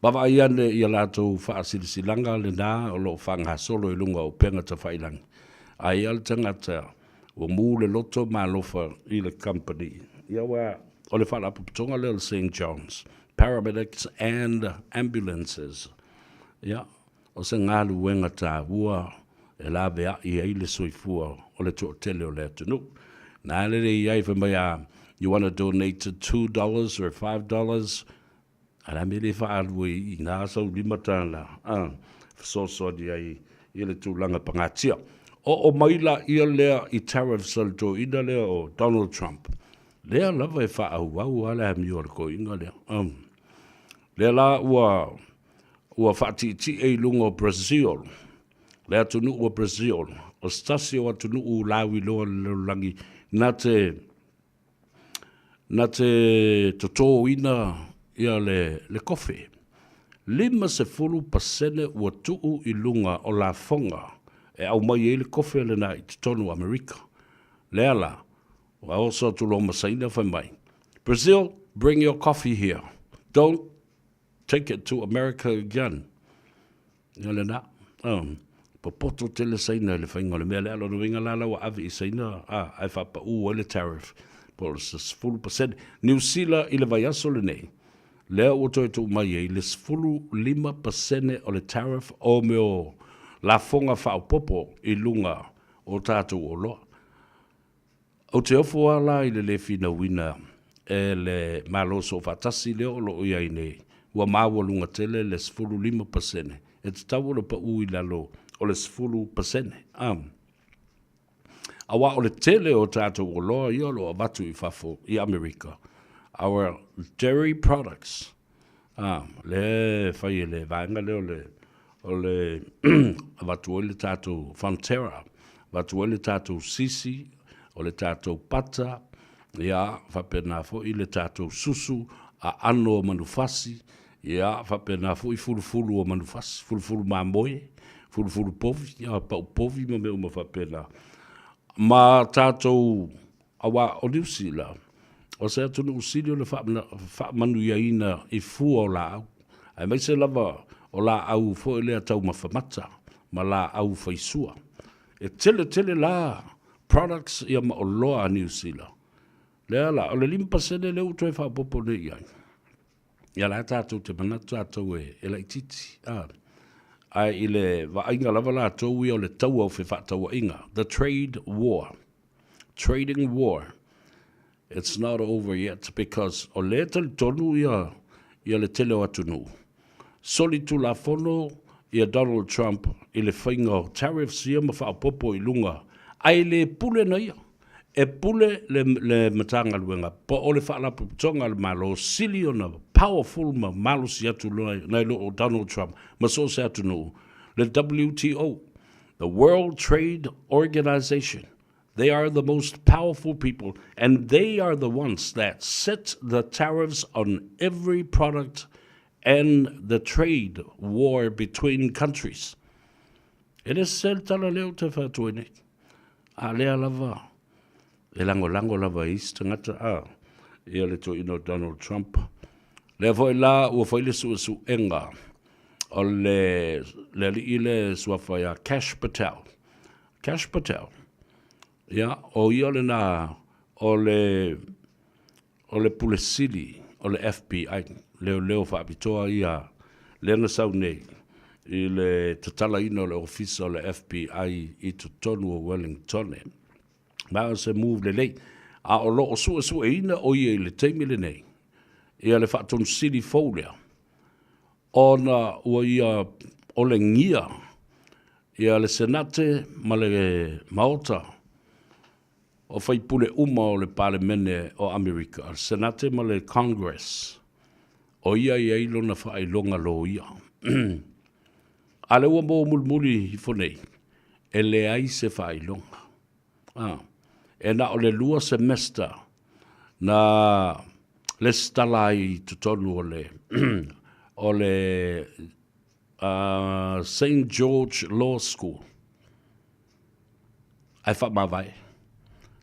Vaavaai ane i a latou faasilasilaga lena o lo o faagasolo i luga o upega tafailagi. Aia le tagata ua mu le loto ma alofa i le kamupani. Ia aua o le faalapotopotoga lea o le Saint John's Paramedics and Ambulances. Ia, o se galuega taua e laveai ai le soifua o le toatele o le atunuu. Na lelei ai fai mai a you wanna donate $2 or $5, a le a mea le faaalu ai i ina sau $5 a fesoasoani ai i le tulaga pagatia. Oo mai laia lea i tariffs a le toeaina lea o Donald Trump. Lea lava e faaauau lava le amio a le toeaina lea. Lea la ua ua faatiitie i luga o Brazil, le atunuu o Brazil, o se tasi o atunuu lauiloa o le lalolagi na te na te totoina ia le, le kofe. 50% ua tuu i luga o lafoga e aumai ai le kofe lena i totonu o Amerika. Lea la, ua oso atu loa ma Saina fai mai, Brazil, bring your coffee here. Don't take it to America again. Ia lena. Um, popoto tele Saina i le faiga o le mea lea. Lona uiga la la ua ave i Saina, a, ae faapaū ai le tariff po o le 10%. Niu Sila i le vaiaso lenei, lea ua toe tuu mai ai le 15% o le tariff o mea o lafoga faaopoopo i luga o tatou oloa. Ou te ofo lava la i le lē finauina e le Malo Soofaatasi lea o lo o i ai nei, ua maualuga tele le 15%, e tatau ona pau i lalo o le 10%. A. Aua o le tele o tatou oloa ia o lo o avatu i fafo i Amerika, our dairy products, a, lea e fai e le vaega lea o le o le avatu ai le tatou Fonterra, avatu ai le tatou sisi, o le tatou pata, ia, faapena foi le tatou susu, aano o manufasi, ia, faapena foi fulufulu o manufasi, fulufulu mamoe, fulufulu povi, ia, pau povi ma mea uma faapena. Ma tatou, aua o Niu Sila, o se atunuu sili ona faamanuiaina i fua o laau, aemaise lava o laau foi lea taumafa mata ma laau faisua. E tele tele la products ia ma oloa a Niu Sila. Lea la, o le 5% lea ua toe faaopoopo nei i ai. Ia la tatou te manatu tatou e, e laitiiti. A. Ae i le vaaiga lava latou ia o le taua o fefaatauaiga, the trade war. Trading war. It's not over yet because o lea e talitonu ia, ia le tele o atunuu. Solitulafono ia Donald Trump i le faiga o tariffs ia ma faaopoopo i luga, ae le pule na ia. E pule le, le Matagaluega po o le Faalapotopotoga a le Malo sili ona powerful ma malosi atu nai lo o Donald Trump ma so o se atunuu, le WTO, the World Trade Organization. They are the most powerful people and they are the ones that set the tariffs on every product and the trade war between countries. E le sese le tala lea ou te fai atu ai nei. A lea lava, e lagolago lava e isi tagata, a, ia le toeaina o Donald Trump. Lea foi la ua fai le suesuega o le, le alii lea e suafa ia Kash Patel. Kash Patel, ia, o ia lena o le, o le Pule Sili o le FBI, leoleo faapitoa ia lea na sau nei i le tatalaina o le ofisa o le FBI i totonu o Wellingtone. Ma o se move lelei. A o lo o suesueina o ia i le taimi lenei, ia le Faatonu Sili fou lea, ona ua ia olegia ia le Senate ma le Maota o faipule uma o le Palemene o Amerika, le Senate ma le Congress, o ia e i ai lona faailoga loia. A lea ua maua mulimuli ifo nei, e leai se faailoga. Ah, e na o le lua semester na lesitala ai i totonu o le, o le Saint George Law School. Ae faamavae.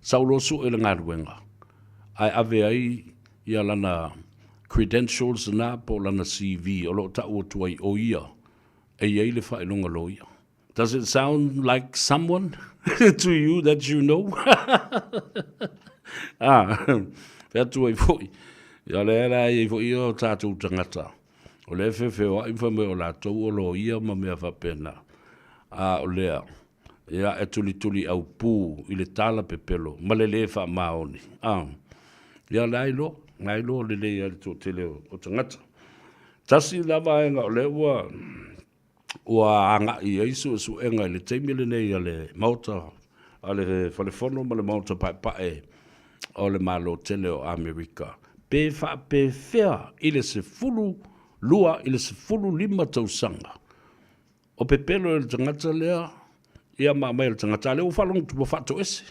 Sau loa sue le galuega, ae ave ai ia lana credentials na po o lana CV o lo o tau atu ai o ia e i ai le faailoga loia. Does it sound like someone to you that you know? ah, fai atu ai foi. Ia lea la e i ai foi o tatou tagata. O lea e feofeoai ma fai mai o latou o loia ma mea faapena. A o lea, ia e tulituli aupū i le tala pepelo ma le lē faamaoni. A, ia la iloa, la iloa lelei ai le toatele o tagata. Tasi la vaega o lea ua ua agai i ai suesuega i le taimi lenei a le Maota a le Fale Fono ma le Maota Paepae o le Malo tele o Amerika, pe faapefea i le 12 i le 15 tausaga o pepelo e le tagata lea ia ma aumai e le tagata, a lea ua faalogo atu ua faatoese,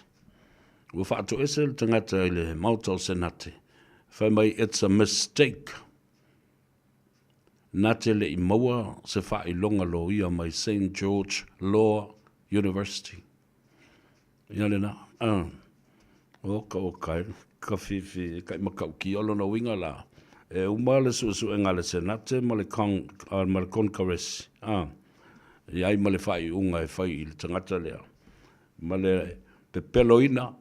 ua faatoese le tagata i le Maota o Senate, fai mai it's a mistake. Na te le i maua se faailoga loia mai Saint George Law University. Ia lena. Uh. Oka oka e ka fifi ka i makaukia o lona uiga la. E uma le suesuega a le Senate ma le con, uh, ma le Congress. Uh. I ai ma le faaiuga e fai i le tagata lea. Ma le pepeloina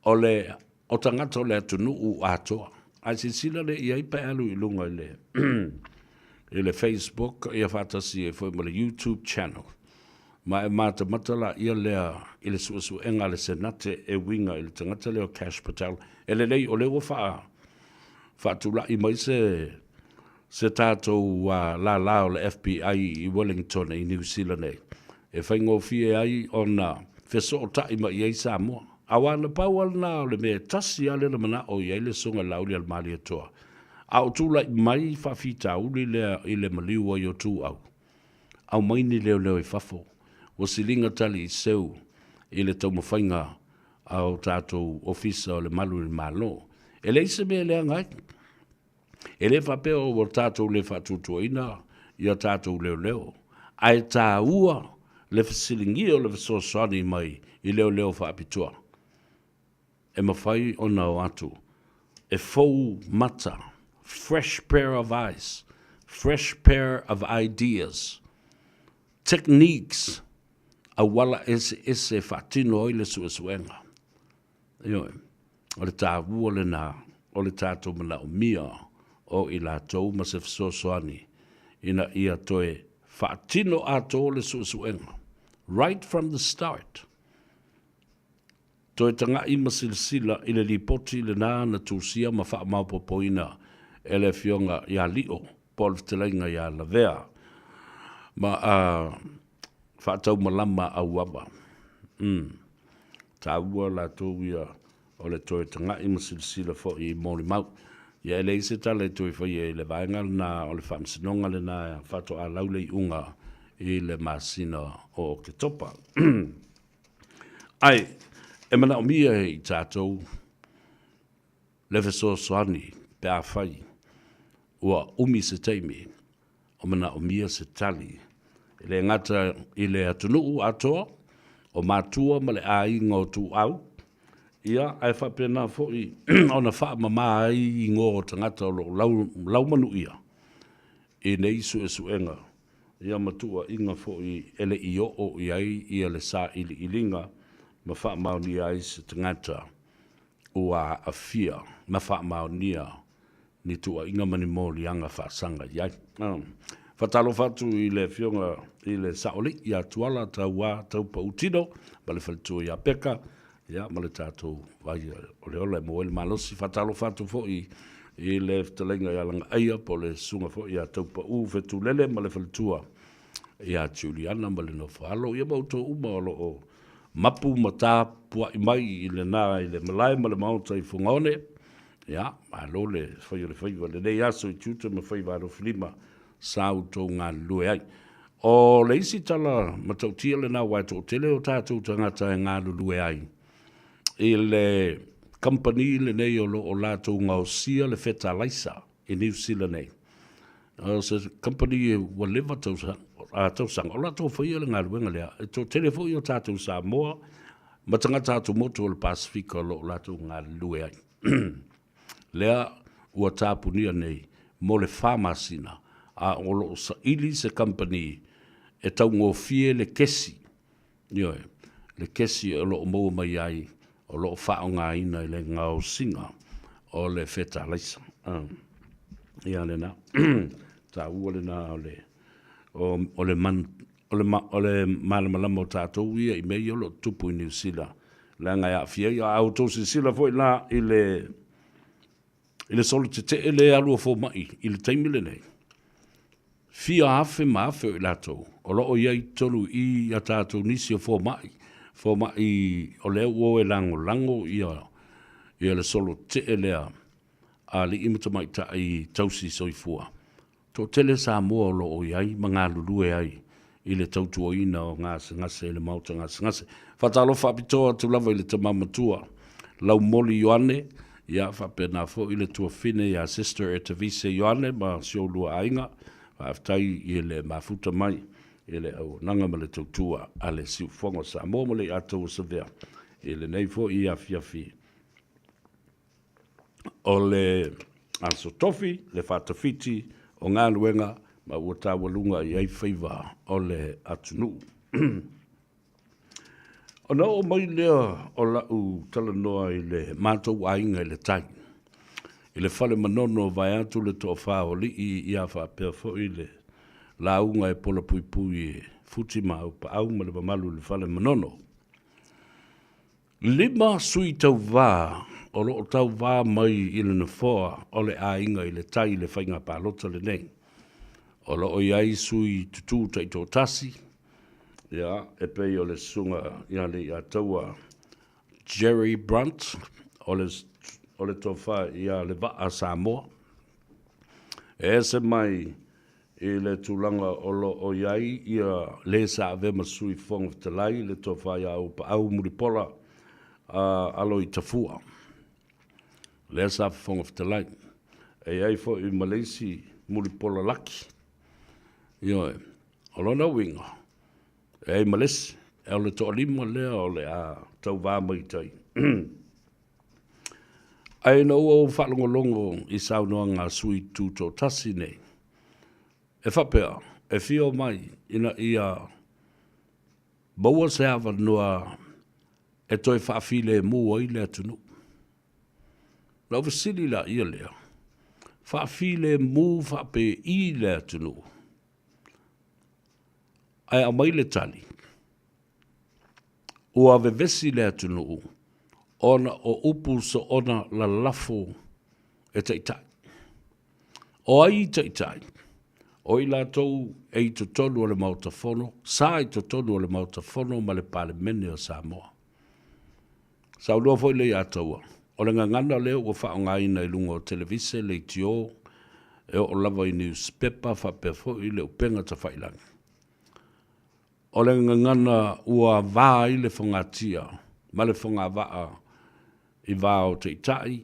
o le o tagata o le atunuu atoa. Ae silasila lea i ai pe alu i luga i le i le Facebook ia faatasi ai foi ma le YouTube channel. Ma e matamata laia lea i le suesuega a le Senate e uiga i le tagata lea o Kash Patel. E lelei o lea ua faa, faatulai mai se, se tatou lala o le FBI i Wellington i Niu Sila nei, e faigofie ai ona fesootai mai i ai Samoa. Aua na pau lava lena o le mea e tasi lava lea na manao i ai le Susuga i le Laaulialemalietoa, a o tulai mai faafitauli lea i le maliu ai o Tuuau. Aumai ni leoleo i fafo, ua siliga tali i seu i le taumafaiga a o tatou Ofisa o le Malu i le Malo. E leai se mea e leaga ai. E le faapea ua tatou le faatuatuaina i a tatou leoleo, ae taua le fesiligia o le fesoasoani mai i leoleo faapitoa e mafai ona o atu e fou mata, fresh pair of eyes, fresh pair of ideas, techniques, auala eseese e faatino ai le suesuega. Ioe, o le taua lena o le tatou manaomia o i latou ma se fesoasoani ina ia toe faatino atoa le suesuega, right from the start. Toe taga'i ma silasila i le lipoti lena na tusia ma faamaopoopoina e le Afioga ia Lio po o le Fetalaiga ia Lavea ma a faataumalama auava. Umm. Taua latou ia o le toe taga'i ma silasila foi i molimau. Ia e leai se tala e toe faia i le vaega lena o le faamasinoga lena faatoa lau le iuga i le masina o Oketopa. Ae e manaomia e i tatou le fesoasoani pe afai ua umi se taimi o manaomia se tali, e le gata i le atunuu atoa, o matua ma le aiga o Tuuau, ia, ae faapena foi ona faamama ai igoa o tagata o lo o laumanuia i nei suesuega, ia ma tuuaiga foi e le i oo i ai ia le sailiiliga ma faamaonia ai se tagata ua aafia ma faamaonia ni tuuaiga ma ni moliaga faasaga i ai. Faatalofa atu i le Afioga i le Saolii ia Tuala Tauā Taupautino ma le faletua ia Peka, ia ma le tatou vai o le ola e maua ai le malosi. Faatalofa atu foi i le fetalaiga ia Lagaaia po o le susuga foi ia Taupau Fetulele ma le faletua ia Juliana ma le nofo alo, ia ma outou uma o lo o mapu ma tapuai mai i lena i le malae ma le maota i Fugaone. Ia, malo le fai o le faiva i lenei aso i tiute ma faiva alofilima sa outou galulue ai. O le isi tala matautia lena aua e toatele o tatou tagata e galulue ai i le kamupani lenei o lo o latou gaosia le fetalaisa i Niu Sila nei. O se kamupani ua leva tausaga o latou faia le galuega lea. E toatele foi o tatou Samoa ma tagata atumotu o le Pasefika o lo o latou galulue ai. Lea ua tapunia nei mo le fa masina, a o lo o saili se kamupani e taugofie le kesi, ioe, le kesi o lo o maua mai ai o lo o faaaogaina i le gaosiga o le fetalaisa. Ia lena, taua lena o le, o le, o le, o le malamalama o tatou ia i mea ia o lo o tutupu i Niu Sila, leaga e aafia ai. A outou silasila foi la i le, i le solo tetee lea e alu a fomai i le taimi lenei, fia afe ma afe o i latou o lo o i ai i totonu i i a tatou nisi o fomai, fomai o lea ua o e lagolago ia, ia le solo tetee lea a alii ma tamaitai tausi soifua. Toatele Samoa o lo o i ai ma galulue ai i le tautuaina o gasegase i le maota gasegase. Faatalofa faapitoa atu lava i le tama matua Laumoli Ioane, ia faapena foi le tuafine ia Sister Etavise Ioane ma si oulua aiga. Faafetai i le mafuta mai i le auaunaga ma le tautua a le Siufofoga o Samoa ma le Iataua Savea i lenei foi afiafi. O le Aso Tofi, le faatafiti o galuega ma ua taualuga i ai faiva o le atunuu. Ona oo mai lea o lau talanoa i le matou aiga i le tai, i le fale Manono vaeatu le toafa o alii ia faapea foi le lauga e polapuipui e Futi ma Aupaau ma le mamalu i le Fale Manono. Lima sui tauvā o lo o tauvā mai i le nofoa o le Aiga i le Tai i le faiga palota lenei. O lo o i ai sui tutū taitoatasi, ia, e pei o le Susuga ia Leiataua Jerry Brunt, o le, o le Tofa ia Levaa Samoa. E ese mai I le tulaga o lo o i ai ia le sa avea ma Sui Fofoga Fetalai, le Tofa ia Auuapaau Mulipola a Alo i Tafua, lea sa Fofoga Fetalai. E i ai foi ma le isi Mulipola Laki. Ioe, o lona uiga, e i ai ma le isi, o le toalima lea o le a tauva mai i tai. Ae ina ua ou faalogologo i saunoaga a sui tutoatasi nei, e faapea, e fia omai ina ia maua se avanoa e toe faafilemu ai le atunuu. Na ou fesili laia lea, faafilemu faapei le atunuu? Ae aumai le tali, Ua vevesi le atunuu ona o upu soona lalafo e taitai. O ai taitai? O i latou e i totonu o le Maota Fono, sa i totonu o le Maota Fono ma le Palemene o Samoa. Saunoa foi Leiataua, o le gagana lea ua faaaogaina i luga o televise, leitio, e oo lava i niusipepa faapea foi le upega tafailagi. O le gagana ua va ai le fogatia ma le fogavaa i va o Taitai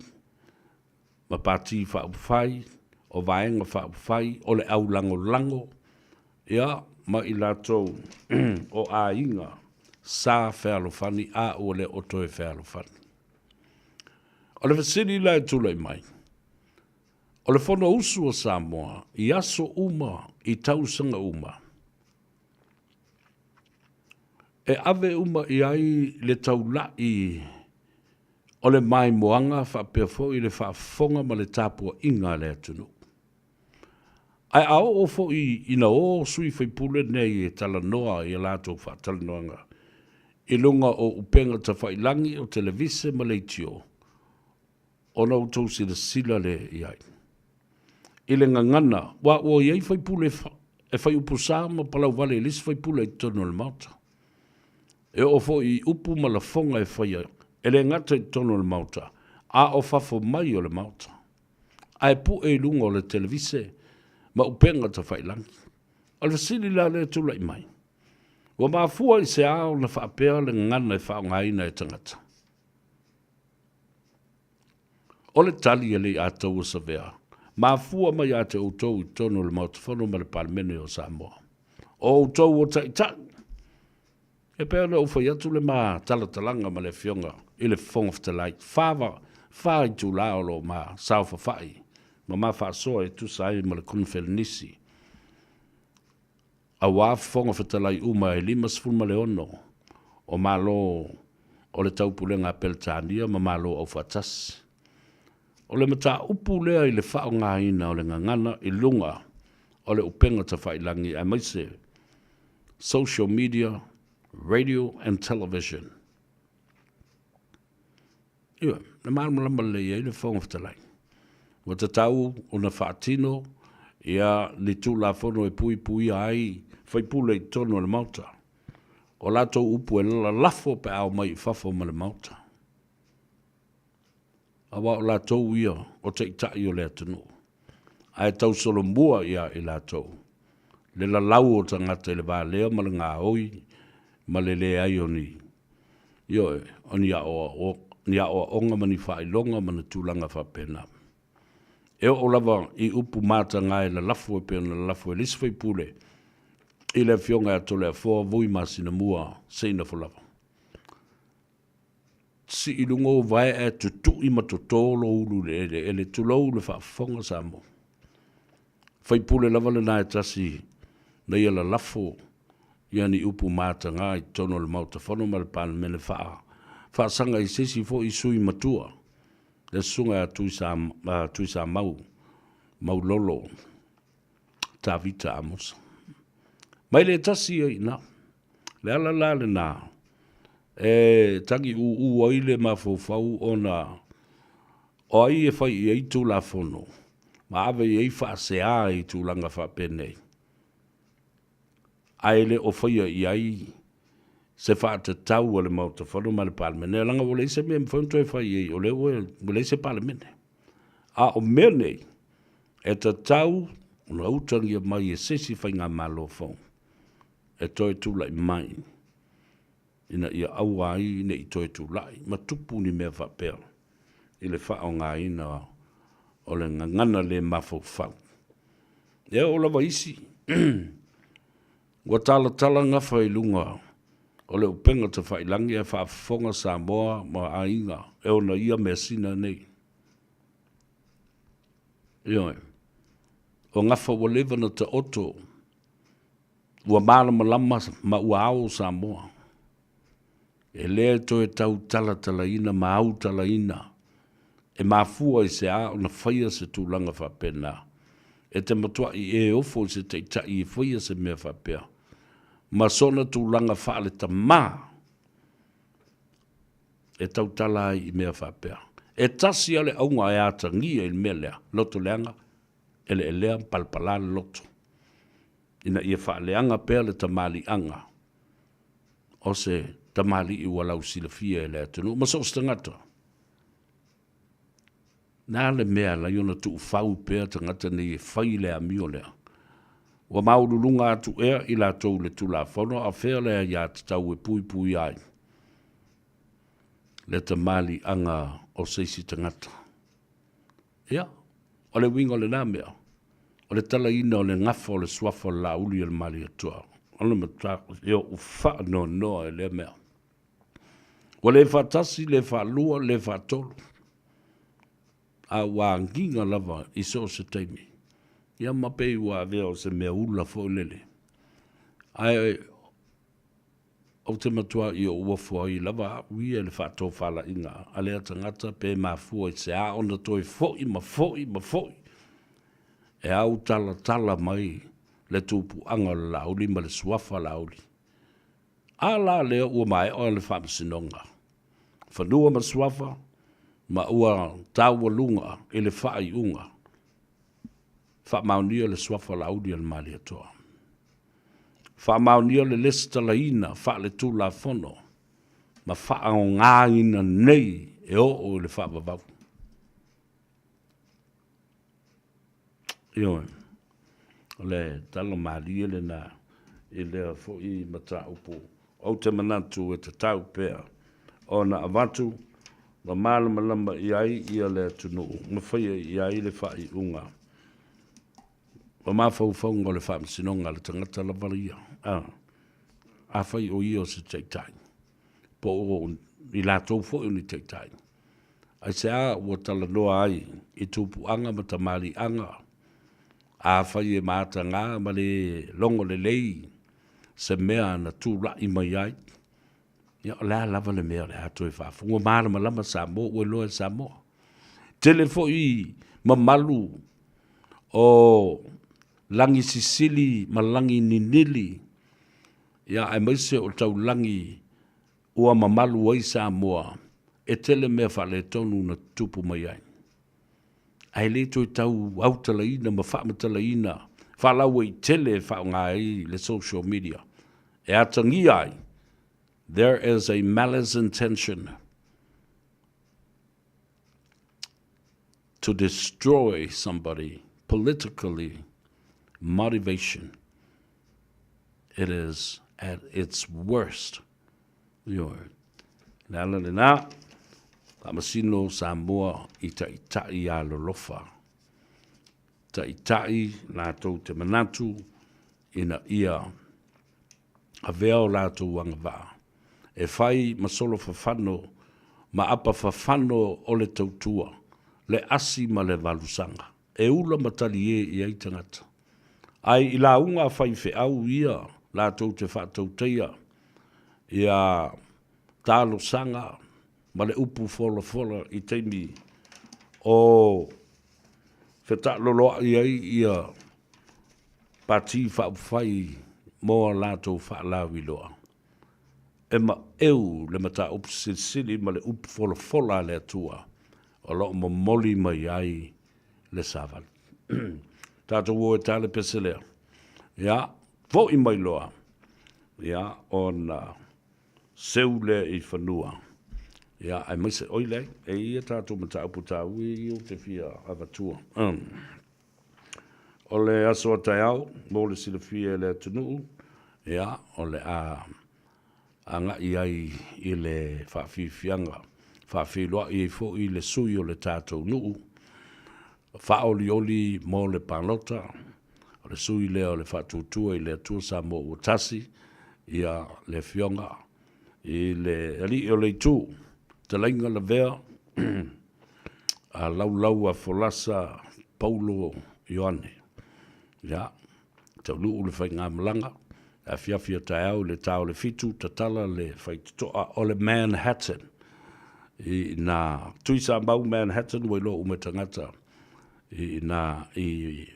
ma Pati Faaupufai, o Vaega Faaupufai, o le au lagolago, ia, ma i latou o aiga sa fealofani a ua le o toe fealofani. O le fesili la e tulai mai, o le Fonousu a Samoa i aso uma, i tausaga uma, E ave uma i ai le taula'i o le maimoaga faapea foi le faafofoga ma le tapuaiga a le atunuu. Ae a oo foi ina o sui faipule nei e talanoa i a latou faatalanoaga i luga o upega tafailagi, o televise ma leitio, ona outou silasila lea i ai i le gagana, aua ua i ai faipule e fai upu sa ma palauvale i le isi faipule i totonu o le Maota. E oo foi i upu ma lafoga e faia, e le gata i totonu o le Maota, a o fafo mai o le Maota. Ae pue i luga o le televise ma upega tafailagi. O le fesili la lea e tulai mai, ua mafua i se a ona faapea le gagana e faaaogaina e tagata? O le tali e le i atoua savea, mafua mai ia te outou i totonu o le Maota Fono ma le Palemene o Samoa. O outou o taitai. E pei ona ou fai atu le ma talatalaga ma le Afioga i le Fofoga Fetalai, fa, fa itula o lo o ma saofafai ma ma faasoa e tusa ai ma le Koneferenisi. Aua Fofoga Fetalai uma e 56 o Malo o le Taupulega a Peretania ma Malo Aufaatasi. O le mataupu lea i le faaaogaina o le gagana i luga o le upega tafailagi aemaise social media, radio and television. Ioe, na malamalama lelei ai le Fofoga Fetalai. Ua tatau ona faatino ia ni Tulafono e puipuia ai faipule i totonu o le Maota. O latou upu e lalafo pe a omai i fafo ma le Maota. Aua o latou ia o taitai o le atunuu. Ae tausolomua ia i latou le lalau o tagata i le valea ma le gaoi ma le leai o ni, ioe, o ni aoaoga ma ni faailoga ma ni tulaga faapena. E oo lava i upu mataga e lalafo e pei ona lalafo e le isi faipule i le Afioga ia Toleafoa Vui Masinamua Seinafolava. Sii i luga o vae ae tutui ma toto lou ulu i le eleele, tulou le faafofoga Samoa. Faipule lava lena e tasi na ia lalafo ia ni upu mataga i totonu o le Maota Fono ma le Palemene faa faasaga i se isi foi sui matua, le Susuga ia Tuisamau Maulolo Tavita Amosa. Mai le tasi ia i ina. Le ala la lena, e tagi ūū ai le mafaufau ona o ai e fai i ai Tulafono ma ave i ai faasea i tulaga faapenei, ae le o faia i ai se faatatau a le Maota Fono ma le Palemene, leaga ua leai se mea e mafai ona toe fai i ai, o lea ua leai se Palemene. A o mea nei, e tatau ona utagia mai e se isi faigamalo fou e toe tulai mai ina ia aua ai ne i toe tulai ma tupu ni mea faapea i le faaaogaina o le gagana le mafaufau. E oo lava isi ua talatala gafa i luga o le upega tafailagi ae faafofoga Samoa ma aiga e ona ia measina nei. Ioe, o gafa ua leva ona taoto, ua malamalama ma ua ao Samoa. E le toe tau talatalaina ma autalaina e mafua i se a ona faia se tulaga faapena. E te matuai e ofo i se taitai e faia se mea faapea ma sona tulaga faale-tama e tautala ai i mea faapea. E tasi lava le auga e atagia i le mea lea, loto leaga, eleelea ma palapala le loto, ina ia faaleaga pea le tamaliiaga o se tamalii ua lausilafia e le atunuu ma so o se tagata. Na le mea alai ona tuufau pea tagata nei e fai le amio lea. Ua maualuluga atu ea i latou i le Tulafono, a o fea le aiatatau e puipuia ai le tamaliiaga o se isi tagata? Ia, o le uiga o lena mea, o le talaina o le gafa o le suafa o le Laauli o le Malietoa, o le matua ou faanoanoa i lea mea. Ua le faatasi, le faalua, le faatolu, a ua agiga lava i so o se taimi. Ia ma pei ua avea o se mea ula foi lele. Ae ou te matuai ou ofo ai lava au ia i le faatofalaiga a lea tagata pe mafua i se a ona toe foi ma foi ma foi e autalatala mai le tupuaga o le Laauli ma le suafa Laauli. A la lea ua maea le faamasinoga fanua ma suafa ma ua taualuga i le faaiuga faamaonia le suafa Laauli a le Malietoa. Faamaonia le lesitalaina faaletulafono ma faaaogaina nei e oo i le faavavau. Ioe, o le tala malie lena i lea foi mataupu. Ou te manatu e tatau pea ona avatu ma malamalama i ai ia le atunuu ma faia i ai le faaiuga. O mafaufauga o le faamasinoga a le tagata lava ia, a, afai o ia o se taitai, po o i latou foi o ni taitai, aisea ua talanoa ai i tupuaga ma tamaliiaga, afai e mataga ma le logo lelei se mea na tulai mai ai, Ia, o le a lava le mea o le a toe faafofoga? Ua malamalama Samoa, ua iloa e Samoa. Tele foi mamalu o lagi sisili ma lagi ninili, ia aemaise o taulagi ua mamalu ai Samoa, e tele mea faaletonu na tutupu mai ai. Ae le toe tau autalaina ma faamatalaina faalauaitele e faaaoga ai le social media e atagia ai there is a malice intention to destroy somebody politically motivation it is at its worst Ioe. Le ala lena, faamasino Samoa i taitai alolofa. Taitai latou te manatu ina ia avea o latou agavaa e fai ma solo fafano ma apa fafano o le tautua, le asi ma le valusaga, e ula ma talie i ai tagata. Ae i lauga a faifeau ia latou te faatautaia ia talosaga ma le upu folafola i taimi o fetaaloloai ai ia Pati Faaupufai mo a latou faalauiloa. E maʻeu le mataupu silisili ma le upu folafola a le Atua o lo o momoli mai ai le savali. Tatou o e ta le pese lea. Ia, foʻi mai loa, ia, ona seu lea i fanua, ia, aemaise, oi leai, e i ai a tatou mataupu taua ia ou te fia avatua. O le aso a taeao, mo le silafia e le atunuu, ia, o le a agai ai i le faafiafiaga, faafeiloai ai foi le sui o le tatou nuu, faaolioli mo le palota, o le sui lea o le Faatuatua i le Atua Samoa ua Tasi, ia, le Afioga i le Alii o le Itu, Fetalaiga Lavea a Laulau a Folasa Paulo Ioane. Ia, taunuu le faigamalaga, le afiafi o taeao i le ta o le 7, tatala le faitotoa o le Manhattan. I ina Tuisamau Manhattan ua iloa uma e tagata i ina i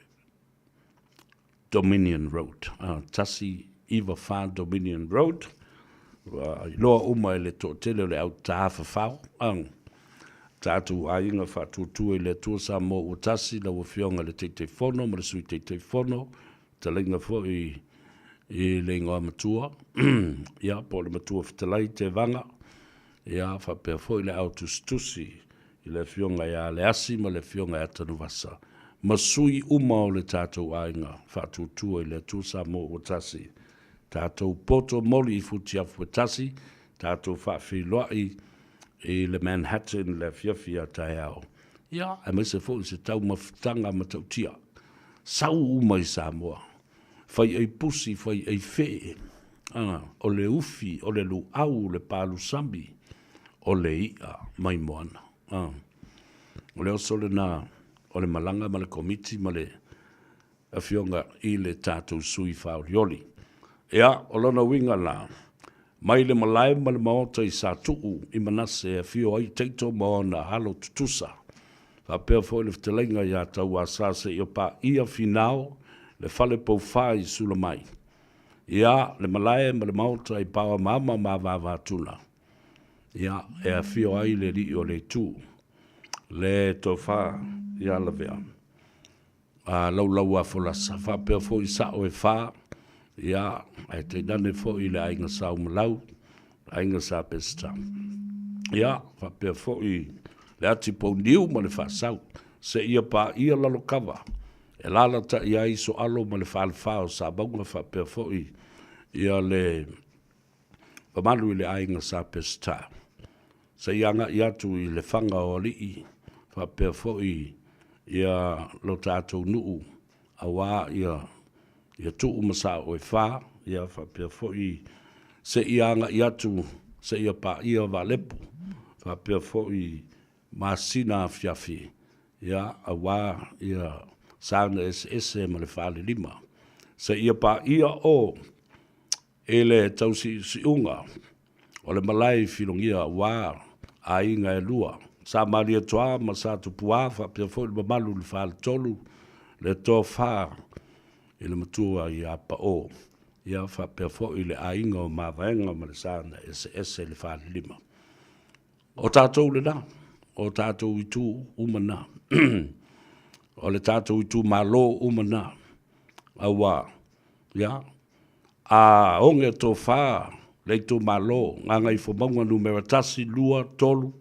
Dominion Road, 194 Dominion Road, ua iloa uma e le toatele o le au tāfafao, tatou aiga faatuatua i le Atua Samoa ua tasi, lau Afioga i le Taitaifono ma le Sui Taitaifono, fetalaiga foi i le igoa matua, ia, po o le Matua Fetalai Tevaga, ia, faapea foi le au tusitusi i le Afioga ia Leasi ma le Afioga ia Tanuvasa, ma sui uma o le tatou aiga faatuatua i le Atua Samoa ua tasi, tatou poto moli i futiafu e tasi, tatou faafeiloai i le Manhattan i le afiafi a taeao, ia, aemaise foi se taumafataga matautia, sau uma i Samoa, fai ai pusi, fai ai fee, a, o le ufi, o le luau, o le palusami, o le iʻa mai moana. A, o le oso lena o le malaga ma le komiti ma le afioga i le tatou sui faaolioli. Ia, o lona uiga la, mai le malae ma le maota i Satuʻu i Manase e afio ai Taito ma ona alo tutusa, faapea foi le fetalaiga ia Tauasa seia paia Finao le fale poufa i Sulamai. Ia, le malae ma le maota i Paoamaama ma Avaavatuna. Ia, e afio ai le alii o le itu, le tofa ia Lavea, a laulau a folasa, faapea foi sao e fa, ia, ae tainane foi le aiga Sa Umalau, aiga Sa Peseta. Ia, faapea foi le ati pouniu ma le faasau, seia paia Lalokava, e lalataʻi ai Soalo ma le falefa o Samauga faapea foi ia le mamalu i le aiga Sa Peseta. Seia agai atu i le faga o alii faapea foi ia lo tatou nuu aua ia ia Tuu ma Sao e fa, ia faapea foi seia agai atu seia paia Valepu faapea foi masina afiafi, ia, aua ia saga eseese ma le falelima, seia paia o i le tausiusiuga o le malae i Filogia aua aiga e lua, Sa Malietoa ma Sa Tupua faapea foi le mamalu i le faletolu, le tofa i le matua ia Pao, ia faapea foi le aiga o Mavaega ma le saga eseese i le falelima. O tatou lena, o tatou itu uma na. O le tatou itumalo uma na. Aua, ia, a oge tofa le itumalo Gagaifomauga numera 1, 2, 3,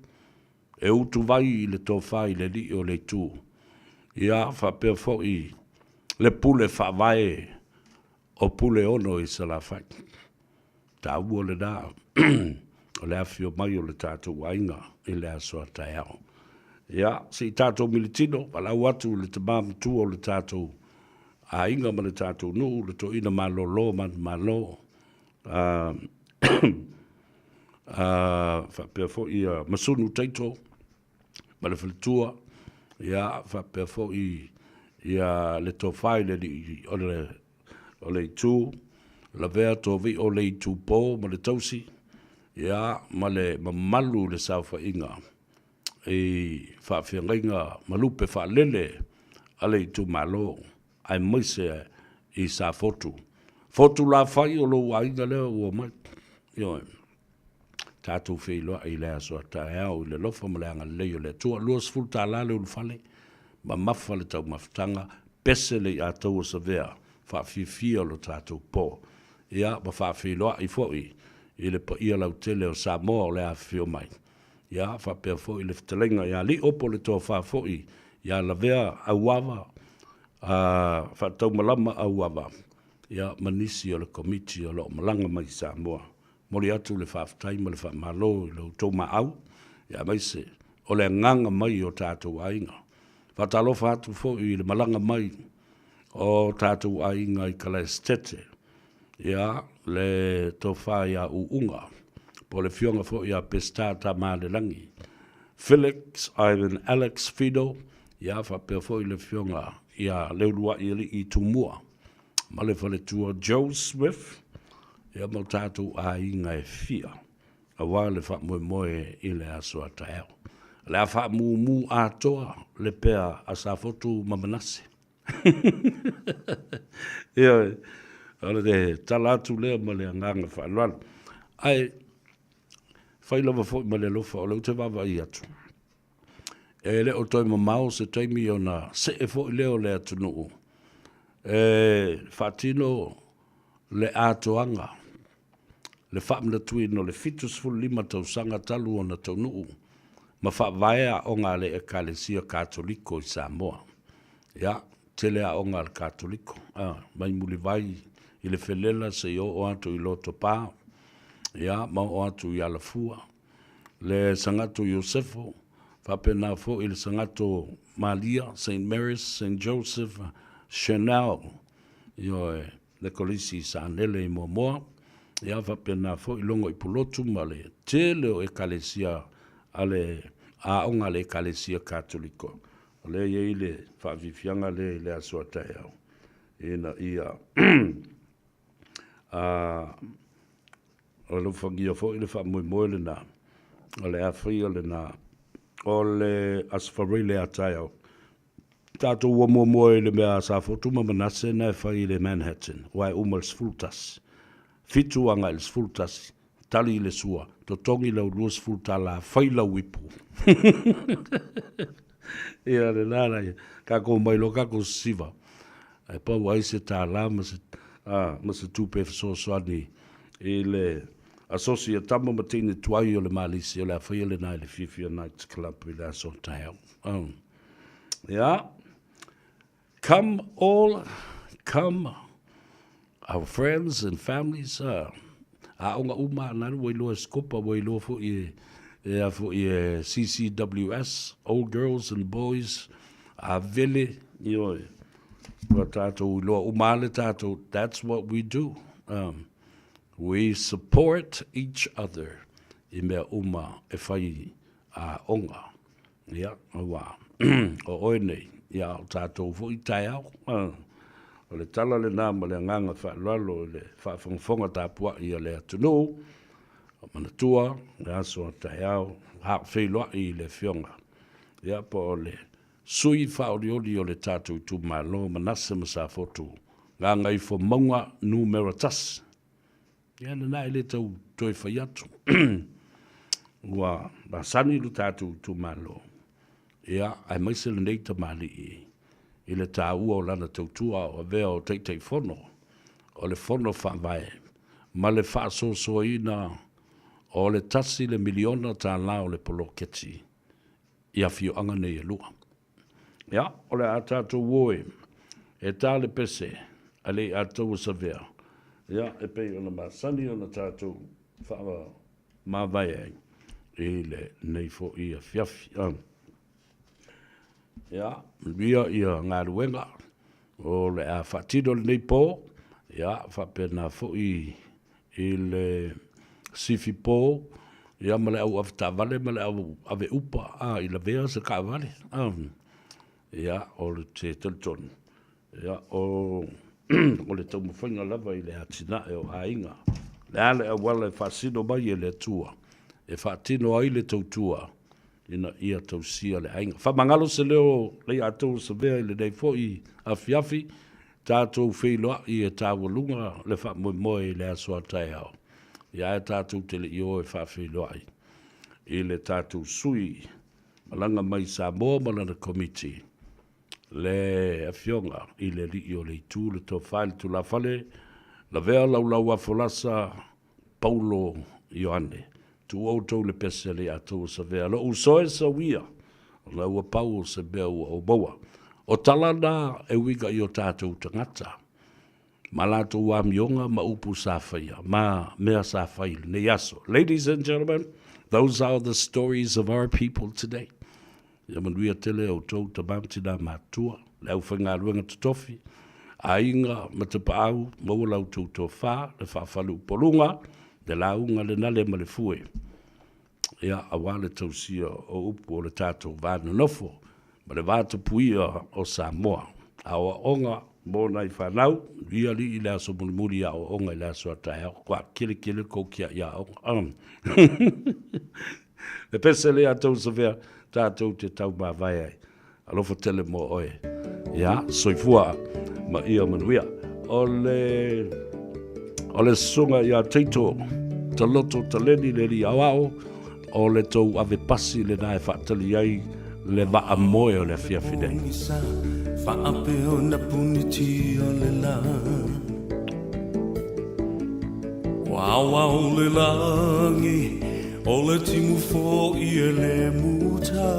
e utuvai i le tofa i le alii o le itu. Ia, faapea foi le pule faavae o Puleono i Salafai. Taua lena o le afio mai o le tatou aiga i le aso a taeao. Ia, se i tatou militino, valaau atu i le tama matua o le tatou aiga ma le tatou nuu, le toeaina malolo manumalo, faapea foi ia Masunu Taito ma le faletua, ia, faapea foi ia le tofa i le alii o le o le itu, lavea tovio le itupo ma le tausi, ia, ma le mamalu i le saofaiga i faafeagaiga ma lupe faalele a le itumalo aemaise i Safotu. Fotu Lafai o lou aiga lea ua omai. Ioe. Tatou feiloai i le aso a taeao i le alofa ma le agalelei o le Atua. $20 le ulufale, mamafa le taumafataga, pese le iatau o Savea, faafiafia lo tatou po. Ia, ma faafeiloai foi i le paia lautele o Samoa o le afifio mai. Ia, faapea foi le fetalaiga ia Lio po o le tofa foi ia Lavea Auava, Faataumalama Auava, ia, ma nisi o le Komiti o lo o malaga mai i Samoa. Momoli atu le faafetai ma le faamalo i lo outou maau, aemaise o le agaga mai o tatou aiga. Faatalofa atu foi i le malaga mai o tatou aiga i Kalaesetete, ia, le tofa ia Uuga, po o le afioga foi ia Peseta Tamaalelagi, Felix Ivan Alex Fido, ia, faapea foi le afioga ia Leuluaialii Tumua ma le faletua Joe Smith, ia ma o tatou aiga e fia, aua le faamoemoe i le aso a taeao. O le a faamumu atoa le pea a Safotu ma Manase. Ioe, o le tala atu lea ma le agaga faaaloalo. Ae fai lava foi ma le alofa, o lea ou te vaavaai atu, e le o toe mamao se taimi ona see foi lea o le atunuu e faatino le atoaga, le faamanatuina o le 75 tausaga talu ona taunuu ma faavae aoga a le Ekalesia Katoliko i Samoa. Ia, tele aoga a le Katoliko, mai Mulivai i le Felela seia oo atu i Lotopa, ia, ma oo atu i Alafua, le Sagato Iosefo, faapena foi le Sagato Malia, Saint Mary's, Saint Joseph, Chanel, ioe, le Kolisi i Sanele i Moamoa, ia faapena foi Logo i Pulotu ma le tele o Ekalesia a le Aoga a le Ekalesia Katoliko. O lea e i ai le faafiafiaga lea i le aso a taeao ina ia alofagia foi le faamoemoe lena o le a faia lena o le Aso Faraile a taeao. Tatou ua muamua i le mea a Safotu ma Manase na e fai i le Manhattan, aua e uma i le 11. Fitu agai i le 11, tali i le sua, totogi lau $20, fai lau ipu. Ia lena la ia, tatou omai loa tatou sisiva, ae pau ai se tala ma se, a, ma se tupe e fesoasoani i le asosi a tama ma teine tuai o le Malisi o le a faia lena i le Fiafia Night Club i le aso taeao. Oh. Yeah. Come all, come our friends and families, aoga uma a nalu ua iloa e Scopa, ua iloa foi e, e a foi e CCWS, Old Girls and Boys, a vele, ioe, ua tatou iloa uma le tatou, that's what we do. We support each other i mea uma e fai aoga. Ia, aua o oe nei, ia o tatou foi taeao. O le tala lena ma le agaga faaaloalo i le faafogafoga tapuai a le atunuu, o manatua le aso a taeao, a o feiloai i le Afioga, ia po o le sui faaolioli o le tatou itumalo Manase ma Safotu, Gagaifomauga Numera 1. Ia lena e le tau toe fai atu. Ua masani lo tatou itumalo, ia, aemaise lenei tamalii i le taua o lana tautua o avea o Taitaifono o le Fono Faavae ma le faasoasoaina o le $1 miliona o le poloketi i afioaga nei e lua. Ia, o le a tatou o e ta le pese a le Iataua Savea, ia, e pei ona masani ona tatou faamavae ai i lenei foi afiafi. Ia, manuia ia galuega o le a faatino lenei po, ia, faapena foi i le sifi po, ia ma le au avetaavale ma le au ave upa, a, i lavea se taavale, a, ia, o le te talitonu, ia, o, o le taumafaiga lava i le atinae o aiga. O le a le auala e faasino mai e le Atua e faatino ai le tautua ina ia tausia le aiga. Faamagalo se leo o Leiatau Savea i lenei foi afiafi. Tatou feiloai e taualuga le faamoemoe i le aso a taeao, ia ae tatou te le i o e faafeiloai i le tatou sui malaga mai Samoa ma lana Komiti, le Afioga i le Alii o le Itu, le Tofa i le Tulafale, Lavea Laulau Afolasa Paulo Ioane. Tuu outou le pese le ia tou savea lo'u uso e sauia, ona ua pau o se mea ua ou maua. O tala na e uiga i o tatou tagata, ma latou amioga ma upu sa faia, ma mea sa fai i lenei aso. Ladies and gentlemen, those are the stories of our people today. Ia manuia tele outou tama ma tina matutua, le aufaigaluega totofi, aiga ma tapaau, maua la outou tofa, le faafaleupoluga, le lauga, le nale ma le fue, ia, aua le tausia o upu o le tatou va nonofo ma le va tapuia o Samoa. Aoaoga mo nai fanau, manuia alii i le aso mulimuli, aoaoga i le aso a taeao, kua kelikeli kou kiaʻi aoga. Le pese lea tou savea, tatou te taumavae ai. Alofa tele mo oe. Ia, soifua ma ia manuia. O le, o le susuga ia Tito, Taloto Taleni le alii aoao, o le tou ave pasi lena e faatali ai le vaa moe o le afiafi nei. Ua le lagi O le timu foʻi e le muta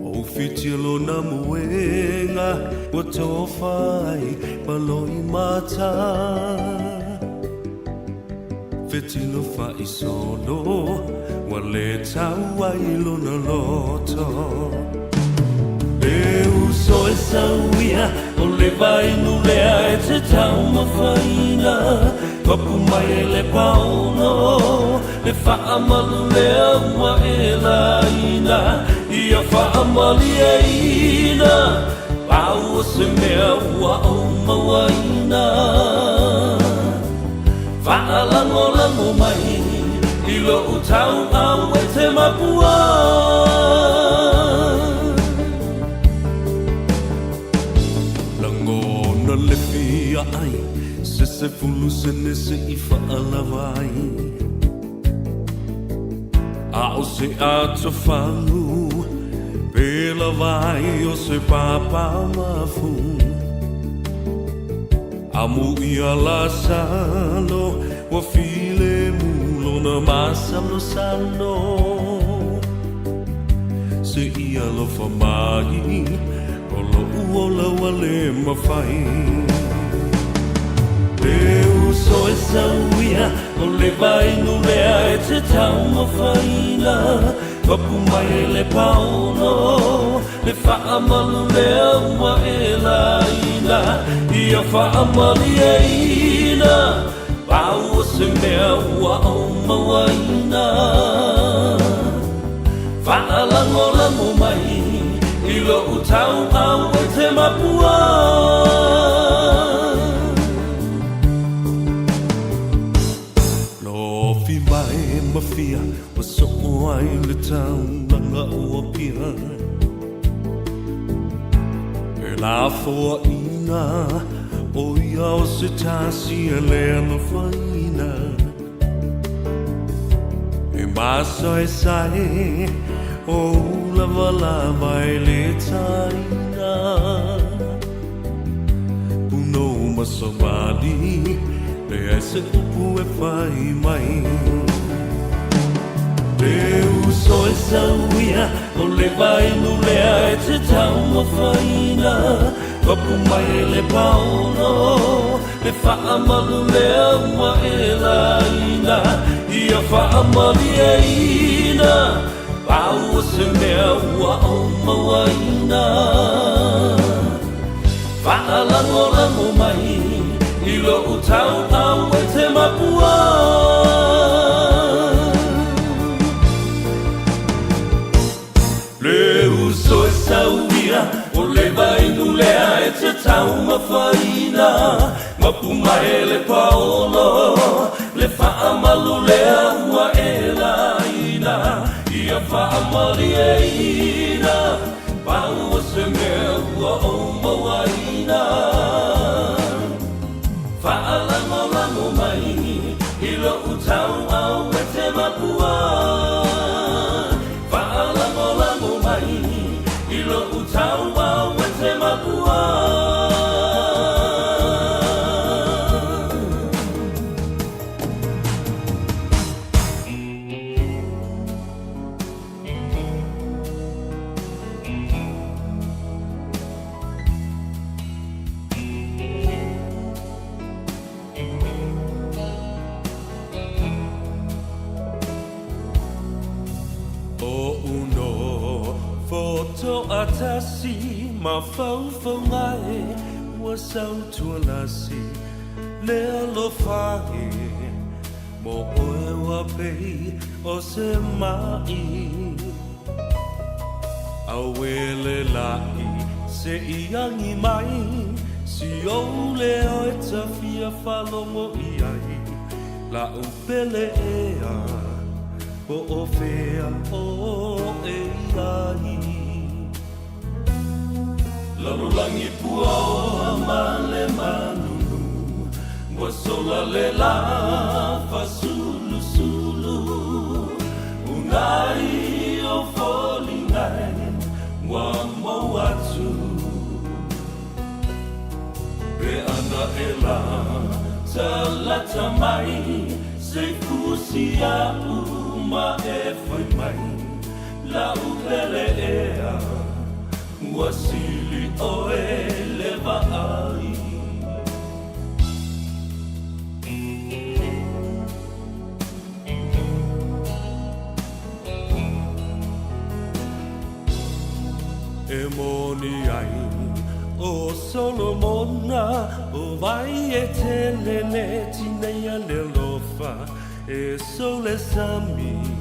O fiti lona moega Ua tofa ai ma loimata Fetilo faisolo Ua le tau ai lona loto E uso e sauia O le vainu lea e te taumafaina Papu mai e le paono Le faamalu lea ua e laina Ia faamalieina Pau o se mea ua ou mauaina Faalagolago mai I lou tauau e te mapua Lagona le fia ai Se sefulu sene se i faalava ai A o se atofagu Pe lava ai o se papa mafu Amu ia Lasalo Ua filemu lona masalosalo Se i alofa mai O loʻu ola ua le mafai E uso e sauia O le vainu lea e te taumafaina Papu mai e le paono Le faamalu lea ua e laina Ia faamalieina Pau o se mea ua ou mauaina Faalagolago mai I lou tauau e te mapua Lofi mai ma fia Ua soo ai le taulaga o Apia E lafoaiina ʻo ia o se tasi e le alofaina E masaesae o ulavalava e le taina Punou ma savali Leai se upu e fai mai E uso e sauia O le vainu lea e te taumafaina Papu mai e le paono Le faamalu lea ua e laina Ia faamalieina Pau o se mea ua ou mauaina Faalagolago mai I lou tauau e te mapua Le uso e sauia O le vainu lea e te taumafaina Mapu mai le paolo Le faamalu lea ua e laina Ia faamalieina Pau o se mea ua ou mauaina. Faalagolago mai i lou tauau e te mapua. Faalagolago mai i lou tauau e te mapua. Oʻu nō fotoatasi mafaufauga e ua sautualasi le alofa e mo oe ua pei o se maʻi. Auē le laʻi se i agi mai, si ou leo e ta fia faalogo i ai, la'u pele ea, po o fea oe i ai. Lalolagi puaoa ma le malulu, ua sola le la fasulusulu. Unai o foliga e ua mau atu. Pe ana e la talata mai, se fusi a'u ma e fai mai, la'u pele ea, ua sili ʻoe le vaai. E moni ai ʻo Solomona, ʻO wai e tele le tineia le alofa, e sou le sami.